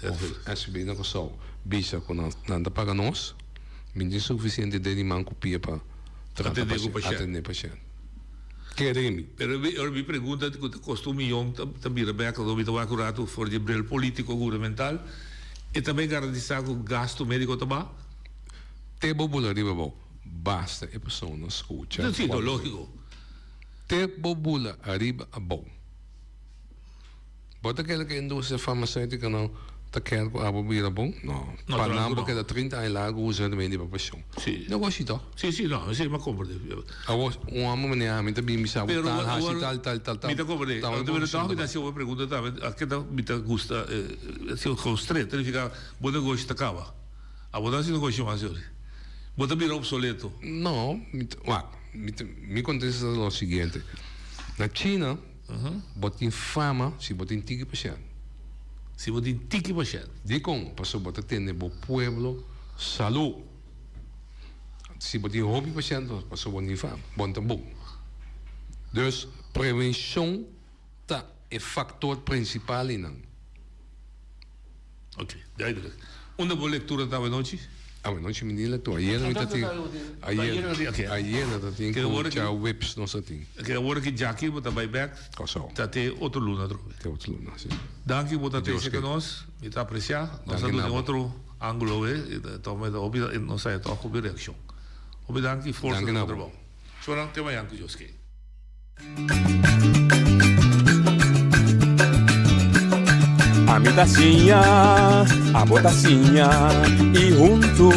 of SVB na Curaçao bisa cu nan nan ta paga nos mi tin suficiente den di man cu pia pa trata pashent atende pashent. Kere mi. Pero ora mi pregunta cu ta costa un miyon ta bira bek ora mi ta wak un rato for di e bril politico gubernamental e ta bay garantisa cu gasto medico ta baha? Te bo bula riba bo basta e persona scucha. Si, no logico. Te bo bula ariba abou. Bo ta kere ku e industria farmaseutikonan ta kere ku abo bira bon? No. Pa nan bo keda 30 aña largu usa remedi pa preshon. Negoshi tòg? Sí, sí, no, esei mi a komprendé. Awor, un hòmber manera ami ta bin bisa bo tal, hasi tal, tal, tal, tal. Mi ta komprendé. Pero tòg mi ta hasi un pregunta tambe, a ke ta mi ta gusta si bo stret, ta nifiká bo negoshi ta kaba. Abo ta hasi negoshi mas yori. Bo ta bira opsoleto. No, mi ta, wak, mi ta, mi kontesta ta lo siguiente. Na China. Bo tin fama si bo tin tiki pashènt. Si bo tin tiki pashènt. Dikon? Pasobra bo ta tene bo pueblo salú. Si bo tin hopi pashènt, pasobra bo no tin fama. Bo no ta bon. Dus prevenshon ta e faktor prinsipal einan. Ok, duidelijk. Unda bo lectura ta awenochi? Awenochi mi ni lectura. Ayera mi ta tin. Ayer, ayera ta tin ku djaweps nos ta tin. Ok, awor ki djaki bo ta bai bek. Kòrsou. Ta te otro luna atrobe. Te otro luna, si. Danki bo ta trese ku nos. Mi ta apresia. Nos a duna otro angulo awe. Tòg mi ta hopi, nos a tòg hopi reakshon. Hopi danki, forsa den bo trabou. Shornan, te mañan ku Dios ke. Ami ta siña, abo ta siña y huntu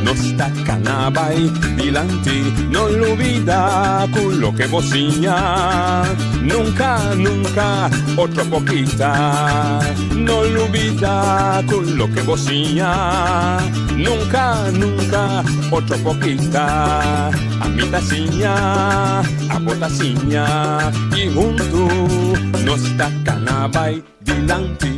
nos ta cana bay dilanti. No lubida cu loke bo siña nunca, nunca otro por kita. No lubida cu loke bo siña nunca, nunca otro por kita. Ami ta siña, abo ta siña y huntu nos ta cana bay dilanti.